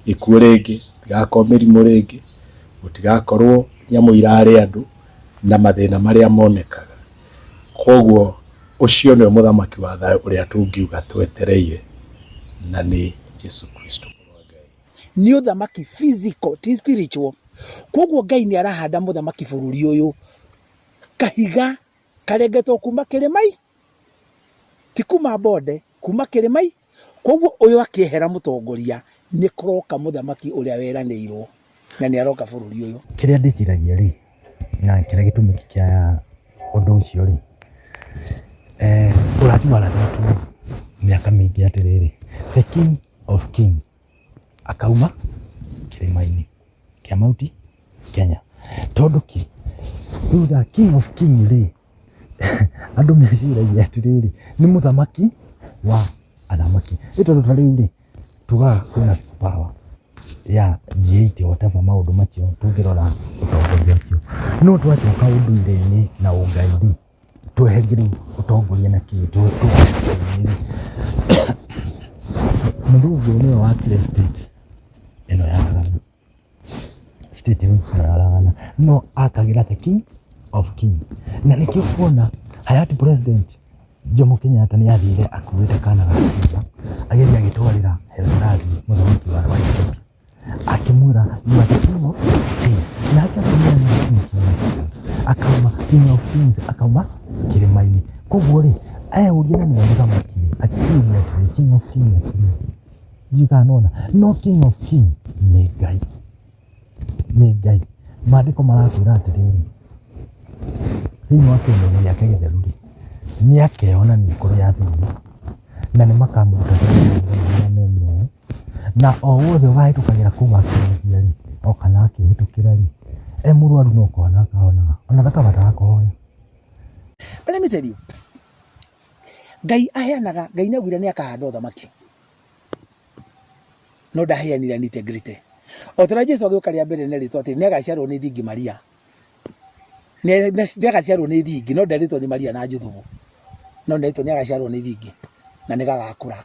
ikuũ rĩngĩ, gũtigakorwo mĩrimũ rĩngĩ, gũtigakorwo nyamũ irarĩa andũ na mathĩna marĩa monekaga. Koguo ũcio nĩwe mũthamaki wa thayũ ũrĩa tũngiuga twetereire, na nĩ Jesu Kristo mũrũ wa Ngai. Nĩ ũthamaki physical, ti spiritual. Koguo Ngai nĩ arahanda mũthamaki bũrũri ũyũ, kahiga karengetwo kuma kĩrĩma-i, ti kuma bonde, kuma kĩrĩma-i. Koguo ũyũ akĩehera mũtongoria, nĩ kũroka mũthamaki ũrĩa weranĩirwo, na nĩ aroka bũrũri ũyũ. Kĩrĩa ndĩciragia rĩ, na kĩrĩa gĩtũmi kĩa ũndũ ũcio rĩ, ũrathi warathĩtwo mĩaka mĩingĩ atĩrĩrĩ, the King of King akauma kĩrĩma-inĩ kĩa Mount Kenya. Tondũ kĩ? Rĩu the King of King rĩ, andũ meciragia atĩrĩrĩ, nĩ mũthamaki wa athamaki. Nĩ tondũ ta rĩu rĩ, tugaga kwĩna super power ya G8, whatever maũndũ macio tũngĩrora ũtongoria ũcio. No twacoka ũndũire-inĩ na ũngai rĩ, tweherie rĩu ũtongoria na kĩ rĩ, mũthũngũ nĩwe wakire state ĩno ya Ragana, state ĩno ya Ragana, no akagĩra the King of King. Na nĩkĩo kuona hayati President Jomo Kenyatta nĩ athire akuĩte kana ga ciimba, agĩthiĩ agĩtwarĩra Haile Selassie mũthamaki wa Ethiopia, akĩmwĩra, "You are the King of Kings." Nake akĩmwĩra nĩ King of Kings, akauma King of Kings akauma kĩrĩma-inĩ. Koguo rĩ, eyũria na nĩwe mũthamaki rĩ, akĩkĩũria atĩrĩ, King of King akĩrĩ ũ? Ndiũĩ kana nĩwona. No King of King nĩ Ngai, nĩ Ngai. Maandĩko maratwĩra atĩrĩrĩ, thĩinĩ wa kĩũngano gĩake gĩtheru rĩ, nĩ akeyonania kũrĩ athuri, na nĩ makamũruta arĩa me muoyo, na o wothe ũkahĩtũkagĩra kũu akĩrĩithia rĩ, o kana akĩhĩtũkĩra rĩ, e mũrwaru no kũhona akahonaga, ona ndakabatara kũhoya. But let me tell you, Ngai aheanaga, Ngai nĩ augire nĩ akahanda ũthamaki, no ndaheanire nĩ integrity. O ta ũrĩa Jesu agĩũka rĩa mbere na rĩtwa atĩ nĩ agaciarwo nĩ thingi Maria. Nĩ agaciarwo nĩ thingi, no nderĩtwo nĩ Maria na Juthubu. No nderĩtwo nĩ agaciarwo nĩ thingi na nĩ gagakũra.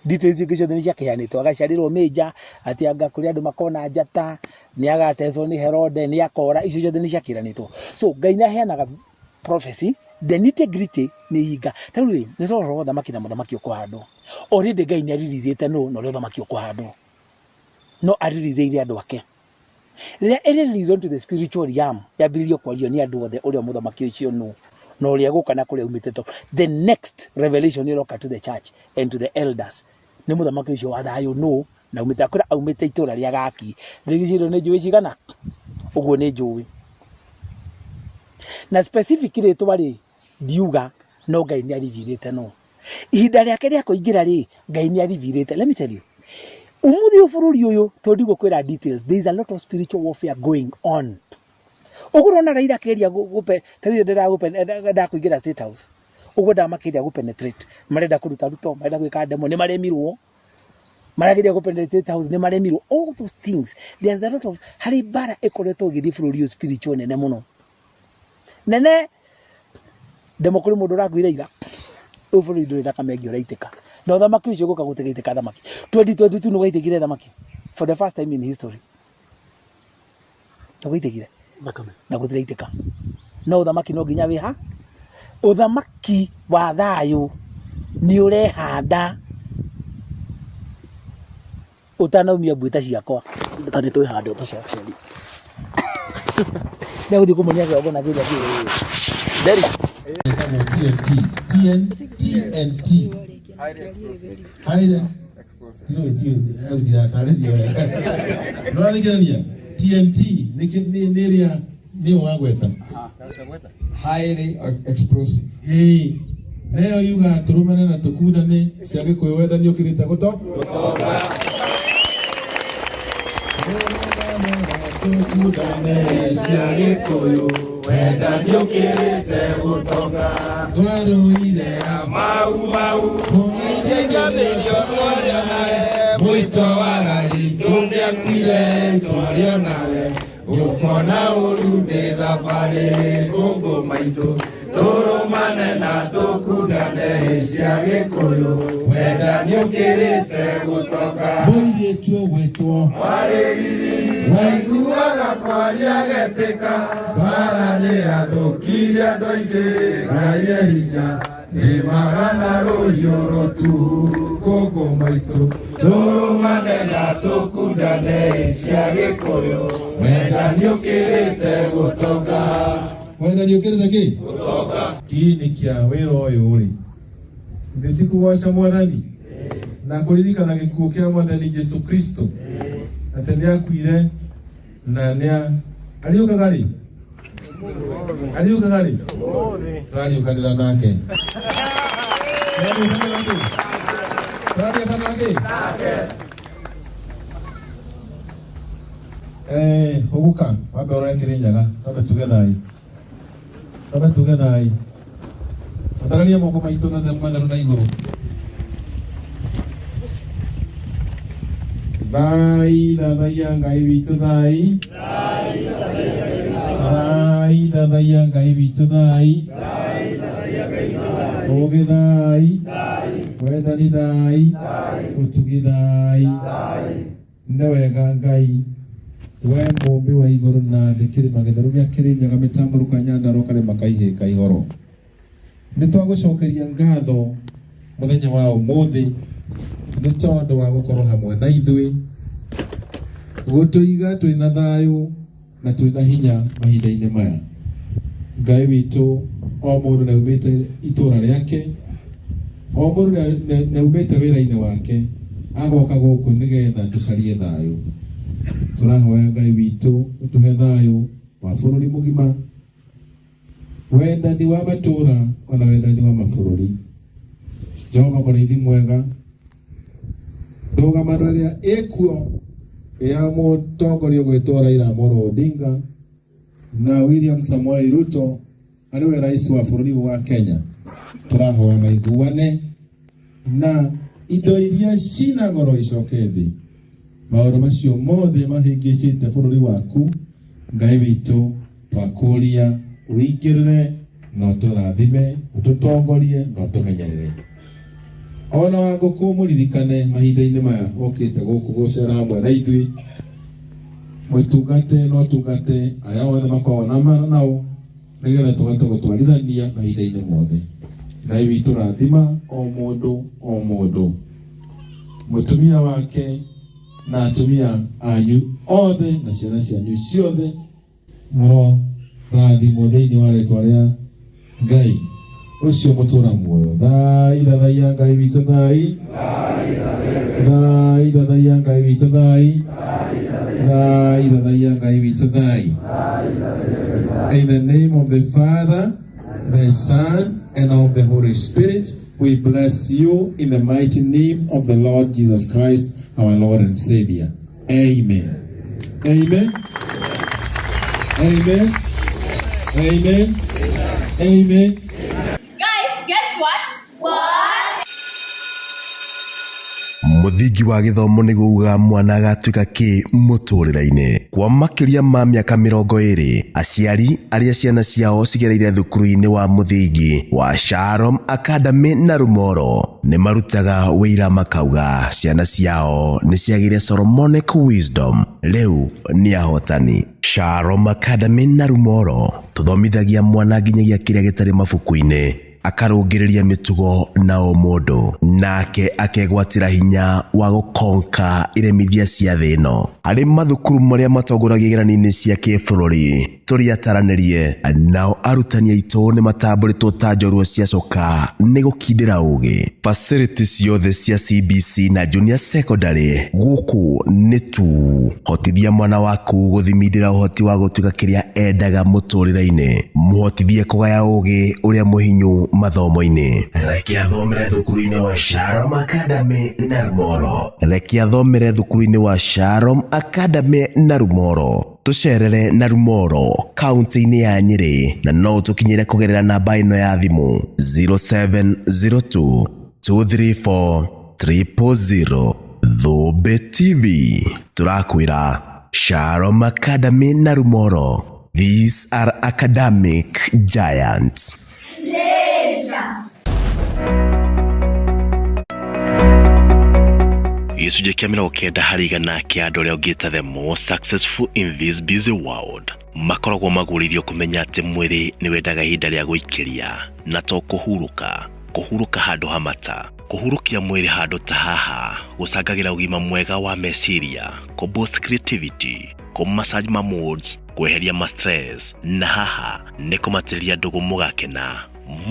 Details ingĩ ciothe nĩ ciakĩheanĩtwo, agaciarĩrwo mĩnja, atĩ anga kũrĩ andũ makona njata, nĩ agatecwo nĩ Herode, nĩ akora, icio ciothe nĩ ciakĩranĩtwo. So Ngai nĩ aheanaga prophecy The nitty gritty nĩ hinga. Ta rĩu rĩ, nĩ tũrarora ũthamaki na mũthamaki ũkũhandwo. Already Ngai nĩ ariricĩte nũ na ũrĩa ũthamaki ũkũhandwo. No ariricĩire andũ ake. Rĩrĩa ĩrĩ release onto the spiritual realm, yambĩrĩrio kwario nĩ andũ othe ũrĩa mũthamaki ũcio nũ na ũrĩa egũka na kũrĩa aumĩte to the next revelation ĩroka to the church and to the elders nĩ mũthamaki ũcio wa thayũ nũ na aumĩte akwĩra aumĩte itũra rĩa gaki rĩrigicĩirio nĩ njũĩ cigana ũguo nĩ njũĩ na specific rĩtwa rĩ ndiuga no Ngai nĩ arivirĩte no ihinda rĩake rĩa kũingĩra rĩ Ngai nĩ arivirĩte let me tell you umuthi ũyũ bũrũri ũyũ tondũ ndigũkwĩra details there is a lot of spiritual warfare going on ũguo ũrona Raila akĩgeria gũpe ta rĩu ndĩragũpe kũingĩra state house ũguo ndamakĩria gũ penetrate marenda kũruta Ruto marenda gwĩka demo nĩ maremirwo marageria gũ penetrate state house nĩ maremirwo all those things there's a lot of harĩ mbara ĩkoretwo ĩgĩthiĩ bũrũri ũyũ spiritual nene mũno nene ndemo kũrĩ mũndũ ũrakuire ira ũyũ bũrũri ndũrĩ thakame ĩngĩ ũraitĩka na ũthamaki ũcio gũka gũtigĩtĩka thamaki 2022 nĩ gwaitĩkire thamaki for the first time in history nĩ gwaitĩkire Thakame. na gũtiraitĩka no ũthamaki no nginya wĩha ũthamaki wa thayũ nĩ ũrehanda ũtanaumia mbuĩta ciakwa Ta nĩ twĩhande ũtũcokerie. Nĩegũthiĩ kũmonia kĩgongona kĩrĩa kĩ Nderi. Ĩtagwo TNT. TN, TNT. Haire. Ndiũĩ ndiũĩ hau ndiratarĩria wega. Nĩũrathikĩrĩria? TNT nĩ kĩ- nĩ nĩ ĩrĩa nĩyo wagweta. Highly explosive. Ĩĩ. Nayo yugaga tũrũmane na tũkundane cia Gĩkũyũ wendani ũkĩrĩte gũto. Tũkundane cia Gĩkũyũ wendani ũkĩrĩte gũtonga. Twarũire a mau mau ona ithe Mũito wa rari tũngĩakuire twarĩ onawe gũkona ũru nĩ thabarĩ ngũngũ maitũ tũrũmane na tũkundane cia Gĩkũyũ wendani ũkĩrĩte gũtonga. Mũirĩtu ũgwĩtwo Waiguaga kwaria getĩka mbara nĩ yathũkirie andũ aingĩ Ngai e hinya nĩmaga na rũhiũ rũtuhu kũngũ maitũ tũrũmane na tũkundane cia Gĩkũyũ wendani ũkĩrĩte gũtonga. Wendani ũkĩrĩte kĩ? Kĩini kĩa wĩra ũyũ rĩ, githĩ ti kũgoca Mwathani na kũririkana gĩkuũ kĩa Mwathani Jesu Kristo atĩ nĩ akuire na nĩ ariũkaga rĩ ariũkaga rĩ tũrariũkanĩra nake tũrariũkanĩra kĩ tũrariũkanĩra kĩ Eh, ũgũka wambe ũrore Kĩrĩnyaga twambe tuge thai twambe tuge thai Ambararia moko maitũ na matheru na igũrũ thai thathaiya Ngai witũ thai thai thathaiya Ngai witũ thai ũgĩ thai wendani thai ũtugi thai nĩ wega Ngai we mũmbi wa igũrũ na thĩ kĩrĩma gĩtheru gĩa Kĩrĩnyaga mĩtambũrũka Nyandarũa karĩma kaihĩka ihoro nĩ twagũcokeria ngatho mũthenya wa ũmũthĩ nĩ tondũ wa gũkorwo hamwe na ithuĩ gũtũiga twĩna thayũ na twĩna hinya mahinda-inĩ maya Ngai witũ o mũndũ nĩ aumĩte itũra rĩake o mũndũ nĩ aumĩte wĩra-inĩ wake agoka gũkũ nĩgetha tũcarie thayũ tũrahoya Ngai witũ ũtũhe thayũ wa bũrũri mũgima wendani wa matũra ona wendani wa mabũrũri Jehova mũrĩithi mwega ndũgamano ĩrĩa ĩkuo ya mũtongoria ũgwĩtwo Raila Amolo Odinga na William Samoei Ruto arĩ we rais wa bũrũri ũyũ wa Kenya tũrahoya maiguane na indo iria cina goro icoke thĩ maũndũ macio mothe mahĩngĩcĩte bũrũri waku Ngai witũ twakũria ũingĩrĩre na ũtũrathime ũtũtongorie na ũtũmenyerere ona wa ngũkũ mũririkane mahinda-inĩ maya okĩte gũkũ gũcera hamwe na ithuĩ mũtungate na ũtungate arĩa othe makoragwo na nao Nĩgetha tũhote gũtwarithania mahinda-inĩ mothe. Ngai witũ rathima o mũndũ o mũndũ, mũtumia wake na atumia anyu othe na ciana cianyu ciothe, mũrorathimwo thĩinĩ wa rĩtwa rĩa Ngai ũcio mũtũra muoyo. Thai thathaiya Ngai witũ thai, thai thathaiya Ngai witũ thai, thai thathaiya Ngai witũ thai. In the name of the Father, the Son, and of the Holy Spirit, we bless you in the mighty name of the Lord Jesus Christ, our Lord and Savior. Amen. Amen. Amen. Amen. Amen. Guys, guess what? What? Mũthingi wa gĩthomo nĩ kuuga mwana agatuĩka kĩ mũtũrĩre-inĩ. Kwa makĩria ma mĩaka 20, aciari arĩa ciana ciao cigereire thukuru-inĩ wa mũthingi wa Shalom Academy na Rumoro nĩ marutaga wĩira makauga ciana ciao nĩ ciagĩire Solomonic Wisdom, rĩu nĩ ahotani. Shalom Academy na Rumoro tũthomithagia mwana nginyagia kĩrĩa gĩtarĩ mabuku-inĩ, akarũngĩrĩria mĩtugo na ũmũndũ, nake akegwatĩra hinya wa gũkonka iremithia cia thĩ ĩno. Harĩ mathukuru marĩa matongoragia igeranio-inĩ cia kĩbũrũri, tũrĩ ataranĩrie, nao arutani aitũ nĩ matambũrĩtwo ta njorua cia coka nĩ gũkindĩra ũgĩ. Facility ciothe cia CBC na Junior Secondary gũkũ nĩ tu. Hotithia mwana waku gũthimindĩra ũhoti wa gũtuĩka kĩrĩa endaga mũtũrĩre-inĩ. Mũhotithie kũgaya ũgĩ ũrĩa mũhinyu mathomo-inĩ. Reke athomere thukuru-inĩ wa Shalom Academy Narumoro. Reke athomere thukuru-inĩ wa Shalom Academy Narumoro. Tũcerere Narumoro, kaunti-inĩ ya Nyĩrĩ, na no ũtũkinyĩre kũgerera namba ĩno ya thimũ 0702 234 000. Thũmbĩ TV, tũrakwĩra Shalom Academy Narumoro, these are academic giants. Gĩcunjĩ kĩa 90% kĩa andũ arĩa ũngĩta the most successful in this busy world makoragwo magũrĩirio kũmenya atĩ mwĩrĩ nĩ wendaga ihinda rĩa gũikĩria na to kũhurũka, kũhurũka handũ hamata. Kũhurũkia mwĩrĩ handũ ta haha gũcangagĩra ũgima mwega wa meciria, kũ boost creativity, kũ massage ma moods, kweheria ma stress, na haha nĩ kũmatĩrĩria ndũgũ mũgakena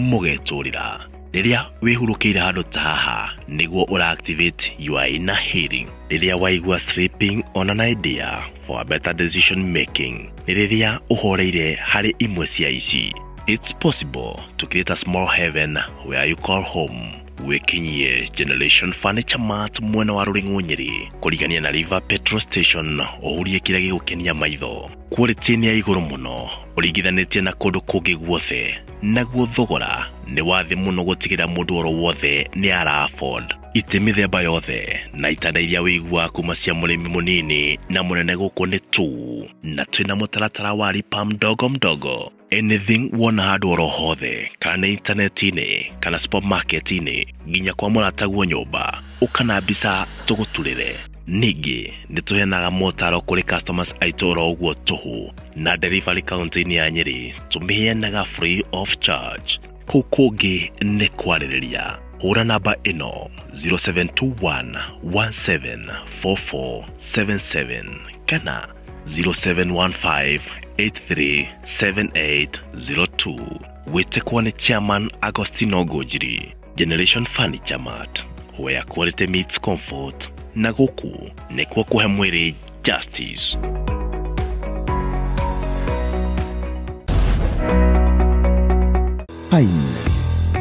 mũgetũrĩra. Rĩrĩa wĩhurũkĩire handũ ta haha nĩguo ũra activate your inner healing. Rĩrĩa waigua sleeping on an idea for a better decision making nĩ rĩrĩa ũhoreire harĩ imwe cia ici. It's possible to create a small heaven where you call home. Wĩkinyie Generation Furniture Mart mwena wa Rũrĩng'ũ Nyĩrĩ kũrigania na River Petrol Station ũhurie kĩrĩa gĩgũkenia maitho. Quality nĩ ya igũrũ mũno ũringithanĩtie na kũndũ kũngĩ guothe, naguo thogora nĩ wa thĩ mũno gũtigĩrĩra mũndũ oro wothe nĩ ara afford. Itĩ mĩthemba yothe na itanda iria wĩiguaga kuma cia mũrĩmi mũnini na mũnene gũkũ nĩ tu, na twĩna mũtaratara wa lipa mdogo mdogo. Anything wona handũ oro hothe kana nĩ intaneti-inĩ kana supermarket-inĩ nginya kwa mũrataguo nyũmba, ũka na mbica tũgũturĩre. Ningĩ nĩ tũheanaga motaro kũrĩ customers aitũ oro ũguo tũhũ, na delivery kaunti-inĩ ya Nyĩrĩ tũmĩheanaga free of charge. Kũu kũngĩ nĩ kwarĩrĩria. Hũra namba ĩno 0721 174477 kana 0715 837802. Wĩtĩkwo nĩ Chairman Agostino Ngũnjiri, Generation Furniture Mart, where quality meets comfort, na gũkũ nĩkuo kũhe mwĩrĩ justice. Fine.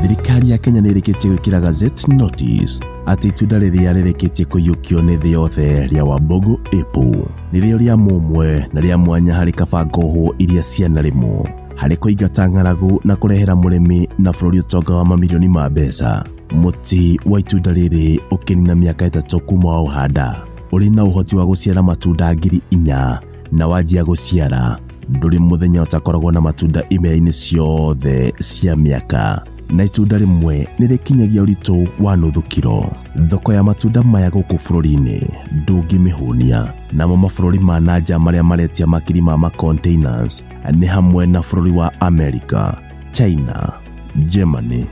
Thirikari ya Kenya nĩ ĩrĩkĩtie gwĩkĩra gazette notice atĩ itunda rĩrĩa rĩrĩkĩtie kũiyũkio nĩ thĩ yothe rĩa Wambogo Apple nĩrĩo rĩa mũmwe na rĩa mwanya harĩ kaba ngohwo iria cianarĩmwo harĩ kũingata ng'aragu na kũrehera mũrĩmi na bũrũri ũtonga wa mamirioni ma mbeca. Mũtĩ wa itunda rĩrĩ ũkĩnina mĩaka 3 kuma waũhanda ũrĩ na ũhoti wa gũciara matunda 4,000 na wanjia gũciara ndũrĩ mũthenya ũtakoragwo na matunda imera-inĩ ciothe cia mĩaka. na itunda rĩmwe nĩ rĩkinyagia ũritũ wa nuthu kiro. Thoko ya matunda maya gũkũ bũrũri-inĩ ndũngĩmĩhũnia, namo mabũrũri ma na nja marĩa maretia makiri ma ma-containers nĩ hamwe na bũrũri wa Amerika, China, Germany,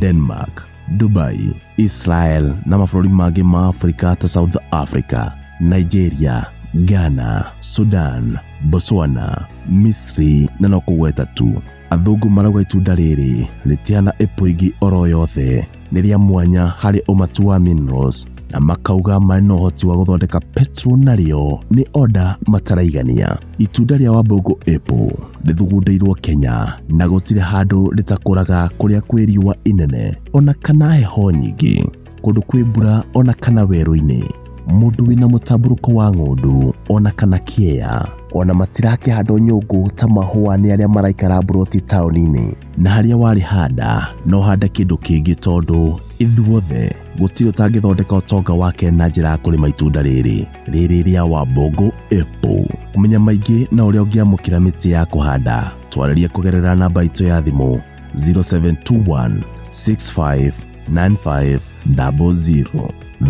Denmark, Dubai, Israel na mabũrũri mangĩ ma Afrika ta South Africa, Nigeria, Ghana, Sudan, Botswana, Misri na no kũgweta tu. Athũngũ marauga itunda rĩrĩ rĩtihana ĩpũ ingĩ oro yothe, nĩ rĩa mwanya harĩ ũmatu wa minerals na makauga marĩ na ũhoti wa gũthondeka petrol narĩo nĩ oda mataraigania. Itunda rĩa Wambũngũ Apple rĩthugundĩirwo Kenya na gũtirĩ handũ rĩtakũraga kũrĩa kwĩ riũa inene ona kana heho nyingĩ, kũndũ kwĩ mbura ona kana werũ-inĩ. Mũndũ wĩna mũtambũrũko wa ng'ũndũ ona kana kĩeya ona matirakĩhandwo nyũngũ ta mahũa nĩ arĩa maraikara mburoti taũni-inĩ. Na harĩa warĩhanda no ũhande kĩndũ kĩngĩ tondũ ithuothe gũtirĩ ũtangĩthondeka ũtonga wake na njĩra ya kũrĩma itunda rĩrĩ rĩrĩ rĩa Wambũngũ Apple. Kũmenya maingĩ na ũrĩa ũngĩamũkĩra mĩtĩ ya kũhanda twarĩrie kũgerera namba itũ ya thimũ 0721 65 9500.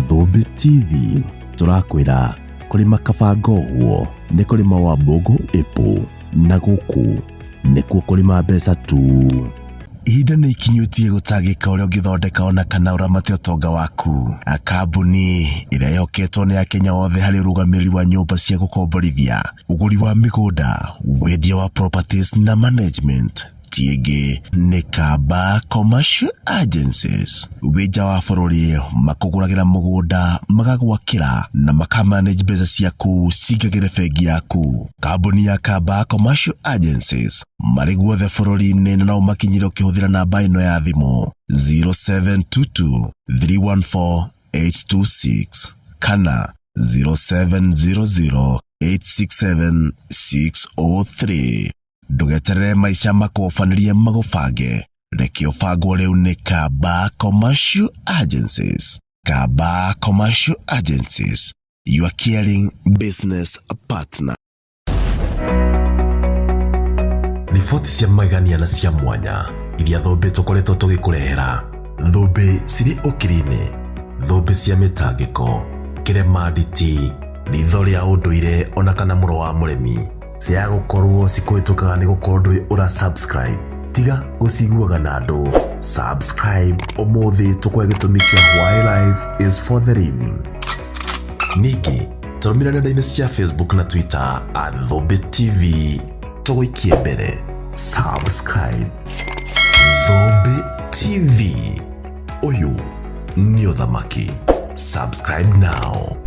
Thũmbĩ TV tũrakwĩra kũrĩma kaba ngohwo nĩ kũrĩma Wambũngũ Apple na gũkũ nĩkuo kũrĩma mbeca tu. Ihinda nĩ ikinyũtie gũtangĩka ũrĩa ũngĩthondeka ona kana ũramate ũtonga waku. Kambuni ĩrĩa ĩhoketwo nĩ Akenya othe harĩ ũrũgamĩrĩri wa nyũmba cia gũkomborithia, ũgũri wa mĩgũnda, wendia wa properties na management ti ĩngĩ nĩ Kamba Commercial Agencies. Wĩ nja wa bũrũri makũgũragĩra mũgũnda, magagwakĩra na makamanage mbeca ciaku cingagĩre bengi yaku. Kambuni ya Kamba Commercial Agencies marĩ guothe bũrũri-inĩ na no ũmakinyĩre ũkĩhũthĩra namba ĩno ya thimũ 0722 314 826 kana 0700 867 603. Ndũgeterere maica makũobanĩrie magũbange, reke ũbangwo rĩu nĩ Kamba Commercial Agencies. Kamba Commercial Agencies, your caring business partner. Riboti cia magegania na cia mwanya iria thũmbĩ tũkoretwo tũgĩkũrehera. Thũmbĩ cirĩ ũkiri-inĩ, thũmbĩ cia mĩtangĩko, kĩrema nditi, ritho rĩa ũndũire ona kana mũro wa mũrĩmi. Ciaga gũkorwo cikũhĩtũkaga nĩ gũkorwo ndũrĩ ũra subscribe. Tiga gũciguaga na andũ. Subscribe ũmũthĩ tũkũhe gĩtũmi kĩa why life is for the living. Ningĩ tũrũmĩrĩre nenda-inĩ cia Facebook na Twitter at Thũmbĩ TV tũgũikie mbere. Subscribe Thũmbĩ TV, ũyũ nĩ ũthamaki. Subscribe now.